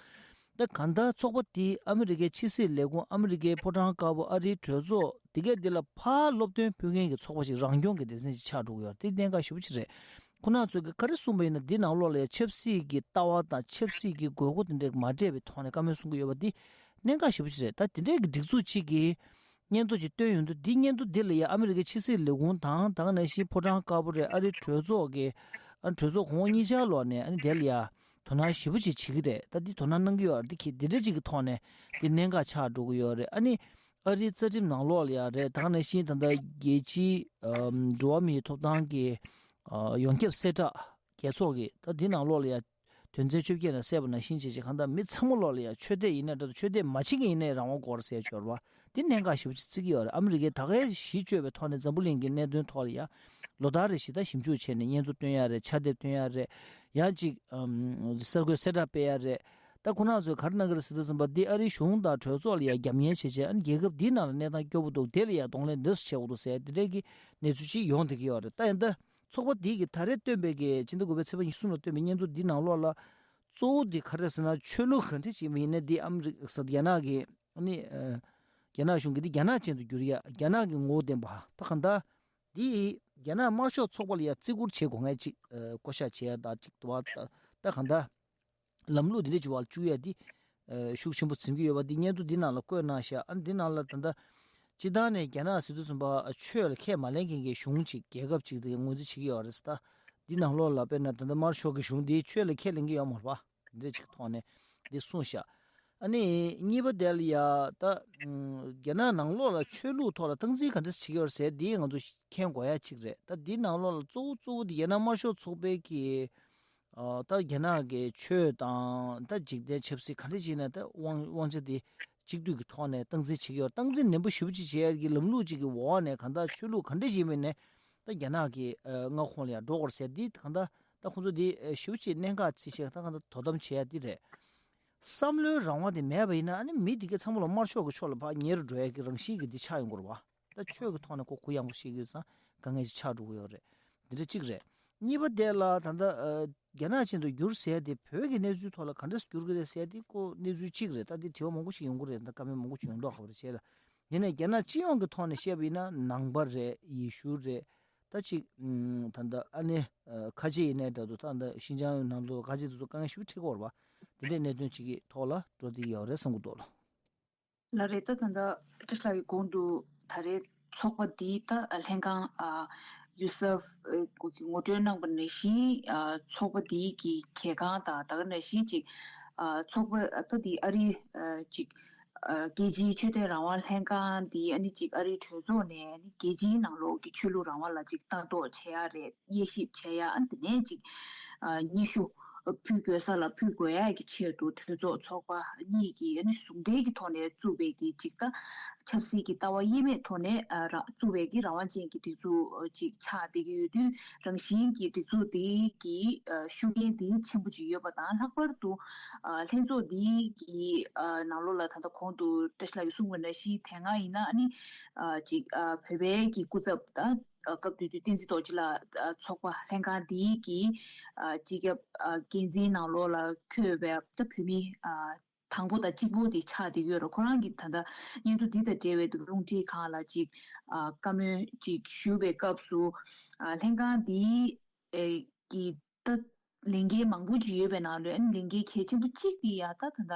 ད་གང་ལྟར་ཚོགས་པ་འདི་ཨ་མི་རི་ཀའི་ཕྱི་སྲིད་ལས་ཁུངས། ཨ་མི་རི་ཀའི་ཕོ་བྲང་དཀར་པོ། ཨ་རིའི་གྲོས་ཚོགས། འདི་གས་འདི་ལ་ཕར་སློབ་སྟོན་ཕུལ་མཁན་གྱི་ཚོགས་པ་ཞིག་རང་སྐྱོང་གི་སྡེ་ཚན་ཞིག་ཆགས་འགྲོ་གི་ཡོད་རེད། དེ་གནད་འགག་ཞེ་པོ་ཅིག་རེད། ཁོ་རང་ཚོས་གི་ག་རེ་གསུངས་པ་ཡིན་ན། འདི་ནང་ལོགས་ལ་ཡ་ཆབ་སྲིད་ཀྱི་ལྟ་བ་དང་ཆབ་སྲིད་ཀྱི་དགོས་མཁོ་དེ་འདྲས་མ་འདྲེས་པའི་ཐོག་ནས་བཀའ་མོལ་གསུང་གི་ཡོད་པ་འདི་གནད་འགག་ཞེ་པོ་ཅིག་རེད། ད་དེ་འདྲའི་གི་སྒྲིག་འཛུགས་གཅིག་གིས་སྙན་ཐོ་ཅིག་བཏོན་ཡོང་དུས། འདི་སྙན་ཐོ་འདི་ལ་ཡ་ཨ་མི་རི་ཀའི་ཕྱི་སྲིད་ལས་ཁུངས་དང་། ད་ག་ནང་བཞིན་ཕོ་བྲང་དཀར་པོ་རེད། ཨ་རིའི་གྲོས་ཚོགས་ཀྱི་ཨ་གྲོས་ཚོགས་གོང་འོག་གཉིས་ཆར་ལོགས་ནས་ཨ་ནི་དེ་ལ་ཡ་དོ་སྣང་ཞེ་པོ་ཅིག་བྱེད་ཀྱི་རེད། ད་འདི་དོ་སྣང་གནང་གི་ཡོད་རེད། འདི་གི་འདི་འདྲ་ཅིག་གི་ཐོག་ནས་འདི་གནད་འགག་ཆགས་འགྲོ་གི་ཡོད་རེད། ཨ་ནི་ཨ་རིའི་རྩ་ཁྲིམས་ནང་ལོགས་ལ་ཡ་རེད། ད་ག་ནང་བཞིན་ད་ལྟ་རྒྱལ་སྤྱིའི་ཨམ་འགྲོ་བ་མིའི་ཐོབ་ཐང་གི་ཨ་ཡོངས་ཁྱབ་གསལ་བསྒྲགས། རྒྱལ་ཚོགས་ཀྱི་ད་འདི་ནང་ལོགས་ལ་ཡ་དོན་ཚན་བཅོ་བརྒྱད་ནང་གསལ་བ་ནང་བཞིན་བྱས་བྱས་གང་ལྟར་མི་ཚང་མ་ལོགས་ལ་ཡ་ཆོས་དད་ཡིན་ན་འདྲ་འདུག་ཆོས་དད་མ་བྱེད་མཁན་ཡིན་ནའི་རང་དབང་དགོས་རེད་ཟེར་ཡ་ཡོད་རེད་པ། འདི་གནད་འགག་ཞེ་པོ་ཅིག་བརྩི་གི་ཡོད་རེད། ཨ་མི་རི་ཀས་ད་གའི་གཞི་བཅོལ་བའི་ཐོག་ནས་འཛམ་བུ་གླིང་གི་གནད་དོན་ཐོག་ལ་ཡ་ལོ་ལྟར་རེ་བཞིན་ད་ཞིབ་འཇུག་བྱས་ནས་སྙན་ཐོ་བཏོན་ཡ་རེད། ཕྱག་དེབ་བཏོན་ཡ་རེད། ཡང་ཅིག་ཨམ་གསར་འགོད་གསལ་བསྒྲགས་སྤེལ་ཡ་རེད། ད་ཁོ་རང་ཚོས་ག་རེ་གནང་གི་རེད་ཟེར་དུས་ཙམ་པ། འདི་ཨ་རིའི་གཞུང་དང་གྲོས་ཚོགས་ལ་ཡ་རྒྱབ་གཉེར་བྱས་བྱས། ཨ་ནི་རྒྱལ་ཁབ་འདིའི་ནང་ལ་གནས་སྟངས་སྐྱོ་པོ་འདུག་དེ་ལ་ཡ་གདོང་ལེན་འདི་འདྲས་བྱེད་དགོས་འདུག་ཟེར་དེ་འདྲས་ཀྱི་གནས་ཚུལ་ཅིག་ཡོང་བསྡད་ཀྱི་ཡོད་རེད། ད་ཡིན་ད་ཚོགས་པ་འདི་གིས་ད་རེས་བཏོན་པའི་གི་ཕྱི་ཟླ་དགུ་པའི་ཚེས་པ་ཉི་ཤུ་གསུམ་ལ་བཏོན་པའི་སྙན་ཐོ་འདི་ནང་ལོགས་ལ་གཙོ་བོ་འདི་ག་རེ་རེད་ཟེར་ན། ཆོས་ལུགས་གང་འདྲ་ཞིག་ཡིན་ནའི་འདི་ཨ་མི་རི་ཀ་ཟེར་རྒྱ་ནག་གི་ཨ་ནི་ཨ་ རྒྱ་ནག་གཞུང་གིས་འདི་རྒྱ་ནག་ཅན་དུ་བསྒྱུར་ཡ། རྒྱ་ནག་གི་ངོ་བོ་ལྡན་པ། ད་གང་ལྟར་འདི་རྒྱ་ནག་དམར་ཤོག་ཚོགས་པ་ལ་ཡ་བརྩི་བཀུར་བྱེད་དགོས་ངེས་ཅིག་ཨ་བསྐོ་བཞག་བྱེད་ཡ་ད་ཅིག་འདུག་བ། ད་ད་གང་ལྟར་ལམ་ལུགས་འདི་འདྲ་ཅིག་བར་བཅུག་ཡ་འདི་ཨ་ཤུགས་ཆེན་པོ་འཛིན་གྱི་ཡོད་པ་འདི་སྙན་ཐོ་འདི་ནང་ལ་བཀོད་གནང་ཤག་ཨ་འདི་ནང་ལ་ད་ལྟ་སྤྱི་བཏང་ནས་རྒྱ་ནག་ཟེར་དུས་ཙམ་པ་ཆོས་ལ་ཁས་མ་ལེན་མཁན་གྱི་གཞུང་ཅིག་རྒྱལ་ཁབ་ཅིག་དེ་ངོས་འཛིན་བྱེད་ཀྱི་ཡོད་རེད་ཟེར། ད་འདི་ནང་ལོགས་ལ་དཔེར་ན་ད་ལྟ་དམར་ཤོག་གི་གཞུང་འདིས་ཆོས་ལ་ཁས་ལེན་གྱི་ཡོད་མ་རེད་པ། འདི་འདྲ་ཅིག་ཐོག་ནས་འདི་གསུངས་ཤག་ཨ་ནི་གཉིས་པ་དེ་ལ་ཡ་ད་ཨུམ་རྒྱ་ནག་ནང་ལོགས་ལ་ཆོས་ལུགས་ཐོག་ལ་སྟངས་འཛིན་ག་འདྲ་བྱེད་ཀྱི་ཡོད་རེད་ཟེར་འདི་ང་ཚོ་མཁྱེན་དགོས་ཡ་ཅིག་རེད། ད་འདི་ནང་ལོགས་ལ་གཙོ་བོ་གཙོ་བོ་འདི་རྒྱ་ནག་དམར་ཤོག་ཚོགས་པའི་གི་ཨ་ད་རྒྱ་ནག་གི་ཆོས་དང་ད་འཇིག་རྟེན་ཆབ་སྲིད་ག་འདྲ་བྱས་ན་ད་དབང་དབང་ཆ་དེ་གཅིག་སྡུད་ཀྱི་ཐོག་ནས་སྟངས་འཛིན་བྱེད་ཀྱི་ཡོད། སྟངས་འཛིན་ནན་པོ་ཞེ་པོ་ཅིག་བྱེད་ཡ་གི་ལམ་ལུགས་ཅིག་གི་འོག་ནས་གང་ལྟར་ཆོས་ལུགས་ག་འདྲ་ཞིག་མིན་ནས་ད་རྒྱ་ནག་གི་ཨ་མངའ་ཁོངས་ལ་ཡང་འགྲོ་དགོས་རེད་ཟེར། འདི་གང་ལྟར་ད་ཁོང་ཚོ་འདི་ཨ་ཞེ་པོ་ཅིག་གནད་འགག་རྩིས་བྱས་ད་གང་ལྟར་དོ་དམ་བྱེད་ཡ་འདི་རེད། བསམ་བློའི་རང་དབང་དེ་མེད་པ་ཡིན་ན་ཨ་ནི་མི་འདི་གའི་ཚང་མ་ལ་དམར་ཤོག་གི་ཕྱོགས་ལ་ཕར་ཉེ་རུ་འགྲོ་ཡ་གི་རང་བཞིན་གྱི་འདི་ཆགས་ཡོང་གི་རེད་བ། ད་ཆོས་ཀྱི་ཐོག་ནས་ཁོ་གུ་ཡངས་པོ་བཤད་ཀྱི་ཡོད་ཙང་དཀའ་ངལ་ཞིག་ཆགས་འགྲོ་གི་ཡོད་རེད། འདི་འདྲ་གཅིག་རེད། གཉིས་པ་དེ་ལ་ད་ལྟ་ཨ་རྒྱ་ནག་ཅན་དུ་བསྒྱུར་ཟེར་དེ་བོད་ཀྱི་གནས་ཚུལ་ཐོག་ལ་ག་འདྲས་བསྒྱུར་གི་རེད་ཟེར་དེ་ཁོ་གནས་ཚུལ་གཅིག་རེད། ད་དེ་དྲི་བ་མང་པོ་ཞིག་ཡོང་གི་རེད། ད་བཀའ་མོལ་མང་པོ་ཞིག་ཡོང་མདོག་ཁ་པོ་རེད་བྱས་ལ། ཡིན་ནའི་རྒྱ་ནག་སྤྱི་ཡོངས་ཀྱི་ཐོག་ནས་བཤད་པ་ཡིན་ན་ནང་པ་རེད། ཡེ་ཤུ་རེད། ད་ཅིག་ཨུམ་ད་ལྟ་ཨ་ནི་ཨ་ཁ་ཆེ་ཡིན་ནའི་འདྲ་འདུག་ད་ལྟ་ཤིན་ཅང་ནང་ལོགས་ཁ་ཆེ་དེ་ཚོ་དཀའ་ངལ་ཞེ་པོ་འཕྲད་ཀྱི་ཡོད་རེད་པ། དེ་འདྲའི་གནད་དོན་ཅིག་གི་ཐོག་ལ་འགྲོ་བསྡད་ཀྱི་ཡོད་རེད་བསམ་གྱི་འདུག་ལགས། ལགས་རེད། ད་ད་ལྟ་བཀྲ་ཤིས་ལགས་ཀྱིས་གོང་དུ་ད་རེས་ཚོགས་པ་འདིའི་ད་ལྷན་ཁང་ཨ་ཡུ་སེབ་ཨ་གིས་ངོ་སྤྲོད་གནང་པ་ནང་བཞིན་ཨ་ཚོགས་པ་འདིའི་གི་གལ་འགངས་དང་ད་ག་ནང་བཞིན་ཅིག་ཨ་ཚོགས་པ་ད་འདི་ཨ་རི་ཨ་ཅིག་ཨ་རྒྱལ་སྤྱིའི་ཆོས་དད་རང་དབང་ལྷན་ཁང་འདི་ཨ་ནི་ཅིག་ཨ་རིའི་གྲོས་ཚོགས་ནས་ཨ་ནི་རྒྱལ་སྤྱིའི་ནང་ལོགས་ཀྱི་ཆོས་ལུགས་རང་དབང་ལ་ཅིག་ལྟ་རྟོག་བྱེད་ཡ་རེད། དབྱེ་ཞིབ་བྱེད་ཡ་ཨ་འདི་ནས་ཅིག་ཨ་སྙན་ཞུ་ཕུལ་དགོས་ས་ལ་ཕུལ་དགོས་ཡ་གི་ཆེད་དུ་གྲོས་ཚོགས་ཚོགས་པ་གཉིས་ཀྱིས་ཨ་ནི་ཟུང་འབྲེལ་གྱི་ཐོག་ནས་བཙུགས་པའི་གི་ཅིག་ད་ཆབ་སྲིད་ཀྱི་ལྟ་བ་དབྱེ་མེད་ཐོག་ནས་ཨ་ར་བཙུགས་པའི་གི་རང་དབང་ཅན་གྱི་སྒྲིག་འཛུགས་ཅིག་ཆགས་བསྡད་ཀྱི་ཡོད་དུས། རང་བཞིན་གྱི་སྒྲིག་འཛུགས་འདི་གི་ཨ་ཤུགས་རྐྱེན་འདི་ཆེན་པོ་ཅིག་ཡོད་པ་དང་། ལྷག་པར་དུ་ཨ་ལྷན་ཚོགས་འདི་གི་ཨ་ནང་ལོགས་ལ་ད་ལྟ་གོང་དུ་བཀྲ་ཤིས་ལགས་ཀྱིས་གསུངས་པ་ནང་བཞིན་དེ་སྔ་ཡིན་ན་ཨ་ནི་ཨ་ཅིག་ཨ་བོད་པའི་གི་སྐུ་ཚབ་ད་ཨ་སྐབས་དེ་དུས་བསྟན་འཛིན་རྡོ་རྗེ་ལགས་ཨ་ཚོགས་པ་ལྷན་ཁང་འདི་གི་ཨ་སྤྱི་ཁྱབ་ཨ་འགན་འཛིན་ནང་ལོགས་ལ་འཁོད་པའི་ད་བོད་མི་ཨ་དང་པོ་དང་གཅིག་པུ་དེ་ཆགས་བསྡད་ཡོད་རེད། ཁོ་རང་གིས་ད་ལྟ་སྙན་ཐོ་འདི་དང་འབྲེལ་བའི་རླུང་འཕྲིན་ཁང་ལ་ཅིག་ཨ་བཀའ་མོལ་ཅིག་ཞུ་བའི་སྐབས་སུ་ཨ་ལྷན་ཁང་འདི་ཨེ་གི་ད་ལས་འགན་མང་པོ་ཅིག་ཡོད་པའི་ནང་ལོགས་ཨ་ནི་ལས་འགན་གལ་ཆེན་པོ་གཅིག་དེ་ཡ་ད་ད་ལྟ་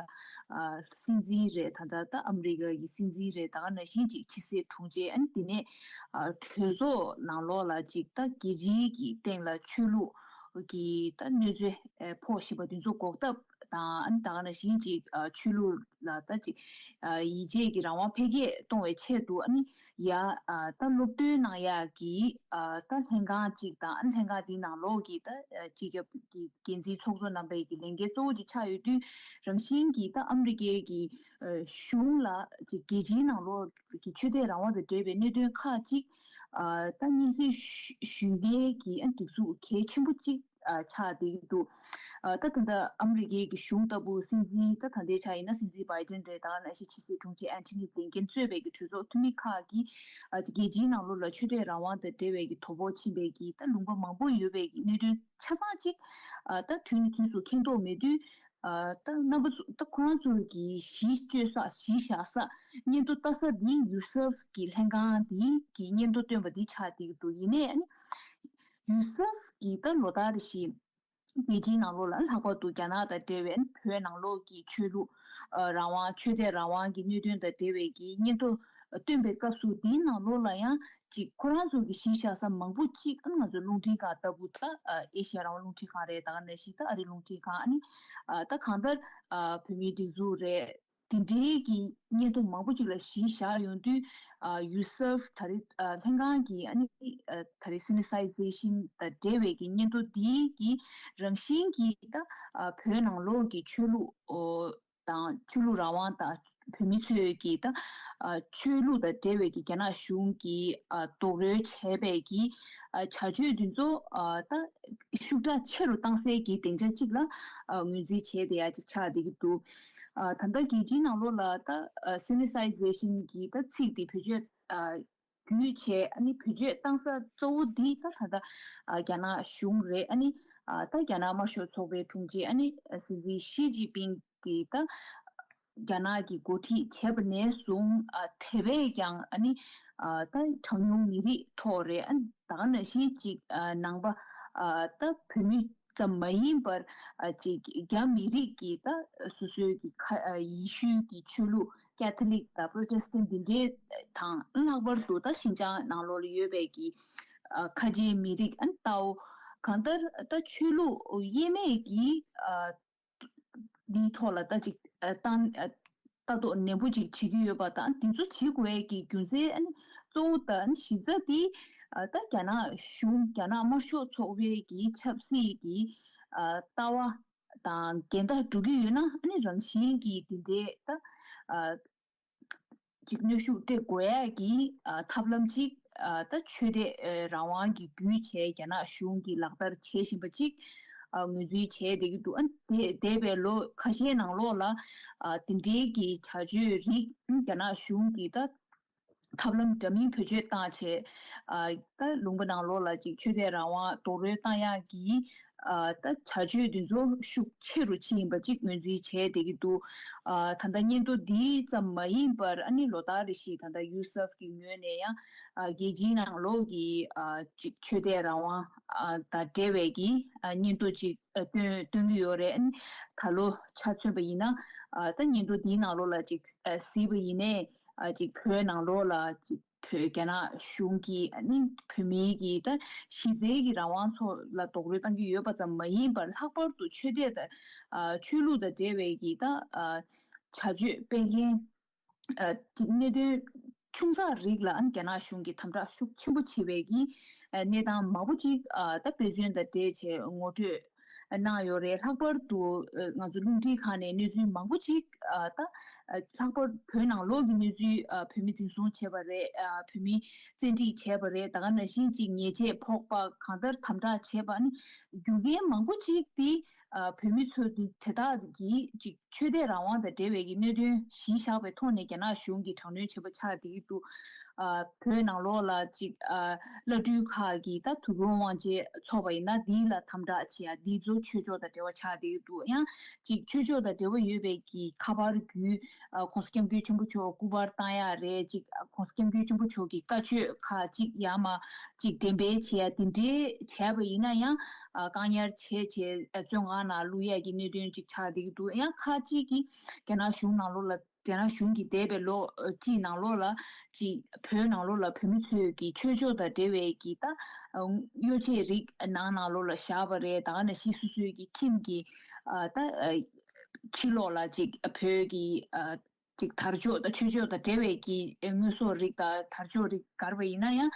ཨ་སྲིད་འཛིན་རེད། ད་ལྟ་ད་ཨ་མི་རི་ཀ་གི་སྲིད་འཛིན་རེད། ད་ག་ནང་བཞིན་ཅིག་ཕྱི་སྲིད་དྲུང་ཆེ། ཨ་ནི་དེ་ནས་ཨ་གྲོས་ཚོགས་ནང་ལོགས་ལ་ཅིག་ད་རྒྱལ་སྤྱིའི་གི་སྟེང་ལ་ཆོས་ལུགས་ཀྱི་ད་གནོད་འཚེ་ཨེ་ཕོག་བཞིན་པ་དེ་ཚོ་འགོག་ཐབས་དང་། ཨ་ནི་ད་ག་ནང་བཞིན་ཅིག་ཨ་ཆོས་ལུགས་ལ་ད་ཅིག་ཨ་ཡིད་ཆེས་ཀྱི་རང་དབང་འཕེལ་རྒྱས་གཏོང་བའི་ཆེད་དུ་ཨ་ནི་ཡ་ཨ་ད་སློབ་སྟོན་གནང་ཡག་གི་ཨ་ད་ལྷན་ཁང་ཅིག་དང་། ཨ་ནི་ལྷན་ཁང་དེའི་ནང་ལོགས་ཀྱི་ད་ཨ་སྤྱི་ཁྱབ་ཀྱི་འགན་འཛིན་ཚོགས་གཙོ་རྣམ་པའི་གི་ལས་འགན་གཙོ་བོ་ཅིག་ཆགས་ཡོད་དུས། རང་བཞིན་གྱིས་ད་ཨ་མི་རི་ཀའི་གི་ཨ་གཞུང་ལ་ཅིག་རྒྱལ་སྤྱིའི་ནང་ལོགས་ཀྱི་ཆོས་དད་རང་དབང་དང་འབྲེལ་བའི་གནད་དོན་ཁག་ཅིག་ཨ་ད་སྙན་སེང་ཞུ་ཞུ་མཁན་གྱི་ཨ་སྒྲིག་འཛུགས་གལ་ཆེན་པོ་ཅིག་ཨ་ཆགས་བསྡད་ཀྱི་འདུག་ཨ་ད་ད་ལྟ་ཨ་མི་རི་ཀའི་གི་གཞུང་ལྟ་བུ་སྲིད་འཛིན་ད་ད་ལྟའི་ཆ་ཡིན་ན་སྲིད་འཛིན་བྷའི་ཌེན་རེད། ད་ག་ནང་བཞིན་ཕྱི་སྲིད་དྲུང་ཆེ་ཨན་ཐོ་ནི་བྷི་ལིན་ཀེན་གཙོས་པའི་གི་གྲོས་ཚོགས་འཐུས་མི་ཁག་གིས་ཨ་ཅིག་རྒྱལ་སྤྱིའི་ནང་ལོགས་ལ་ཆོས་དད་རང་དབང་དང་འབྲེལ་བའི་གི་དོ་ཕོག་ཕྱིན་པའི་གི་ད་ལུང་པ་མང་པོ་ཡོད་པའི་གི་གནད་དོན་ཆ་ཚང་ཅིག་ཨ་ད་དུས་ནས་དུས་སུ་མཁྱེན་རྟོགས་མེད་དུས། ཨ་ད་རྣམ་པ་ཚོ་ད་ཁོ་རང་ཚོ་གི་གཞི་བཅོལ་ས་གཞི་བཞག་ས་སྙན་ཐོ་ལྟ་ས་འདི་ཡུ་སེབ་ཀྱི་ལྷན་ཁང་འདི་གི་སྙན་ཐོ་བཏོན་པ་འདི་ཆགས་བསྡད་ཀྱི་འདུག་ཡིན་ནའི་ཨ་ནི་ཡུ་སེབ་ཀྱི་ད་ལོ་ལྟར་བཞིན་རྒྱལ་སྤྱིའི་ནང་ལོགས་ལ་ལྷག་པར་དུ་རྒྱ་ནག་དང་འབྲེལ་བའི་བོད་ནང་ལོགས་ཀྱི་ཆོས་ལུགས་ཨ་རང་དབང་ཆོས་དད་རང་དབང་གི་གནད་དོན་དང་འབྲེལ་བའི་གི་སྙན་ཐོ་བཏོན་པའི་སྐབས་སུ་འདིའི་ནང་ལོགས་ལ་ཡང་ཅིག་ཁོ་རང་ཚོ་གི་གཞི་བཞག་ས་མང་པོ་ཅིག་ཨ་ང་ཚོ་རླུང་འཕྲིན་ཁང་ལྟ་བུ་ད་ཨ་ཨེ་ཤ་ཡ་རང་དབང་རླུང་འཕྲིན་ཁང་རེད། ད་ག་ནང་བཞིན་ད་ཨ་རིའི་རླུང་འཕྲིན་ཁང་ཨ་ནི་ཨ་ད་གང་ལྟར་ཨ་བོད་མིའི་སྒྲིག་འཛུགས་རེད། དེ་འདྲའི་གི་སྙན་ཐོ་མང་པོ་ཅིག་ལ་གཞི་བཞག་ཡོང་དུས་ཨ་ཡུ་སེབ་ད་རེས་ཨ་ལྷན་ཁང་གི་ཨ་ནི་ཨ་ད་རེས་སེ་ནི་སའི་ཛེ་ཤིན་དང་འབྲེལ་བའི་གི་སྙན་ཐོ་འདིའི་གི་རང་བཞིན་གྱི་ད་ཨ་བོད་ནང་ལོགས་ཀྱི་ཆོས་ལུགས་ཨོ་དང་ཆོས་ལུགས་རང་དབང་དང་བོད་མི་ཚོས་ཀྱི་ད་ཨ་ཆོས་ལུགས་དང་འབྲེལ་བའི་གི་རྒྱ་ནག་གཞུང་གིས་ཨ་རྡོག་རོལ་བྱས་པའི་གི་ཨ་བྱ་སྤྱོད་འདི་ཚོ་ཨ་ད་ཤུགས་དྲག་ཆེ་རུ་བཏང་སའི་གི་སྡིངས་ཆ་གཅིག་ལ་ཨ་ངོས་འཛིན་བྱས་བསྡད་ཡ་ཅིག་ཆགས་བསྡད་ཀྱི་འདུག་ཨ་ད་ལྟ་རྒྱལ་སྤྱིའི་ནང་ལོགས་ལ་ད་ཨ་སེ་ནི་སའི་ཛེ་ཤིན་གྱི་ད་ཚིག་འདི་བེད་སྤྱོད་ཨ་བརྒྱུད་བྱས། ཨ་ནི་བེད་སྤྱོད་བཏང་ས་གཙོ་བོ་འདི་ད་ད་ལྟ་ཨ་རྒྱ་ནག་གཞུང་རེད། ཨ་ནི་ཨ་ད་རྒྱ་ནག་དམར་ཤོག་ཚོགས་པའི་དྲུང་ཆེ་ཨ་ནི་སྲིད་འཛིན་ཞི་ཅིན་ཕིང་གིས་ད་ རྒྱ་ནག་གིས་འགོ་ཁྲིད་བྱས་པ་ནས་བཟུང་ཨ་དེ་བས་ཀྱང་ཨ་ནི་ཨ་ད་གྲངས་ཉུང་མི་རིགས་ཐོག་རེད། ཨ་ནི་ད་ག་ནང་བཞིན་ཅིག་ཨ་ནང་པ་ཨ་ད་བོད་མི་ཙམ་མ་ཡིན་པར་ཨ་ཅིག་རྒྱ་མི་རིགས་ཀྱི་ད་སོ་སོའི་གི་ཁ་ཨ་ཡེ་ཤུའི་གི་ཆོས་ལུགས་ཀེ་ཐོ་ལིག་དང་པྲོ་ཊེ་སི་ཊན་འདི་འདྲའི་དང་ལྷག་པར་དུ་ད་ཤིན་ཅང་ནང་ལོགས་ལ་ཡོད་པའི་གི་ཨ་ཁ་ཆེའི་མི་རིགས་ཨ་ནི་ཏའོ་གང་ལྟར་ད་ཆོས་ལུགས་དབྱེ་མེད་ཀྱི་ཨ་འདིའི་ཐོག་ལ་ད་ཅིག་ཨ་བཏང་ཨ་ལྟ་རྟོག་ནན་པོ་ཅིག་བྱེད་ཀྱི་ཡོད་པ་དང་། དེ་ཚོ་བྱེད་དགོས་ཀྱི་རྒྱུ་མཚན་ཨ་ནི་གཙོ་བོ་དང་གཞི་རྩ་དེ་ཨ་ད་རྒྱ་ནག་གཞུང་རྒྱ་ནག་དམར་ཤོག་ཚོགས་པའི་གི་ཆབ་སྲིད་ཀྱི་ཨ་ལྟ་བ་དང་འགལ་ཟླ་འགྲོ་གི་ཡོད་ན་ཨ་ནི་རང་བཞིན་གྱིས་དེ་འདྲའི་ད་ཨ་ཅིག་གནོན་ཤུགས་སྤྲད་དགོས་ཡ་གི་ཨ་ཐབས་ལམ་ཅིག་ཨ་ད་ཆོས་དད་ཨ་རང་དབང་གི་བརྒྱུད་བྱས་རྒྱ་ནག་གཞུང་གིས་ལག་བསྟར་བྱེད་བཞིན་པ་ཅིག་ཨ་ངོས་འཛིན་བྱས་བསྡད་ཀྱི་འདུག་ཨ་འདས་འདས་པའི་ལོ་ཁ་ཤས་ནང་ལོགས་ལ་ཨ་དེ་འདྲའི་གི་བྱ་སྤྱོད་རིགས་རྒྱ་ནག་གཞུང་གིས་ད་ཐབས་ལམ་འདྲ་མིན་བེད་སྤྱོད་བཏང་བྱས་ཨ་ད་ལུང་པ་ནང་ལོགས་ལ་ཅིག་ཆོས་དད་རང་དབང་རྡོག་རོལ་བཏང་ཡག་གི་ཨ་ད་བྱ་སྤྱོད་འདི་ཚོ་ཤུགས་ཆེ་རུ་ཕྱིན་པ་ཅིག་ངོས་འཛིན་བྱས་བསྡད་ཀྱི་འདུག་ཨ་ད་ལྟ་སྙན་ཐོ་འདི་ཙམ་མ་ཡིན་པར་ཨ་ནི་ལོ་ལྟར་རེ་བཞིན་ད་ལྟ་ཡུ་སེཕ་གི་ངོས་ནས་ཡང་ཨ་རྒྱལ་སྤྱིའི་ནང་ལོགས་ཀྱི་ཨ་ཅིག་ཆོས་དད་རང་དབང་ཨ་དང་འབྲེལ་བའི་གི་ཨ་སྙན་ཐོ་ཅིག་ཨ་བཏོན་བཏོན་གྱི་ཡོད་རེད། ཨ་ནི་ད་ལོ་ཆ་མཚོན་པ་ཡིན་ན་ཨ་ད་སྙན་ཐོ་འདིའི་ནང་ལོགས་ལ་ཅིག་ཨ་གཟིགས་པ་ཡིན་ནའི་ཨ་ཅིག་བོད་ནང་ལོགས་ལ་ཅིག་བོད་རྒྱ་ནག་གཞུང་གིས་ཨ་ནི་བོད་མིའི་གི་ད་གཞི་རྩའི་གི་རང་དབང་ཚོ་ལ་རྡོག་རོལ་བཏང་གི་ཡོད་པ་ཙམ་མ་ཡིན་པར་ལྷག་པར་དུ་ཆོས་དད་དང་ཨ་ཆོས་ལུགས་དང་འབྲེལ་བའི་གི་ད་ཨ་བྱ་སྤྱོད་སྤེལ་མཁན་ཨ་ཅིག་གནད་དོན་ཆུང་ཙག་རིགས་ལ་ཨ་ནི་རྒྱ་ནག་གཞུང་གིས་དམ་དྲག་ཤུགས་ཆེན་པོ་བྱེད་པའི་གི་ཨ་གནས་སྟངས་མང་པོ་ཅིག་ཨ་ད་དཔེ་མཚོན་དང་འབྲེལ་བྱས་ངོ་སྤྲོད་གནང་ཡོད་རེད། ལྷག་པར་དུ་ཨ་ང་ཚོ་རླུང་འཕྲིན་ཁང་ནས་གནས་ཚུལ་མང་པོ་ཅིག་ཨ་ད་ཨ་ལྷག་པར་བོད་ནང་ལོགས་ཀྱི་གནས་ཚུལ་ཨ་བོད་མི་འཛིན་བཟུང་བྱས་པ་རེད། ཨ་བོད་མི་བཙན་ཁྲིད་བྱས་པ་རེད། ད་ག་ནང་བཞིན་ཅིག་ཉེས་ཆད་ཕོག་པ་གང་ལྟར་དམ་དྲག་བྱས་པ་ནི་རྒྱུ་རྐྱེན་མང་པོ་ཅིག་དེ་ཨ་བོད་མི་ཚོ་དེ་དེ་དག་གིས་ཅིག་ཆོས་དད་རང་དབང་དང་འབྲེལ་བའི་གི་གནད་དོན་གཞི་བཞག་པའི་ཐོག་ནས་རྒྱ་ནག་གཞུང་གིས་དྲག་གནོན་བྱས་པ་ཆགས་བསྡད་ཀྱི་འདུག་ཨ་བོད་ནང་ལོགས་ལ་ཅིག་ཨ་བླ་སྤྲུལ་ཁག་གིས་ད་དུས་འཁོར་དབང་ཆེན་ཚོགས་པ་ཡིན་ན་འདི་ལ་དམ་དྲག་བྱེད་ཡ་འདི་ཚོ་ཆོས་ཕྱོགས་དང་འབྲེལ་བ་ཆགས་བསྡད་ཀྱི་འདུག་ཡང་ཅིག་ཆོས་ཕྱོགས་དང་འབྲེལ་བ་ཡོད་པའི་གི་ཁ་པར་བརྒྱུད་ཨ་༸གོང་ས་༸སྐྱབས་མགོན་ཆེན་པོ་མཆོག་སྐུ་པར་བཏང་ཡ་རེད། ཅིག་༸གོང་ས་༸སྐྱབས་མགོན་ཆེན་པོ་མཆོག་གི་བཀའ་ཆོས་ཁག་ཅིག་ཡར་མར་ཅིག་འགྲེམས་སྤེལ་བྱེད་ཡ་དེ་འདྲའི་བྱས་པ་ཡིན་ན་ཡང་ཨ་བཀག་ཉར་བྱས་བྱས་ཨ་བཙོན་ཁང་ནང་བླུག་ཡ་གི་གནད་དོན་ཅིག་ཆགས་བསྡད་ཀྱི་འདུག་ཡང་ཁག་ཅིག་གིས་རྒྱ་ནག་གཞུང་ནང་ལོགས་ལ་རྒྱ་ནག་གཞུང་གིས་འདས་པའི་ལོ་གཅིག་ནང་ལོགས་ལ་ཅིག་བོད་ནང་ལོགས་ལ་བོད་མི་ཚོས་ཀྱི་ཆོས་ཕྱོགས་དང་འབྲེལ་བའི་གི་ད་གཡོ་ཆས་རིགས་ནང་ནང་ལོགས་ལ་བཞག་པ་རེད། ད་ག་ནང་བཞིན་སོ་སོའི་གི་ཁྱིམ་གྱི་ཨ་ད་ཨ་ཕྱི་ལོགས་ལ་ཅིག་བོད་ཀྱི་ཨ་ཅིག་དར་ལྕོག་དང་ཆོས་ཕྱོགས་དང་འབྲེལ་བའི་གི་དངོས་ཟོག་རིགས་དང་དར་ལྕོག་རིགས་བསྒར་བ་ཡིན་ན་ཡང་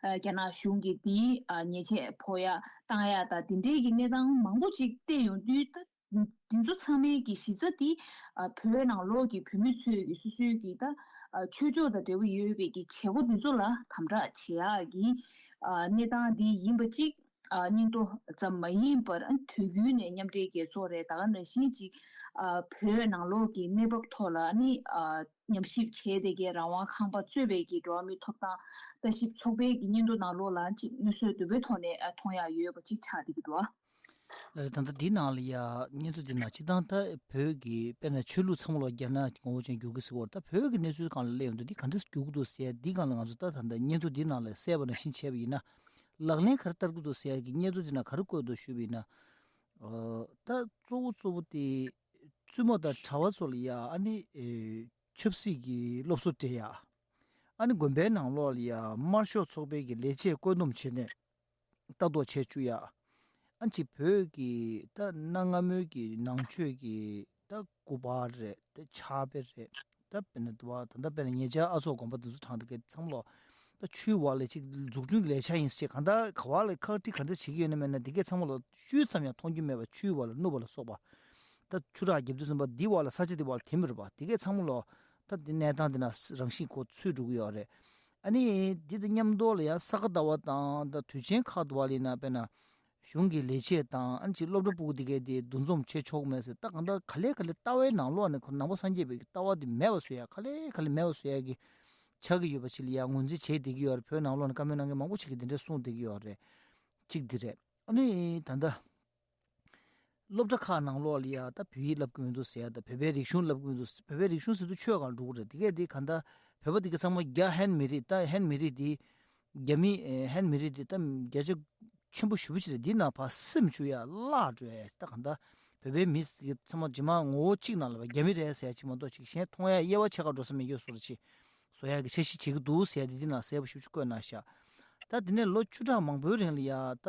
ཨ་རྒྱ་ནག་གཞུང་གིས་དེའི་ཨ་ཉེས་ཆད་ཕོག་ཡ་བཏང་ཡ་དང་དེ་འདྲའི་གི་གནས་སྟངས་མང་པོ་ཅིག་བལྟས་ཡོང་དུས་ད། འདི་ཚོ་ཚང་མའི་གི་གཞི་རྩ་དེ་ཨ་བོད་ནང་ལོགས་ཀྱི་བོད་མི་ཚོས་ཀྱི་སོ་སོའི་གི་ད་ཨ་ཆོས་ཕྱོགས་དང་འབྲེལ་བ་ཡོད་པའི་གི་བྱེད་སྒོ་འདི་ཚོ་ལ་དམ་དྲག་བྱེད་ཡག་གི་ཨ་གནས་སྟངས་འདི་ཡིན་པ་གཅིག་ཨ་སྙན་ཐོ་ཙམ་མ་ཡིན་པར་ཨ་དུས་རྒྱུན་ནས་མཉམ་འབྲེལ་རྒྱལ་ཚོགས་རེད། ད་ག་ནང་བཞིན་གཅིག་ཨ་བོད་ནང་ལོགས་ཀྱི་གནས་བབ་ཐོག་ལ་ནི་ཨ་ཉམས་ཞིབ་བྱས་ཏེ་གི་རང་དབང་ཁང་པ་གཙོས་པའི་གི་འགྲོ་བ་མིའི་ཐོབ་ཐང་ལྟ་ཞིབ་ཚོགས་པའི་གི་སྙན་ཐོ་ནང་ལོགས་ལ་གཅིག་དངོས་སུ་དུམ་བུའི་ཐོག་ནས་ཨ་མཐོང་ཡག་ཡོད་པ་གཅིག་ཆགས་བསྡད་ཀྱི་འདུག་ཨ། ལགས་རེད། ད་ལྟ་འདི་ནང་ལ་ཡ་སྙན་ཐོ་འདི་ནང་སྤྱིར་བཏང་ད་བོད་ཀྱི་དཔེར་ན་ཆོས་ལུགས་ཚང་མ་ལ་རྒྱ་ནག་གི་ངོ་བོ་ཅན་བསྒྱུར་གི་ཟེར་བ་རེད། ད་བོད་ཀྱི་གནས་ཚུལ་སྒང་ལ་སླེབས་ཡོང་དུས་འདི་ག་འདྲ་བསྒྱུར་གི་འདུག་ཟེར་ཡ་འདི་སྒང་ལ་ང་ཚོ་ད་ད་ལྟ་སྙན་ཐོ་འདི་ནང་ལ་གསལ་བ་ནང་བཞིན་བྱས་པ་ཡིན་ན་ལག་ལེན་ག་རེ་བསྟར་གི་འདུག་ཟེར་ཡ་གི་སྙན་ཐོ་འདི་ནང་ག་རེ་བཀོད་འདུག་ཞུས་པ་ཡིན་ན། ཨ་ད་གཙོ་བོ་གཙོ་བོ་དེ་བཙུན་མ་དང་གྲྭ་པ་ཚོ་ལ་ཡ་ཨ་ནི་ཨེ་ཆབ་སྲིད་ཀྱི་སློབ་གསོ་སྤྲད་ཡ། ཨ་ནི་དགོན་པའི་ནང་ལོགས་ལ་ཡ་དམར་ཤོག་ཚོགས་པའི་གི་ལས་བྱེད་བཀོད་འདོམས་བྱས་ནས། ལྟ་རྟོག་བྱེད་བཅུག་ཡ། ཨ་ཅིག་བོད་ཀྱི་ད་གནའ་སྔ་མོའི་གི་ནང་ཆོས་ཀྱི་ད་སྐུ་པར་རེད། ད་ཕྱག་དཔེ་རེད། ད་དཔེར་ན་དུ་བ་ད་ལྟ་དཔེར་ན་ཉེ་ཆར་ཨ་ཚོགས་དགོན་པ་དེ་ཚོ་དྲངས་དེ་གའི་ཚང་མ་ལོ། ད་ཆུའི་བར་ལ་ཅིག་འཛུགས་སྐྲུན་གྱི་ལས་འཆར་ཡིན་ཟེར་ཅིག་གང་ལྟར་ག་བ་ལ་ཁག་ཁྲིག་ག་འདྲ་བྱེད་ཀྱི་ཡོད་ན་མེད་ན་དེ་གའི་ཚང་མ་ལོ་ཤུལ་ཙམ་ཡང་མཐོང་རྒྱུ་མེད་པ། ཆུའི་བར་ལ་བསྣུབས་པ་ལ་སོགས་པ། ད་ཆུ་རགས་བརྒྱབ་དུས་ཙམ་པ་འདི་བར་ལ་ས་ཆ་འདི་བར་ལ་དེ་མི་རེད་པ། དེ་གའི་ཚང་མ་ལོ། ད་འདི་གནས་སྟངས་འདི་ན་རང་བཞིན་གོ་ཚུད་འགྲོ་གི་ཡོད་རེད། ཨ་ནི་འདི་དང་མཉམ་དུ་ལ་ཡང་ས་ག་ཟླ་བ་དང་ད་དུས་ཆེན་ཁག་ཏུ་བ་ལ་ཡིན་ན་དཔེར་ན་གཞུང་གི་ལས་བྱེད་དང་ཨ་ནི་ཅིག་སློབ་གྲྭ་ཕྲུ་གུ་འདི་གའི་དེ་འདུ་འཛོམས་བྱེད་ཆོག་གི་མེད་ཟེར། ད་གང་ལྟར་ག་ལེ་ག་ལེ་ལྟ་བའི་ནང་ལོགས་ནས་ཁོ་ནང་པ་སངས་རྒྱས་པའི་ལྟ་བ་འདི་མེད་པ་བཟོ་ཡ། ག་ལེ་ག་ལེ་མེད་པ་བཟོ་ཡ་གི་ཆགས་ཀྱི་ཡོད་པ་ཅིག་ལ་ཡ་ངོས་འཛིན་བྱེད་བསྡད་ཀྱི་ཡོད་རེད། བོད་ནང་ལོགས་ནས་བཀའ་མོལ་གནང་མཁན་མང་པོ་ཅིག་གིས་འདི་འདྲ་གསུངས་བསྡད་ཀྱི་ཡོད་རེད། གཅིག་འདི་རེད། ཨ་ནི་ད་ལྟ་ སློབ་གྲྭ་ཁག་ནང་ལོགས་ལ་ཡ་ད་བོད་ཡིག་བསླབ་ཀྱི་མི་འདུག་ཟེར་ཡ། ད་བོད་པའི་རིག་གཞུང་བསླབ་ཀྱི་མི་འདུག་བོད་པའི་རིག་གཞུང་ཟེར་དུས་ཆོས་སྒང་འགྲོ་གི་རེད། དེ་གས་དེ་གང་ལྟར་བོད་པ་དེ་ག་ཚང་མ་རྒྱ་ཧན་མི་རིགས། ད་ཧན་མི་རིགས་དེ་རྒྱ་མི་ཨེ་ཧན་མི་རིགས་དེ་ད་བརྒྱ་ཆ་ཆེན་པོ་ཞེ་པོ་ཅིག་རེད། འདི་ནང་ཕར་སེམས་བཅུག་ཡ་བརླག་འགྲོ་ཡ། ད་གང་ལྟར་བོད་པའི་མི་དེ་ག་ཚང་མ་རྗེས་མ་ངོ་བོ་གཅིག་ནང་ལ་རྒྱ་མི་རེད་ཟེར་ཡ་ཅིག་མ་གཏོགས་ཅིག་གཞན་མཐོང་ཡ་དབྱེ་བ་ཕྱེ་ག་འགྲོ་ས་མེད་ཀྱི་བཟོ་འདྲ་ཅིག་བཟོ་ཡ་གི་འཆར་གཞི་བྱེད་ཀྱི་འདུག་ཟེར་ཡ་དེ་འདི་ནང་གསལ་པོ་ཞེ་པོ་ཅིག་བཀོད་གནང་ཤག་ད་དེ་ནས་ལོ་བཅུ་ཕྲག་མང་པོའི་རིང་ལ་ཡ་ད་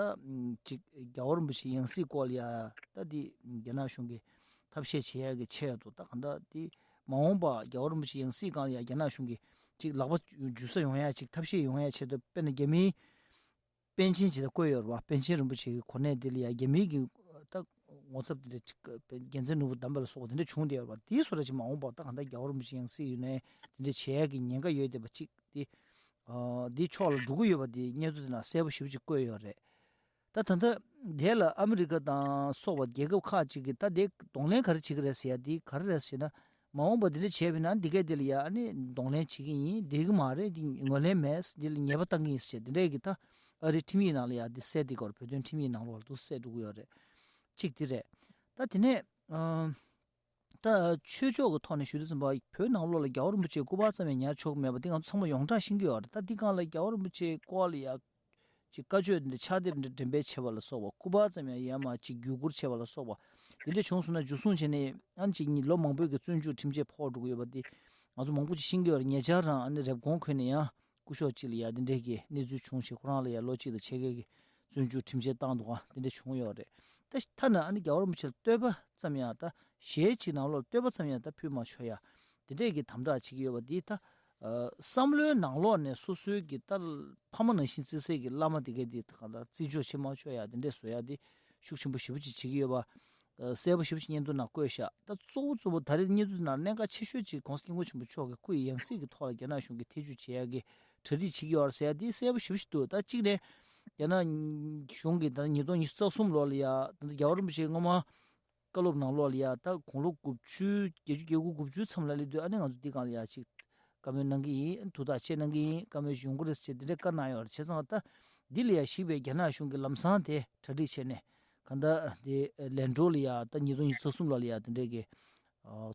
ཅིག་རྒྱལ་བ་རིན་པོ་ཆེའི་ཡང་སྲིད་སྐོར་ལ་ཡ་ད་དེ་རྒྱ་ནག་གཞུང་གིས་ཐབས་ཤེས་བྱེད་ཡ་གི་ཆེད་དུ། ད་གང་ལྟར་དེ་མ་འོངས་པ་རྒྱལ་བ་རིན་པོ་ཆེའི་ཡང་སྲིད་སྒང་ལ་ཡ་རྒྱ་ནག་གཞུང་གིས་ཅིག་ལག་པ་འཇུ་ས་ཡོང་ཡ་ཅིག་ཐབས་ཤེས་ཡོང་ཡ་ཆེད་དུ། དཔེར་ན་རྒྱ་མིའི་པཎ་ཆེན་ཅིག་ད་བཀོད་ཡོད་རེད་པ། པཎ་ཆེན་རིན་པོ་ཆེ་གི་གོ་གནས་དེ་ལ་ཡ་རྒྱ་མིའི་གི་ད་ངོ་ཚབ་དེ་འདྲ་ཅིག་རྒྱལ་མཚན་ནོར་བུ་དམ་པ་ལ་སོགས་པ་དེ་འདྲ་བྱུང་བསྡད་ཡོད་རེད་པ། དེའི་བཟོ་འདྲ་ཅིག་མ་འོངས་པ་ད་གང་ལྟར་རྒྱལ་བ་རིན་པོ་ཆེ་ཡང་སྲིད་ཡོད་ནའི་དེ་འདྲ་བྱེད་ཡ་གི་ཉེན་ཁ་ཡོད་བསྡད་པ་ཅིག་དེ་ཨ་དེའི་ཕྱོགས་ལ་འགྲོ་གི་ཡོད་པ་དེ་སྙན་ཐོ་དེ་ནང་གསལ་པོ་ཞེ་པོ་ཅིག་བཀོད་ཡོད་རེད། ད་ད་ལྟ་དེ་ལ་ཨ་མི་རི་ཀ་དང་སོགས་པ་རྒྱལ་ཁབ་ཁག་ཅིག་གིས་ད་དེ་གདོང་ལེན་ག་རེ་བྱེད་ཀྱི་རེད་ཟེར་ཡ་དེ་ག་རེ་རེད་ཟེར་ན། མ་འོངས་པ་འདི་འདྲ་བྱས་པ་ཡིན་ན་འདི་གས་འདི་ལ་ཡ་ཨ་ནི་གདོང་ལེན་བྱེད་ཀྱི་ཡིན། འགྲིག་གི་མ་རེད། འདི་ངོས་ལེན་མེད། འདི་ལ་ཉེས་པ་བཏང་གི་ཡིན་ཟེར་འདི་འདྲས་ཀྱི་ད་ཨ་རིའི་ཁྲིམས་ཡིག་ནང་ལ་ཡ་འདི་གསལ་འདི་སྐོར། བོད་དོན་ཁྲིམས་ཡིག་ནང་ལོགས་ལ་འདུག་གསལ་འགྲོ་གི་ཡོད་རེད། གཅིག་འདི་རེད། ད་དེ་ནས་ཨ་ད་ཆོས་ཕྱོགས་ཀྱི་ཐོག་ནས་ཞུ་དུས་ཙམ་པ་བོད་ནང་ལོགས་ལ་རྒྱལ་བ་རིན་པོ་ཆེའི་སྐུ་པར་ཙམ་ཡང་ཉར་ཆོག་གི་མེད་པ་འདི་ང་ཚོ་ཚང་མ་ཡོངས་གྲགས་ཤེས་ཀྱི་ཡོད་རེད། ད་འདི་སྒང་ལ་རྒྱལ་བ་རིན་པོ་ཆེའི་སྐོར་ལ་ཡ་ཅིག་བཀའ་ཆོས་འདི་ཕྱག་དེབ་འདི་འགྲེམས་སྤེལ་བྱས་པ་ལ་སོགས་པ། སྐུ་པར་ཙམ་ཡང་ཡང་མ་ཅིག་བརྒྱུད་བསྐུར་བྱས་པ་ལ་སོགས་པ་འདི་འདྲ་བྱུང་སོང་ན། འཇུ་བཟུང་བྱས་ནས་ཨ་ནི་ཅིག་ཉིད་ལོ་མང་པོའི་གི་བཙོན་འཇུག་ཁྲིམས་ཆད་ཕོག་འགྲོ་གི་ཡོད་པ་འདི་ང་ཚོ་མང་པོ་ཅིག་ཤེས་ཀྱི་ཡོད་རེད། ཉེ་ཆར་རང་ཨ་ནི་རེབ་གོང་ཁུལ་ནས་ཡང་སྐུ་ཞབས་ཅིག་ལ་ཡ་འདི་འདྲའི་གི་གནས་ཚུལ་བྱུང་ཞིང་། ཁོ་རང་ལ་ཡ་ལོ་གཅིག་དང་ཕྱེད་ཀའི་གི་བཙོན་འཇུག་ཁྲིམས་ཆད་བཏང་འདུག་ག་འདི་འདྲ་བྱུང་ཡོད་རེད། ད་ཐ་ན་ཨ་ནི་རྒྱལ་བ་རིན་པོ་ཆེ་ལ་བསྟོད་པ་ཙམ་ཡང་ད་གཞས་ཅིག་ནང་ལོགས་བསྟོད་པ་ཙམ་ཡང་ད་ཕུལ་མ་ཆོག་ཡ་འདི་འདྲའི་གི་དམ་དྲག་བྱེད་ཀྱི་ཡོད་པ་འདི་ད། ཨ་བསམ་བློའི་ནང་ལོགས་ནས་སོ་སོའི་གི་ད་ཕ་མ་ནང་བཞིན་བརྩི་སའི་གི་བླ་མ་དེ་གས་དེ་གང་ལྟར་བརྩི་འཇོག་བྱེད་མ་ཆོག་ཡ་དེ་འདྲས་བཟོ་ཡ་དེ་ཤུགས་ཆེན་པོ་ཞེ་པོ་ཅིག་བྱེད་ཀྱི་ཡོད་པ། ཨ་གསལ་པོ་ཞེ་པོ་ཅིག་སྙན་ཐོ་ནང་བཀོད་བཞག་ད་གཙོ་བོ་གཙོ་བོ་ད་རེས་སྙན་ཐོ་དེ་ནང་གནད་འགག་ཆེ་ཤོས་ཅིག་༸གོང་ས་༸སྐྱབས་མགོན་ཆེན་པོ་མཆོག་གི་སྐུ་ཡི་ཡང་སྲིད་ཀྱི་ཐོག་ལ་རྒྱ་ནག་གཞུང་གིས་ཐེ་ཇུས་བྱེད་ཡ་གི་གྲ་སྒྲིག་བྱེད་ཀྱི་ཡོད་རེད་ཟེར་ཡ་དེ་གསལ་པོ་ཞེ་པོ་ཅིག་འདུག་ད་གཅིག་ནས་རྒྱ་ནག་གཞུང་གིས་ད་ཉིས་སྟོང་ཉི་ཤུ་རྩ་གསུམ་ལོ་ལ་ཡ་ད་རྒྱལ་བ་རིན་པོ་ཆེ་སྔོན་མ། བཀའ་སློབ་ནང་ལོགས་ལ་ཡ་ད་དགུང་ལོ་དགུ་བཅུ་བརྒྱད་ཅུ་གྱ་དགུ་དགུ་བཅུ་མཚམས་ལ་སླེབས་དུས་ཨ་ནི་ང་ཚོ་འདི་སྒང་ལ་ཡ་ཅིག་བཀའ་མོལ་གནང་གི་ཡིན། ཐུགས་ཐག་བཅད་གནང་གི་ཡིན། བཀའ་མོལ་ཡོང་གི་རེད་ཅེས་འདི་འདྲའི་བཀའ་གནང་ཡོད་རེད། བྱས་ཙང་ད་འདི་ལ་ཡ་གཞིགས་པའི་རྒྱ་ནག་གཞུང་གིས་ལམ་སང་དེ་གྲ་སྒྲིག་བྱས་ནས་གང་ལྟར་དེ་ལན་ཀྲོའུ་ལ་ཡ་ད་ཉིས་སྟོང་ཉི་ཤུ་རྩ་གསུམ་ལོ་ལ་ཡ་དེ་འདྲའི་གི་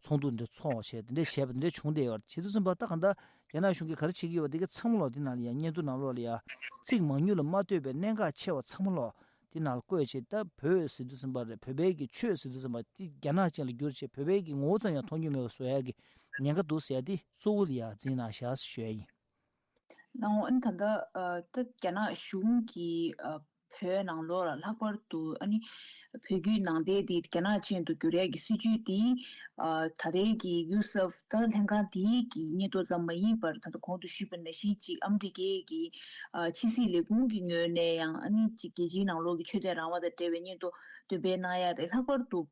ཚོགས་འདུ་འདི་ཚོགས་བྱས་དེ་འདྲའི་བྱས་པ་དེ་འདྲའི་བྱུང་བསྡད་ཡོད་རེད། བྱེད་དུས་ཙམ་པ་ད་གང་ལྟར་རྒྱ་ནག་གཞུང་གིས་ག་རེ་བྱེད་ཀྱི་ཡོད་པ་དེ་གའི་ཚང་མ་ལོག་དེ་ནང་ལ་ཡ་སྙན་ཐོ་ནང་ལོགས་ལ་ཡ་ཚིག་མང་ཉུང་ལ་མ་ལྟོས་པའི་གནད་འགག་ཆེ་བ་ཚང་མ་ལོག་དེ་ནང་ལ་བཀོད་བྱས། ད་བོད་ཟེར་དུས་ཙམ་པ་རེད། བོད་པའི་གི་ཆོས་ཟེར་དུས་ཙམ་པ་དེ་རྒྱ་ནག་ཅན་ལ་བསྒྱུར་བྱས་བོད་པའི་གི་ངོ་བོ་ཙམ་ཡང་མཐོང་རྒྱུ་མེད་པ་བཟོ་ཡ་གི་ཉེན་ཁ་འདུག་ཟེར་ཡ་དེ་གཙོ་བོ་ལ་ཡ་འཛིན་གནང་བཞག་ཞུ་ཡ་ཡིན། ལགས་འོང་། ཨ་ནི་ད་ལྟ་ཨ་ད་རྒྱ་ནག་གཞུང་གིས་ཨ་བོད་ནང་ལོགས་ལ་ལྷག་པར་དུ་ཨ་ནི་བོད་བརྒྱུད་ནང་བསྟན་དེ་རྒྱ་ནག་ཅན་དུ་བསྒྱུར་ཡ་གི་སྲིད་ཇུས་དེ་ཨ་ད་ལྟའི་གི་ཡུ་སབ་ད་ལྷན་ཁང་དེའི་གི་སྙན་ཐོ་ཙམ་མ་ཡིན་པར་ད་ལྟ་གོང་དུ་ཞུས་པ་ནང་བཞིན་ཅིག་ཨ་མི་རི་ཀའི་གི་ཨ་ཕྱི་སྲིད་ལས་ཁུངས་ཀྱི་ངོས་ནས་ཡང་ཨ་ནི་ཅིག་རྒྱལ་སྤྱིའི་ནང་ལོགས་ཀྱི་ཆོས་དད་རང་དབང་དང་འབྲེལ་བའི་སྙན་ཐོ་འདོན་སྤེལ་གནང་ཡ་རེད། ལྷག་པར་དུ་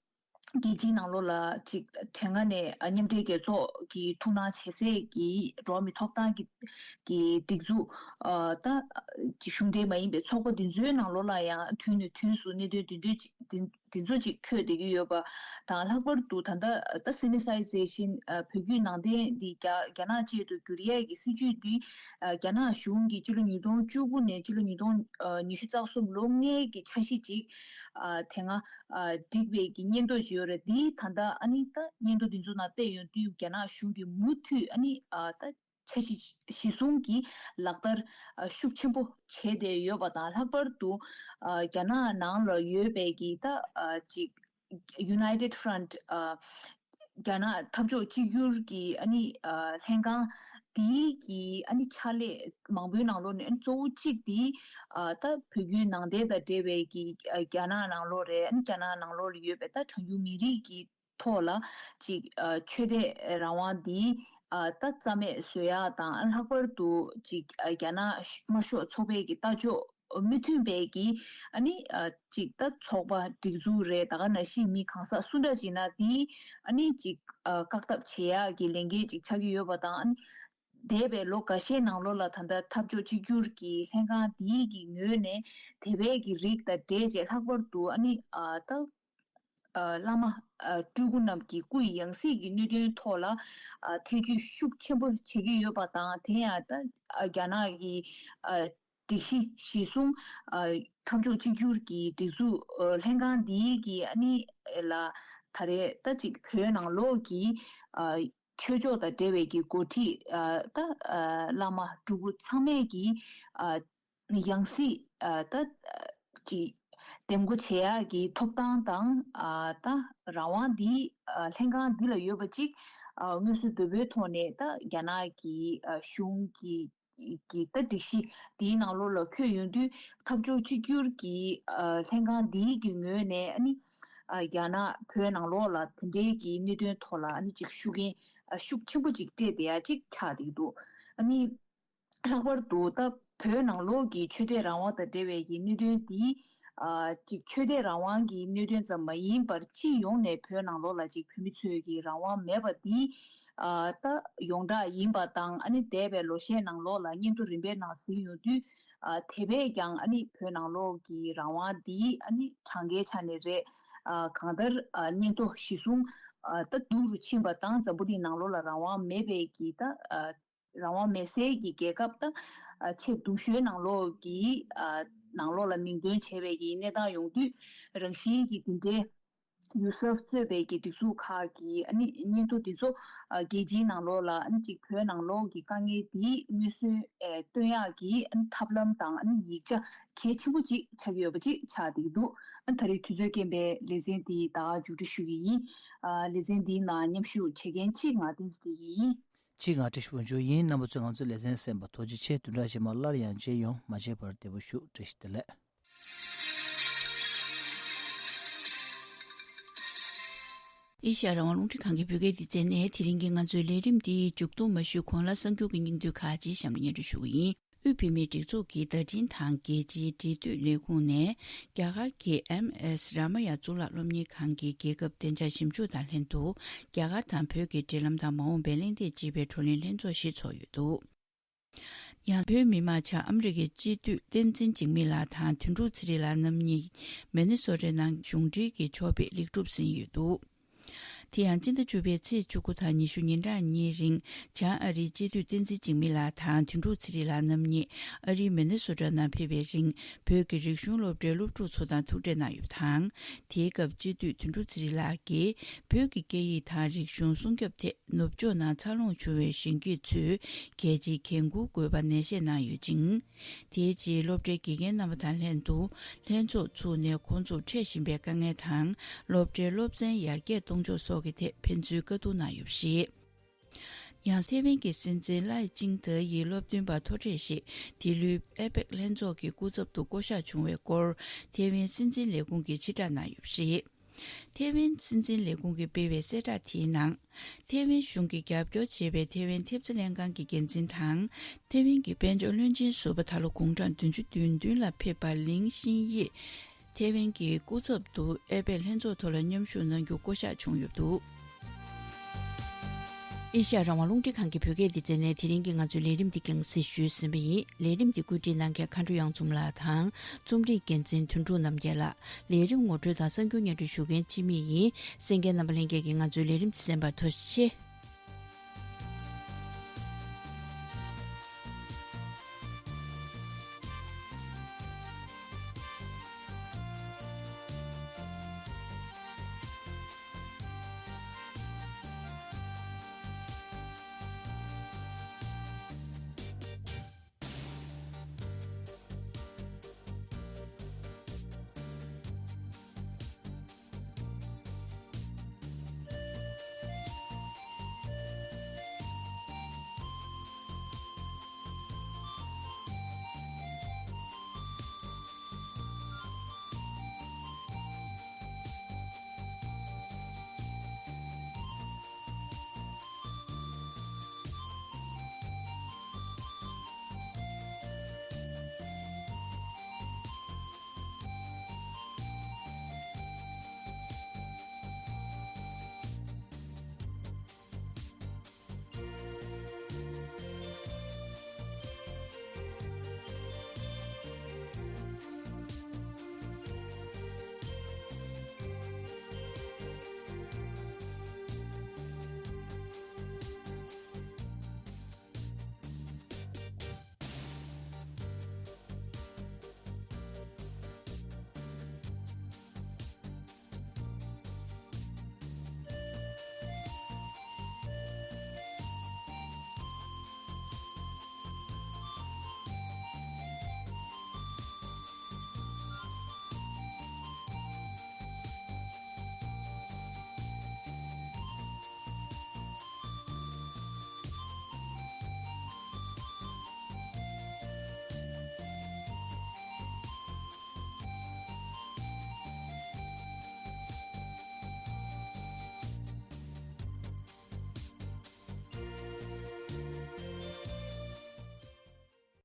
རྒྱལ་སྤྱིའི་ནང་ལོགས་ལ་ཅིག་དེ་སྔ་ནས་མཉམ་འབྲེལ་རྒྱལ་ཚོགས་ཀྱི་ཐུགས་སྣང་བྱེད་སའི་གི་འགྲོ་བ་མིའི་ཐོབ་ཐང་གི་གི་སྒྲིག་འཛུགས་ཨ་ད་ཅིག་གཞུང་འབྲེལ་མ་ཡིན་པའི་ཚོགས་པ་འདི་ཚོའི་ནང་ལོགས་ལ་ཡང་དུས་ནས་དུས་སུ་གནད་དོན་འདི་འདོད་ཅིག་འདི་འདི་ཚོ་ཅིག་འཁོད་བསྡད་ཀྱི་ཡོད་པ་དང་། ལྷག་པར་དུ་ད་ལྟ་ད་སི་ནི་སའི་ཛེ་ཤིན་ཨ་བོད་བརྒྱུད་ནང་བསྟན་འདི་རྒྱ་རྒྱ་ནག་ཅན་དུ་བསྒྱུར་ཡས་ཀྱི་སྲིད་ཇུས་འདི་ཨ་རྒྱ་ནག་གཞུང་གིས་སྤྱི་ལོ་ཉིས་སྟོང་བཅུ་དགུ་ནས་སྤྱི་ལོ་ཉིས་སྟོང་ཨ་ཉི་ཤུ་རྩ་གསུམ་ལོ་ལྔའི་གི་འཆར་གཞི་ཅིག་ཨ་དེ་སྔ་ཨ་བསྒྲིགས་པའི་གི་སྙན་ཐོ་ཅིག་ཡོད་རེད། འདི་ད་ལྟ་ཨ་ནི་ད་སྙན་ཐོ་འདི་ཚོ་ནང་བལྟས་ཡོང་དུས་རྒྱ་ནག་གཞུང་གིས་མུ་མཐུད་ཨ་ནི་ཨ་ད་འཆར་གཞི་གཞི་བཟུང་གི་ལག་བསྟར་ཨ་ཤུགས་ཆེན་པོ་བྱས་བསྡད་ཡོད་པ་དང་། ལྷག་པར་དུ་ཨ་རྒྱ་ནག་ནང་ལ་ཡོད་པའི་གི་ད་ཨ་ཅིག་United Front ཨ་རྒྱ་ནག་འཐབ་ཕྱོགས་གཅིག་གྱུར་གྱི་ཨ་ནི་ཨ་ལྷན་ཁང་དེའི་གི་ཨ་ནི་ཕྱག་ལས་མང་པོའི་ནང་ལོགས་ནས་ཨ་ནི་གཙོ་བོ་གཅིག་དེ་ཨ་ད་བོད་བརྒྱུད་ནང་བསྟན་དང་འབྲེལ་བའི་གི་ཨ་རྒྱ་ནག་ནང་ལོགས་རེད། ཨ་ནི་རྒྱ་ནག་ནང་ལོགས་ལ་ཡོད་པའི་ད་གྲངས་ཉུང་མི་རིགས་ཀྱི་ཐོག་ལ་ཅིག་ཨ་ཆོས་དད་རང་དབང་འདི་ཨ་ད་རྩ་མེད་བཟོ་ཡག་དང་། ལྷག་པར་དུ་ཅིག་ཨ་རྒྱ་ནག་དམར་ཤོག་ཚོགས་པའི་གི་ལྟ་ཕྱོགས་མི་མཐུན་པའི་གི་ཨ་ནི་ཨ་ཅིག་ད་ཚོགས་པ་སྒྲིག་འཛུགས་རེད། ད་ག་ནང་བཞིན་མི་གང་ཟག་སུ་འདྲ་ཅིག་ན་དེ་ཨ་ནི་ཅིག་ཨ་བཀག་ཐབས་བྱེད་ཡག་གི་ལས་འགན་ཅིག་ཆགས་ཀྱི་ཡོད་པ་དང་། ཨ་ནི་འདས་པའི་ལོ་འགའ་ཤས་ནང་ལོགས་ལ་ད་ལྟ་འཐབ་ཕྱོགས་གཅིག་གྱུར་གྱི་ལྷན་ཁང་དེའི་གི་ངོས་ནས་དད་པའི་གི་རིགས་དང་འབྲེལ་བྱས། ལྷག་པར་དུ་ཨ་ནི་ཨ་ད་ཨ་བླ་མ་ཨ་སྤྲུལ་སྐུ་རྣམས་ཀྱི་སྐུ་ཡི་ཡང་སྲིད་ཀྱི་གནད་དོན་ཐོག་ལ་ཨ་ཐེ་ཇུས་ཤུགས་ཆེན་པོ་བྱེད་ཀྱི་ཡོད་པ་དང་། དེ་ཡང་ད་ཨ་རྒྱ་ནག་གི་ཨ་ སྒྲིག་གཞི་གཞི་བཟུང་། ཨ། འཐབ་ཕྱོགས་གཅིག་གྱུར་གྱི་སྒྲིག་འཛུགས། ཨ། ལྷན་ཁང་འདིའི་གི་ཨ་ནི་ལ་ད་རེས་ད་ཅིག་བོད་ནང་ལོགས་ཀྱི། ཨ། ཆོས་ཕྱོགས་དང་འབྲེལ་བའི་གི་འགོ་ཁྲིད། ཨ། ད། ཨ། བླ་མ་སྤྲུལ་སྐུ་ཚང་མས་ཀྱི། ཨ། ཡང་སྲིད། ཨ། ད། ཨ། ཅིག་འདེམས་བསྐོ་བྱེད་ཡག་གི་ཐོབ་ཐང་དང་། ཨ། ད་རང་དབང་འདི། ཨ། ལྷན་ཁང་འདི་ལ་ཡོད་པ་ཅིག་ཨ། མངོན་གསལ་དོད་པོའི་ཐོག་ནས་ད་རྒྱ་ནག་གི། ཨ། གཞུང་གི་གི་ད་སྒྲིག་གཞི་འདིའི་ནང་ལོགས་ལ་འཁོད་ཡོང་དུས། འཐབ་ཕྱོགས་གཅིག་གྱུར་གྱི། ཨ། ལྷན་ཁང་འདིའི་གི་ངོས་ནས་ཨ་ནི། ཨ། རྒྱ་ནག་བོད་ནང་ལོགས་ལ་དེ་འདྲའི་གི་གནད་དོན་ཐོག་ལ་ཨ་ནི་ཅིག་ཤུགས་རྐྱེན། ཨ། ཤུགས་ཆེན་པོ་ཅིག་སྤྲད་བསྡད་ཡ་ཅིག་ཆགས་བསྡད་འདུག་ཨ་ནི། ལྷག་པར་དུ་ད་བོད་ནང་ལོགས་ཀྱི་ཆོས་དད་རང་དབང་དང་འབྲེལ་བའི་གི་གནད་དོན་འདི། ཨ། ཅིག་ཆོས་དད་རང་དབང་གི་གནད་དོན་ཙམ་མ་ཡིན་པར། སྤྱི་ཡོངས་ནས་བོད་ནང་ལོགས་ལ་ཅིག་བོད་མི་ཚོས་ཀྱི་རང་དབང་མེད་པ་འདི། ཨ། ད་ཡོངས་གྲགས་ཡིན་པ་དང་། ཨ་ནི་འདས་པའི་ལོ་ཤས་ནང་ལོགས་ལ་སྙན་ཐོ་རིམ་པས་ནང་ཟིན་ཡོང་དུས། ཨ། དེ་བས་ཀྱང་ཨ་ནི་བོད་ནང་ལོགས་ཀྱི་རང་དབང་འདི་ཨ་ནི་གྲངས་ཀའི་ཆ་ནས་རེད། ཨ། གང་ལྟར། ཨ། སྙན་ཐོ་གཞི་བཟུང་། ཨ། ད་སྡུག་རུ་ཕྱིན་པ་དང་། འཛམ་བུ་གླིང་ནང་ལོགས་ལ་རང་དབང་མེད་པའི་གི་ད། ཨ། རང་དབང་མེད་སའི་གི་རྒྱལ་ཁབ་དང་། ཨ། ཆེས་སྡུག་ཤོས་ནང་ལོགས་ཀྱི། ཨ། ནང་ལོགས་ལ་མིང་འདོན་བྱས་པའི་གི་གནས་སྟངས་ཡོང་དུས། རང་བཞིན་གྱིས་འདི་འདྲའི་ཡུ་སབ་གཙོས་པའི་གི་སྒྲིག་འཛུགས་ཁག་གི་ཨ་ནི་སྙན་ཐོ་འདི་ཚོ། ཨ། རྒྱལ་སྤྱིའི་ནང་ལོགས་ལ་ཨ་ནི་ཅིག་བོད་ནང་ལོགས་ཀྱི་དཀའ་ངལ་འདི་མངོན་གསལ། ཨེ། སྟོན་ཡག་གི་ཨ་ནི་ཐབས་ལམ་དང་ཨ་ནི་ཡིག་ཆ་གལ་ཆེན་པོ་ཅིག་ཆགས་ཀྱི་ཡོད་པ་ཅིག་ཆགས་བསྡད་ཀྱི་འདུག་ཨ། ད་རེས་དུས་ཚོད་རྐྱེན་པས་ལེ་ཚན་འདི་ད་མཇུག་སྒྲིལ་ཞུ་གི་ཡིན། ཨ། ལེ་ཚན་འདིའི་ནང་མཉམ་ཞུགས་བྱེད་མཁན་གཅིག་ང་བསྟན་འཛིན་བདེ་སྐྱིད་ཡིན། ཅེས་ང་བཀྲ་ཤིས་དབང་ཕྱུག་ཡིན། རྣམ་པ་ཚོས་ང་ཚོའི་ལེ་ཚན་གསན་པར་ཐུགས་རྗེ་ཆེ། བདུན་ཕྲག་རྗེས་མར་སླར་ཡང་མཇལ་ཡོང་། མ་མཇལ་བར་བདེ་པོ་བཞུགས། བཀྲ་ཤིས་བདེ་ལེགས། ཨེ་ཤ་ཡ་རང་དབང་རླུང་འཕྲིན་ཁང་གི་བོད་སྐད་སྡེ་ཚན་ནས་དེ་རིང་གི་ང་ཚོའི་ལས་རིམ་འདི་མཇུག་བསྡོམས་མ་ཞུས་གོང་ལ་གསར་འགྱུར་གྱི་སྙིང་བསྡུས་ཁག་ཅིག་གཤམ་ལ་སྙན་སྒྲོན་ཞུ་གི་ཡིན། དབུས་བོད་མིའི་སྒྲིག་འཛུགས་ཀྱི་བརྡ་འཕྲིན་དང་རྒྱལ་སྤྱིའི་འབྲེལ་མཐུད་ལས་ཁུངས་ནས། རྒྱ་གར་གྱི་ཨེམ་ཨེས་རཱ་མ་ཡ་གཙུག་ལག་སློབ་གཉེར་ཁང་གི་རྒྱལ་ཁབ་བདེ་འཇགས་ཞིབ་འཇུག་དང་ལྷན་དུ། རྒྱ་གར་དང་བོད་ཀྱི་འབྲེལ་ལམ་དང་མ་འོངས་པའི་གླེང་སྟེགས་ཅེས་པའི་བགྲོ་གླེང་ལྷན་ཚོགས་ཤིག་ཚོགས་ཡོད་འདུག་ཡང་བོད་མི་མང་ཆེ་བ་ཨ་མི་རི་ཀའི་སྤྱི་འཐུས་བསྟན་འཛིན་འཇིགས་མེད་ལགས་དང་དོན་གྲུབ་ཚེ་རིང་ལགས་རྣམ་གཉིས་མི་ནི་སོ་ཊའི་ནང་གཞུང་འབྲེལ་གྱི་ཕྱོགས་ཕེབས་ལེགས་གྲུབ་ཟིན་ཡོད་འདུག་དེ་ཡང་སྤྱི་ཟླ་བཅུ་པའི་ཚེས་བཅུ་དགུ་དང་ཉི་ཤུ་ཉིན་གྲངས་གཉིས་རིང་། བྱང་ཨ་རིའི་སྤྱི་འཐུས་བསྟན་འཛིན་འཇིགས་མེད་ལགས་དང་དོན་གྲུབ་ཚེ་རིང་ལགས་རྣམ་གཉིས་ཨ་རིའི་མི་ནི་སོ་ཊ་ནང་ཕེབས་པའི་རིང་། བོད་ཀྱི་རིག་གཞུང་སློབ་གྲྭའི་སློབ་ཕྲུག་ཚོ་དང་ཐུག་འཕྲད་གནང་ཡོད་པ་དང་། དེའི་སྐབས་སྤྱི་འཐུས་དོན་གྲུབ་ཚེ་རིང་ལགས་ཀྱིས་བོད་ཀྱི་སྐད་ཡིག་དང་རིག་གཞུང་སྲུང་སྐྱོབ་ཐད་ནུབ་ཕྱོགས་ནང་འཚར་ལོངས་བྱུང་བའི་གཞོན་སྐྱེས་ཚོས་གལ་ཆེའི་འགན་འཁུར་དགོས་པ་ནན་བཤད་གནང་ཡོད་ཅིང་། དེའི་རྗེས་སློབ་གྲྭའི་དགེ་རྒན་རྣམ་པ་དང་ལྷན་དུ་ལྷན་ཚོགས་ཚུགས་ནས་ཁོང་ཚོར་འཕྲད་བཞིན་པའི་དཀའ་ངལ་དང་། སློབ་གྲྭའི་སློབ་ཚན་ཡར་རྒྱས་གཏོང་ཕྱོགས་སོགས་ཀྱི་ཐད་ཕན་ཚུན་བཀའ་བསྡུར་གནང་ཡོད་པ་རེད། ཡང་ཐེ་ཝན་གྱི་སྲིད་འཛིན་ལའེ་ཅིང་ཏེ་ཡིས་སློབ་སྟོན་པ་མཐོ་གྲས་ཤིག་དེ་ལོའི་ཨེ་པེག་ལྷན་ཚོགས་ཀྱི་སྐུ་ཚབ་ཏུ་བསྐོ་གཞག་བྱུང་བའི་སྐོར་ཐེ་ཝན་སྲིད་འཛིན་ལས་ཁུངས་ཀྱིས་ཕྱིར་བསྒྲགས་གནང་ཡོད་པ་རེད། ཐེ་ཝན་སྲིད་འཛིན་ལས་ཁུངས་ཀྱིས་སྤེལ་བའི་གསལ་བསྒྲགས་དེའི་ནང་། ཐེ་ཝན་གཞུང་གིས་རྒྱབ་སྐྱོར་བྱས་པའི་ཐེ་ཝན་ཐེབས་རྩ་ལྷན་ཁང་གི་འགན་འཛིན་དང་། ཐེ་ཝན་གྱི་དཔལ་འབྱོར་བློན་ཆེན་ཟུར་པ་ད་ལོ་དགུང་གྲངས་བདུན་ཅུ་དོན་བདུན་ལ་ཕེབས་པ་ལིང་ཤིན་ཡེ། ཐེ་ཝན་གྱི་སྐུ་ཚབ་ཏུ་ཨེ་པེག་ལྷན་ཚོགས་ཐོག་ལ་མཉམ་ཞུགས་གནང་རྒྱུ་བསྐོ་གཞག་བྱུང་ཡོད་འདུག་ཨེ་ཤ་ཡ་རང་དབང་རླུང་འཕྲིན་ཁང་གི་བོད་སྐད་སྡེ་ཚན་ནས་དེ་རིང་གི་ང་ཚོའི་ལས་རིམ་འདི་རྒྱང་སྲིང་ཞུས་ཟིན་པ་ཡིན། ལས་རིམ་འདི་བཀོད་སྒྲིག་གནང་མཁན་མཁའ་འགྲོ་གཡང་འཛོམས་ལགས་དང་། རྩོམ་སྒྲིག་འགན་འཛིན་དོན་གྲུབ་རྣམ་རྒྱལ་ལགས། ལས་རིམ་ངོ་སྤྲོད་དང་གསར་འགྱུར་སྙན་སྒྲོན་ཞུ་མཁན་འཆི་མེད་ཡིན། གསན་མཁན་རྣམ་པ་ལྷན་རྒྱས་ཀྱིས་ང་ཚོའི་ལས་རིམ་འདི་གསན་པར་ཐུགས་རྗེ་ཆེ།